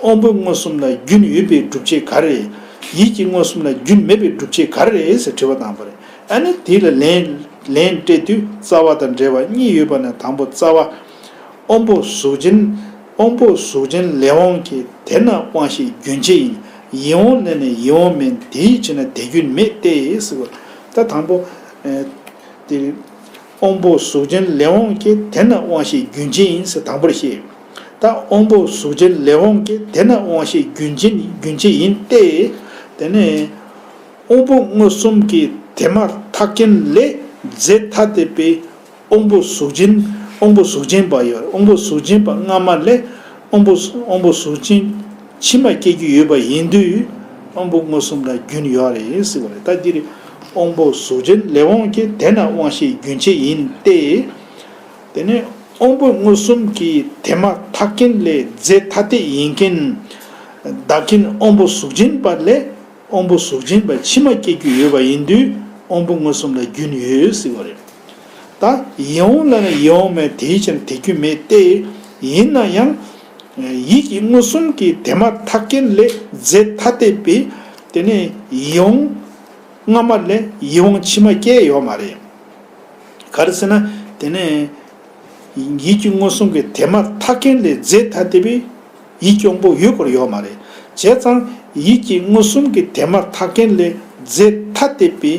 དབང་པོའི་མངོན་སུམ་ལ་རྒྱུན་ཡོད་པའི་སྒྲུབ་བྱེད་ག་རེ་རེད། ཡིད་ཀྱི་མངོན་སུམ་ལ་རྒྱུན་མེད་པའི་སྒྲུབ་བྱེད་ག་རེ་རེད་ཟེར་དྲི་བ་བཏང་བ་རེད། ཨ་ནི་དེ་ལ་ལན་ལན་སྤྲད་དུས་རྩ་བ་དང་འབྲེལ་བ་གཉིས་ཡོད་པ་ནས་དང་པོ་རྩ་བ། དབང་པོ་གཟུགས་ཅན། དབང་པོ་གཟུགས་ཅན་ལས་དབང་སྐྱེས། དེས་ན་དབང་ཤེས་རྒྱུན་ཆད་ཡིན། ཡིད་དབང་ལས་ནི་ཡིད་དབང་མིན། དེའི་ཕྱིར་ན་དེ་རྒྱུན་མེད་དེ་ཟེར་བ། ད་དང་པོ། ཨེ། དེ། དབང་པོ་གཟུགས་ཅན་ལས་དབང་སྐྱེས། དེས་ན་དབང་ཤེས་རྒྱུན་ཆད་ཡིན་ཟེར་དང་པོར་བཤད། ད་དབང་པོ་གཟུགས་ཅན་ལས་དབང་སྐྱེས། དེས་ན་དབང་ཤེས་རྒྱུན་ཆད་རྒྱུན་ཆད་ཡིན་ཏེ། དེ་ནས། དབང་པོ་མངོན་སུམ་གྱི་དེ་མ་ཐག་རྐྱེན་ལས་རྫས་ཐ་དད་པའི་དབང་པོ་གཟུགས་ཅན། དབང་པོ་གཟུགས་ཅན་པ་ཡོད། དབང་པོ་གཟུགས་ཅན་པ་སྔ་མ་ལས་དབང་པོ་དབང་པོ་གཟུགས་ཅན་ཕྱི་མ་སྐྱེ་རྒྱུ་ཡོད་པ་ཡིན་དུས་དབང་པོ་མངོན་སུམ་ལ་རྒྱུན་ཡོད་རེད་ཟེར་བ་རེད། ད་འདི་རེད། དབང་པོ་གཟུགས་ཅན་ལས་དབང་སྐྱེས། དེས་ན་དབང་ཤེས་རྒྱུན་ཆད་ཡིན་ཏེ། དེ་ནས་དབང་པོ་མངོན་སུམ་གྱི་དེ་མ་ཐག་རྐྱེན་ལས་རྫས་ཐ་དད་ཡིན་མཁན་བདག་རྐྱེན་དབང་པོ་གཟུགས་ཅན་པ་ལས། དབང་པོ་གཟུགས་ཅན་པ་ཕྱི་མ་སྐྱེ་རྒྱུ་ཡོད་པ་ཡིན་དུས་དབང་པོ་མངོན་སུམ་ལ་རྒྱུན་ཡོད་ཟེར་བ་རེད། ད་ཡིད་དབང་ལ་ནི་ཡིད་དབང་མེད། དེའི་ཕྱིར་དེ་རྒྱུན་མེད་དེ། ཡིན་ན་ཡང་། ཡིད་ཀྱི་མངོན་སུམ་གྱི་དེ་མ་ཐག་རྐྱེན་ལས་རྫས་ཐ་དད་པས་དེ་ནས་ཡིད་དབང་སྔ་མ་ལས་ཡིད་དབང་ཕྱི་མ་སྐྱེ་ཡོད་མ་རེད། ག་རེ་ཟེར་ན། དེ་ནས། ཡིད་ཀྱི་མངོན་སུམ་གྱི་དེ་མ་ཐག་རྐྱེན་ལས་རྫས་ཐ་དད་པའི་ཡིད་ཀྱི་དབང་པོ་ཡོད་སྐོར་ཡོད་མ་རེད། བྱས་ཙང་ཡིད་ཀྱི་མངོན་སུམ་གྱི་དེ་མ་ཐག་རྐྱེན་ལས་རྫས་ཐ་དད་པའི་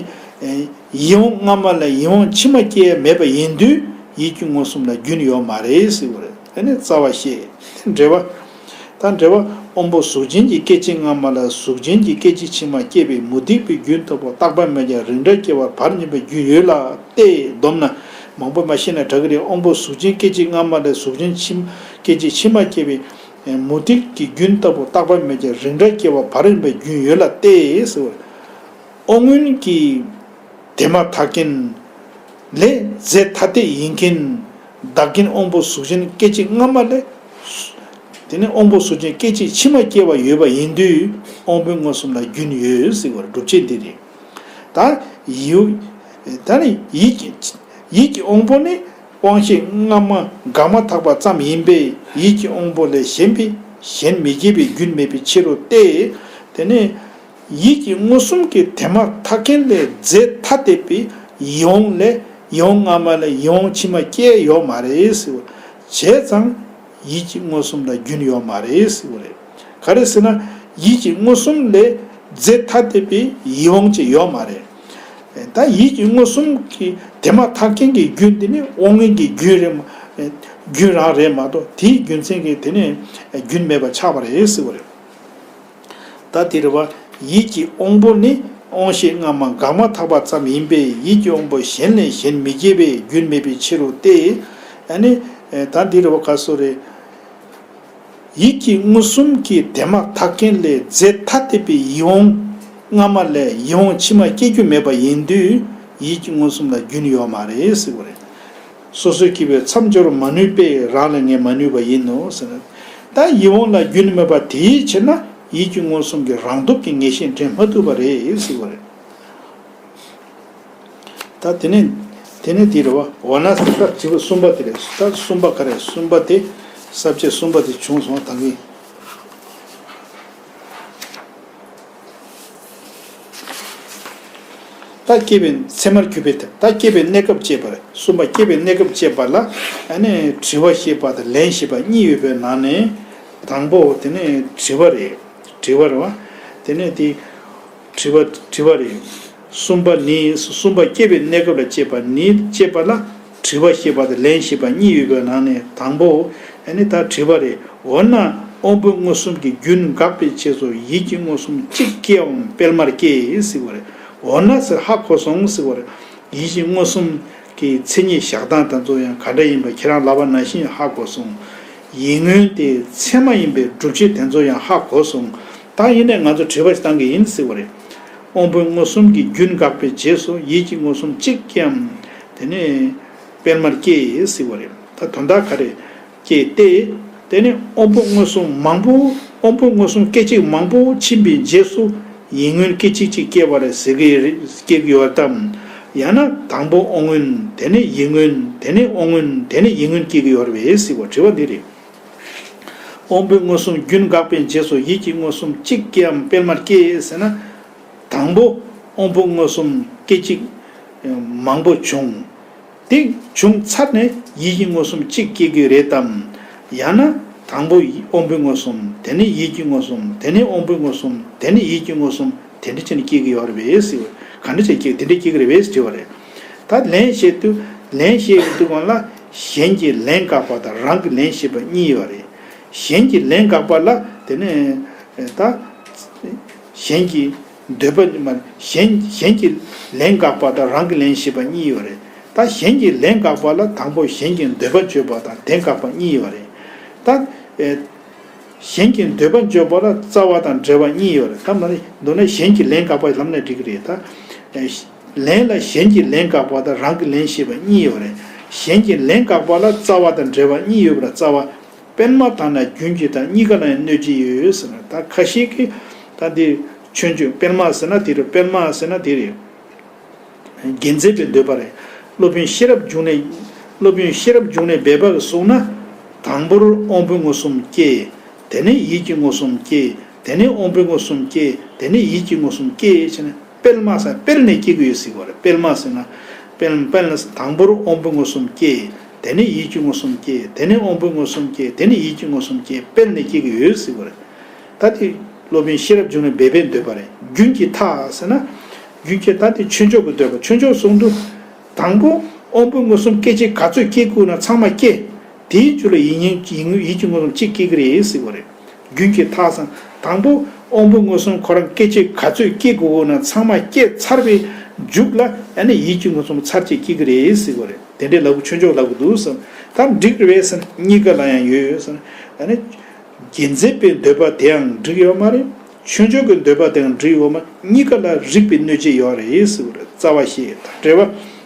ཡིད་དབང་སྔ་མ་ལས་ཡིད་དབང་ཕྱི་མ་སྐྱེ་ཡ་མེད་པ་ཡིན་དུས་ཡིད་ཀྱི་མངོན་སུམ་ལ་རྒྱུན་ཡོད་མ་རེད་ཟེར་བ་རེད། དེ་ནས་རྩ་བ་བཤད། འགྲེལ་བ། ད་འགྲེལ་བ། དབང་པོ་གཟུགས་ཅན་གྱི་སྐད་ཅིག་སྔ་མ་ལ་གཟུགས་ཅན་གྱི་སྐད་ཅིག་ཕྱི་མ་སྐྱེས་པའི་མུ་སྟེགས་པའི་རྒྱུན་ལྟ་བུ་རྟག་པ་མེད་ཀྱང་རིགས་འདྲ་སྐྱེ་བ་བར་གཉིས་པའི་རྒྱུན་ཡོད་ལ་སྟེ། བསྡོམས་ན། མང་པོ་མ་བཤད་ན་དྲག་གི་རེད། དབང་པོ་གཟུགས་ཅན་སྐད་ཅིག་སྔ་མ་ལས་གཟུགས་ཅན་ཕྱི་སྐད་ཅིག་ཕྱི་མ་སྐྱེས་པའི་མུ་སྟེགས་ཀྱི་རྒྱུན་ལྟ་བུ་རྟག་པ་མེད་ཀྱང་རིགས་འདྲ་སྐྱེ་བ་བར་གཉིས་པའི་རྒྱུན་ཡོད་ལ་སྟེ་ཟེར་བ། དབང་མངོན་གྱི་དེ་མ་ཐག་རྐྱེན་ལས་རྫས་ཐ་དད་ཡིན་མཁན་བདག་རྐྱེན་དབང་པོ་གཟུགས་ཅན་སྐད་ཅིག་སྔ་མ་ལས། དེ་ནས་དབང་པོ་གཟུགས་ཅན་སྐད་ཅིག་ཕྱི་མ་སྐྱེ་བ་ཡོད་པ་ཡིན་དུས་དབང་པོའི་མངོན་སུམ་ལ་རྒྱུན་ཡོད་ཟེར་བར་སྒྲུབ་བྱེད་འདི་རེད། ད་ཡུ། ད་ནི་ཡིད་ཀྱི་ཡིད་ཀྱི་དབང་པོ་ནི་དབང་ཤེས་སྔ་མ་འགགས་མ་ཐག་པ་ཙམ་ཡིན་པས་ཡིད་ཀྱི་དབང་པོ་ལས་གཞན་པའི་གཞན་མི་སྐྱེ་བའི་རྒྱུན་མེད་པའི་ཕྱིར་རོ་སྟེ། དེ་ནས། ཡིད་ཀྱི་མངོན་སུམ་གྱི་དེ་མ་ཐག་རྐྱེན་ལས་རྫས་ཐ་དད་པའི་ཡིད་དབང་ལས་ཡིད་དབང་སྔ་མ་ལས་ཡིད་དབང་ཕྱི་མ་སྐྱེ་ཡོད་མ་རེད་ཟེར་བ། བྱས་ཙང་ཡིད་ཀྱི་མངོན་སུམ་ལ་རྒྱུན་ཡོད་མ་རེད་ཟེར་བ་རེད། ག་རེ་ཟེར་ན་ཡིད་ཀྱི་མངོན་སུམ་ལས་རྫས་ཐ་དད་པའི་ཡིད་དབང་ཅིག་ཡོད་མ་རེད། ད་ཡིད་ཀྱི་མངོན་སུམ་གྱི་དེ་མ་ཐག་རྐྱེན་གྱི་རྒྱུན་དེ་ནི་དབང་མངོན་གྱི་རྒྱུན་རེད་མ། རྒྱུན་རང་རེད་མ་གཏོགས་དེའི་རྒྱུ་མཚན་གྱིས་དེ་ནི་རྒྱུན་མེད་པ་ཆགས་པ་རེད་ཟེར་བ་རེད། ད་དེ་རེད་བ། ཡིད་ཀྱི་དབང་པོ་ནི་དབང་ཤེས་སྔ་མ་འགགས་མ་ཐག་པ་ཙམ་ཡིན་པས་ཡིད་ཀྱི་དབང་པོ་གཞན་ལས་གཞན་མི་སྐྱེ་བའི་རྒྱུན་མེད་པའི་ཕྱིར་རོ་སྟེ། ཨ་ནི། ད་འདི་རེད་བ་ག་སོ་རེད། ཡིད་ཀྱི་མངོན་སུམ་གྱི་དེ་མ་ཐག་རྐྱེན་ལས་རྫས་ཐ་དད་པའི་ཡིད་དབང་སྔ་མ་ལས་ཡིད་དབང་ཕྱི་མ་སྐྱེ་རྒྱུ་མེད་པ་ཡིན་དུས་ཡིད་ཀྱི་མངོན་སུམ་ལ་རྒྱུན་ཡོད་མ་རེད་ཟེར་བ་རེད། སོ་སོའི་སྐྱེ་བོས་མཚམས་སྦྱོར་མ་ནུས་པས་རང་ལས་ངེས་མ་ནུས་པ་ཡིན་ནོ་ཟེར། ད་ཡིད་དབང་ལ་རྒྱུན་མེད་པ་དེའི་ཕྱིར་ན་ཡིད་ཀྱི་མངོན་སུམ་གྱི་རང་སྟོབས་ཀྱིས་ངེས་ཤེས་འདྲེན་མ་ཐུབ་པ་རེད་ཟེར་བ་རེད། ད་དེ་ནས་དེ་ནས་དེ་རེད་བ། འོ་ན་ད་དྲི་བ་གསུམ་པ་དེ་རེད། ད་གསུམ་པ་ག་རེ། གསུམ་པ་དེ་ས་བཅད་གསུམ་པ་དེ་བྱུང་སོང་ད་གིན། ད་སྐྱེས་པའི་ཚད་མར་གྱུར་པའི་ཐབས། ད་སྐྱེས་པའི་གནས་སྐབས་དཔྱད་པ་རེད། གསུམ་པ་སྐྱེས་པའི་གནས་སྐབས་དཔྱད་པ་ལ་ཨ་ནི་དྲི་བ་བཤད་པ་དང་ལན་བཤད་པ་གཉིས་ཡོད་པའི་ནང་ནས་དང་པོ་དེ་ནི་དྲི་བ་རེད། དྲི་བ་རེད་བ། དེ་ནས་དེ། དྲི་བ་དྲི་བ་རེད། གསུམ་པ་ནི། གསུམ་པ་སྐྱེས་པའི་གནས་སྐབས་ལ་དཔྱད་པ་ནི་དཔྱད་པ་ལ་དྲི་བ་བཤད་པ་དང་ལན་བཤད་པ་གཉིས་ཡོད་པའི་ནང་ནས་དང་པོ། ཨ་ནི་ད་དྲི་བ་རེད། འོ་ན་དབང་པོའི་མངོན་སུམ་གྱི་རྒྱུན་འགགས་པའི་རྗེས་སུ་ཡིད་ཀྱི་མངོན་སུམ་གཅིག་སྐྱེའམ་སྤེལ་མར་སྐྱེ་ཟེར་བ་རེད། འོ་ན་ཟེར་ཧ་གོ་སོང་ཟེར་བ་རེད། ཡིད་ཀྱི་མངོན་སུམ་གྱི་མཚན་ཉིད་བཞག་སྟངས་དེ་ཚོ་ཡང་ག་འདྲ་ཡིན་པ་ཁྱེད་རང་ལབ་པ་ནང་བཞིན་ཧ་གོ་སོང་། ཡིད་མངོན་དེ་ཚད་མ་ཡིན་པའི་སྒྲུབ་བྱེད་དེ་ཚོ་ཡང་ཧ་གོ་སོང་། ད་ཡིན་ནའི་ང་ཚོ་དྲི་བ་ཞིག་བཏང་གི་ཡིན་ཟེར་བ་རེད། དབང་པོའི་མངོན་སུམ་གྱི་རྒྱུན་འགགས་པའི་རྗེས་སུ་ཡིད་ཀྱི་མངོན་སུམ་གཅིག་སྐྱེའམ། དེ་ནས་སྤེལ་མར་སྐྱེ་ཟེར་བ་རེད། ད་དོན་དག་ག་རེ་སྐྱེ་སྟེ། དེ་ནས་དབང་པོ་མངོན་སུམ་མང་པོ། དབང་པོའི་མངོན་སུམ་སྐད་ཅིག་མང་པོ་ཕྱིན་པའི་རྗེས་སུ་ཡིད་མངོན་སྐད་ཅིག་གཅིག་སྐྱེ་བ་རེད་ཟེར་གྱི་རེད། སྐྱེ་གི་ཡོད་དམ། ཡང་ན་དང་པོ་དབང་མངོན། དེ་ནས་ཡིད་མངོན། དེ་ནས་དབང་མངོན། དེ་ནས་ཡིད་མངོན་སྐྱེ་གི་ཡོད་རེད་པས་ཟེར་བ་དྲི་བ་འདི་རེད། དབང་པོའི་མངོན་སུམ་རྒྱུན་འགགས་པའི་རྗེས་སུ་ཡིད་ཀྱི་མངོན་སུམ་གཅིག་སྐྱེའམ་སྤེལ་མར་སྐྱེ་ཟེར་ན། དང་པོ་དབང་པོ་མངོན་སུམ་སྐད་ཅིག་མང་པོ་བྱུང་། དེ་བྱུང་ཚར་ནས་ཡིད་ཀྱི་མངོན་སུམ་གཅིག་སྐྱེ་གི་རེད་དམ། ཡང་ན་དང་པོ་དབང་པོའི་མངོན་སུམ། དེ་ནས་ཡིད་ཀྱི་མངོན་སུམ། དེ་ནས་དབང་པོའི་མངོན་སུམ། དེ་ནས་ཡིད་ཀྱི་མངོན་སུམ། དེ་འདྲ་བྱས་ནས་སྐྱེ་གི་ཡོད་རེད་པས་ཟེར། ག་འདྲ་བྱས་སྐྱེ། དེ་འདྲ་སྐྱེ་གི་རེད་པས་ཟེར་དྲི་བ་རེད། ད་ལན་བཤད་དུས། ལན་བཤད་དུས་སྒང་ལ་གཞན་གྱི་ལན་དགག་པ་དང་རང་གི་ལན་བཤད་པ་གཉིས་ཡོད་རེད། གཞན་གྱི་ལན་དགག་པ་ལ་དེ་ནས་ད་གཞན་གྱི་འདོད་པ་མ། གཞན་གཞན་གྱི་ལན་དགག་པ་དང་རང་གི་ལན་བཤད་པ་གཉིས་ཡོད་རེད། ད་གཞན་གྱི་ལན་དགག་པ་ལ་དང་པོ་གཞན་གྱི་འདོད་པ་བརྗོད་པ་དང་དེ་དགག་པ་གཉིས་ཡོད་རེད། ད་ཨེ། གཞན་གྱི་འདོད་པ་བརྗོད་པ་ལ་རྩ་བ་དང་འབྲེལ་བ་གཉིས་ཡོད་རེད། ད་མ་ནི་མདོར་ན་གཞན་གྱི་ལན་དགག་པ་ལབ་ན་འགྲིག་གི་རེད་ད། ཨེ། ལན་ལ་གཞན་གྱི་ལན་དགག་པ་དང་རང་གི་ལན་བཤད་པ་གཉིས་ཡོད་རེད། གཞན་གྱི་ལན་དགག་པ་ལ་རྩ་བ་དང་འབྲེལ་བ་གཉིས་ཡོད་པ་ལ་རྩ་བ། སྤེལ་མ་དང་ན་རྒྱུན་གྱི་དང་གཉིས་ཀ་ལ་ཡང་གནོད་བྱེད་ཡོད་ཟེར་ན། ད་ཁ་ཤས་ཀྱིས་ད་འདི་ཆོས་འབྱུང་སྤེལ་མ་ཟེར་ན་དེ་རེད། སྤེལ་མ་ཟེར་ན་དེ་རེད། རྒྱལ་མཚན་པའི་འདོད་པ་རེད། སློབ་དཔོན་ཤེས་རབ་འབྱུང་གནས། སློབ་དཔོན་ཤེས་རབ་འབྱུང་གནས་སྦས་པ་གིས་གསུངས་ན། དང་པོར་དབང་པོའི་མངོན་སུམ་སྐྱེ། དེ་ནས་ཡིད་ཀྱི་མངོན་སུམ་སྐྱེ། དེ་ནས་དབང་པོའི་མངོན་སུམ་སྐྱེ། དེ་ནས་ཡིད་ཀྱི་མངོན་སུམ་སྐྱེ་བྱས་ནས་སྤེལ་མ་ཟེར་སྤེལ་ནས་སྐྱེ་གི་ཡོད་ཟེར་བ་རེད། སྤེལ་མ་ཟེར་ན། སྤེལ་སྤེལ་ན་དང་པོར་དབང་པོའི་མངོན་སུམ་སྐྱེ། དེ་ནས་ཡིད་ཀྱི་མངོན་སུམ་སྐྱེ། དེ་ནས་དབང་པོའི་མངོན་སུམ་སྐྱེ། དེ་ནས་ཡིད་ཀྱི་མངོན་སུམ་སྐྱེ་སྤེལ་ནས་སྐྱེ་གི་ཡོད་ཟེར་བ་རེད། ད་དེ་སློབ་དཔོན་ཤེས་རབ་འབྱུང་གནས་སྦས་པའི་འདོད་པ་རེད། རྒྱུན་གྱི་མཐའ་ཟེར་ན། རྒྱུན་གྱི་མཐའ་དེ་ཆོས་མཆོག་གི་འདོད་པ། ཆོས་མཆོག་གསུང་དུས། དང་པོ་དབང་པོའི་མངོན་སུམ་སྐད་ཅིག་ག་ཚོད་སྐྱེ་དགོས་ན་ཚང་མ་སྐྱེ། དེའི་མཇུག་ལ་ཡིད་ཡིད་ཡིད་ཀྱི་མངོན་སུམ་གཅིག་སྐྱེ་གི་རེད་ཟེར་བ་རེད། རྒྱུན་གྱི་མཐའ་ཟེར་ན། དང་པོ་དབང་པོའི་མངོན་སུམ་ཁོ་རང་སྐད་ཅིག་ག་ཚོད་སྐྱེ་དགོས་ན་ཚང་མ་སྐྱེ་ཚར་བའི་མཇུག་ལ་ཨ་ནི་ཡིད་ཀྱི་མངོན་སུམ་ཚར་གཅིག་སྐྱེ་གི་རེད་ཟེར་བ་རེད། དེ་འདྲའི་ལབ་ཆོས་མཆོག་ལབ་གི་འདུག་ཟེར། ད་འགྲིག་རེད་ཟེར། གཉིས་ཀ་ལ་ཡང་ཡོད་ཟེར། ཨ་ནི། རྒྱལ་མཚན་པའི་འདོད་པ་དེའང་འགྲིག་ཡོད་མ་རེད། ཆོས་མཆོག་གི་འདོད་པ་དེའང་འགྲིག་ཡོད་མ། གཉིས་ཀ་ལ་རིགས་པའི་གནོད་བྱེད་ཡོད་རེད་ཟེར་བ་རེད། རྩ་བ་ཤེས་དང་འབྲེལ་བ།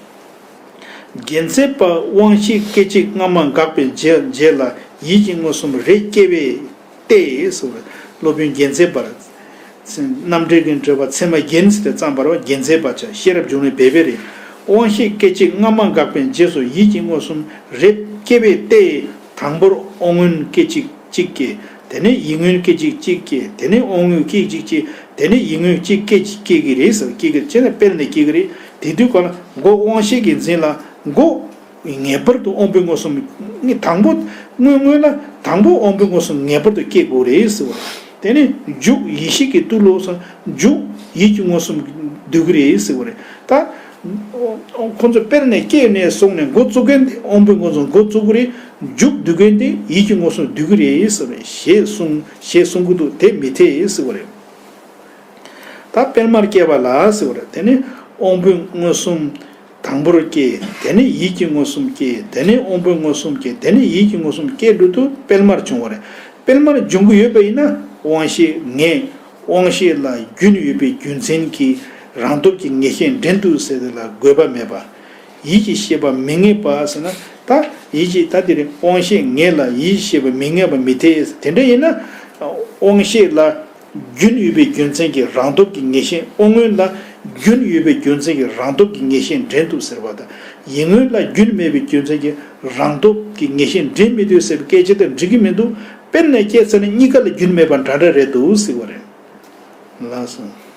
རྒྱལ་མཚན་པ་དབང་ཤེས་སྐད་ཅིག་སྔ་མ་འགགས་པའི་རྗེས་རྗེས་ལ་ཡིད་ཀྱི་མངོན་སུམ་རེ་སྐྱེ་བས་ཏེ་ཟེར་བ་རེད། སློབ་དཔོན་རྒྱལ་མཚན་པར། རྣམ་འགྲེལ་གྱི་འགྲེལ་པ་ཚད་མ་རྒྱན་ཟེར་ཏེ་བརྩམས་པ་རེད་བ། རྒྱལ་མཚན་པ་ཆ་ཤེས་རབ་འབྱུང་གནས་སྦས་པའི་རེད། དབང་ཤེས་སྐད་ཅིག་སྔ་མ་འགགས་པའི་རྗེས་སུ་ཡིད་ཀྱི་མངོན་སུམ་རེ་སྐྱེ་བས་ཏེ། དང་པོར་དབང་མངོན་སྐད་ཅིག་གཅིག་སྐྱེ། དེ་ནས་ཡིད་མངོན་སྐད་ཅིག་གཅིག་སྐྱེ། དེ་ནས་དབང་མངོན་སྐད་ཅིག་སྐྱེ། དེ་ནས་ཡིད་མངོན་གཅིག་སྐད་ཅིག་སྐྱེ་གི་རེད་ཟེར། སྐྱེ་གི་རེད། བྱས་ནས་སྤེལ་ནས་སྐྱེ་གི་རེད། དེ་དུས་ག་ལ་མགོ་དབང་ཤེས་ཀྱི་འཛིན་ལ་མགོ་ངེས་པར་དུ་དབང་པོའི་མངོན་སུམ། དང་པོ་སྔོན་སྔོན་ལ་དང་པོ་དབང་པོའི་མངོན་སུམ་ངེས་པར་དུ་སྐྱེ་དགོས་རེད་ཟེར་བ། དེ་ནས་འཇུག་ཡེ་ཤེས་ཀྱི་རྟུལ་ལོ་ཟེར། འཇུག་ཡིད་ཀྱི་མངོན་སུམ་འདོད་ཀྱི་རེད་ཟེར་བ་རེད། ད་ཁོ་ཚོ་དཔེར་ན་སྐྱེས་ནས་བཟུང་ནས་འགོ་བཙུགས་མཁན་དེ། དབང་པོའི་མངོན་སུམ་འགོ་བཙུགས་ཀྱི་རེད། འཇུག་འདོད་མཁན་དེ་ཡིད་ཀྱི་མངོན་སུམ་འདོད་ཀྱི་རེད་ཟེར་བ་རེད། ཞེས་གསུང་ཞེས་གསུང་གི་འདུག། དེ་མི་འཐད་ཟེར་བ་རེད། ད་དཔེར་མར་སྐྱེས་པ་ལ་ཟེར་བ་རེད། དེ་ནས་དབང་པོའི་མངོན་སུམ་དང་པོར་སྐྱེས། དེ་ནས་ཡིད་ཀྱི་མངོན་སུམ་སྐྱེས། དེ་ནས་དབང་པོའི་མངོན་སུམ་སྐྱེས། དེ་ནས་ཡིད་ཀྱི་མངོན་སུམ་སྐྱེས་འགྲོ་དུས་དཔེར་མར་འབྱུང་བ་རེད། དཔེར་མར་འབྱུང་གི་ཡོད་པ་ཡིན་ན། དབང་ཤེས་ངེས། དབང་ཤེས་ལ་རྒྱུན་ཡོད་པའི་རྒྱུ་མཚན་གྱིས་རང་སྟོབས་ཀྱིས་ངེས་ཤེས་འདྲེན་འདུག་ཟེར་དེ་ལ་དགོས་པ་མེད་པ། ཡིད་ཀྱི་ཤེས་པ་མི་ངེས་པ་ཟེར་ན། ད་ཡིད་ཀྱི་ད་དེ་རིང་དབང་ཤེས་ངེས་ལ་ཡིད་ཀྱི་ཤེས་པ་མི་ངེས་པ་མི་འཐད། དེ་འདྲ་ཡིན་ན། དབང་ཤེས་ལ་རྒྱུན་ཡོད་པའི་རྒྱུ་མཚན་གྱིས་རང་སྟོབས་ཀྱིས་ངེས་ཤེས། དབང་མངོན་ལ་རྒྱུན་ཡོད་པའི་རྒྱུ་མཚན་གྱིས་རང་སྟོབས་ཀྱིས་ངེས་ཤེས་འདྲེན་འདུག་ཟེར་བ་དང་། ཡིད་མངོན་ལ་རྒྱུན་མེད་པའི་རྒྱུ་མཚན་གྱིས་རང་སྟོབས་ཀྱིས་ངེས་ཤེས་འདྲེན་མི་འདུག་ཟེར་བའི་སྐད་ཆ་དེ་འགྲིག་གི་མི་འདུག། དཔེར་ན་སྐྱེས་ཚར་ན་གཉིས་ཀ་ལ་རྒྱུན་མེད་པ་འདྲ་འདྲ་རེད་འདུག་ཟེར་བ་རེད། ལགས་སོ།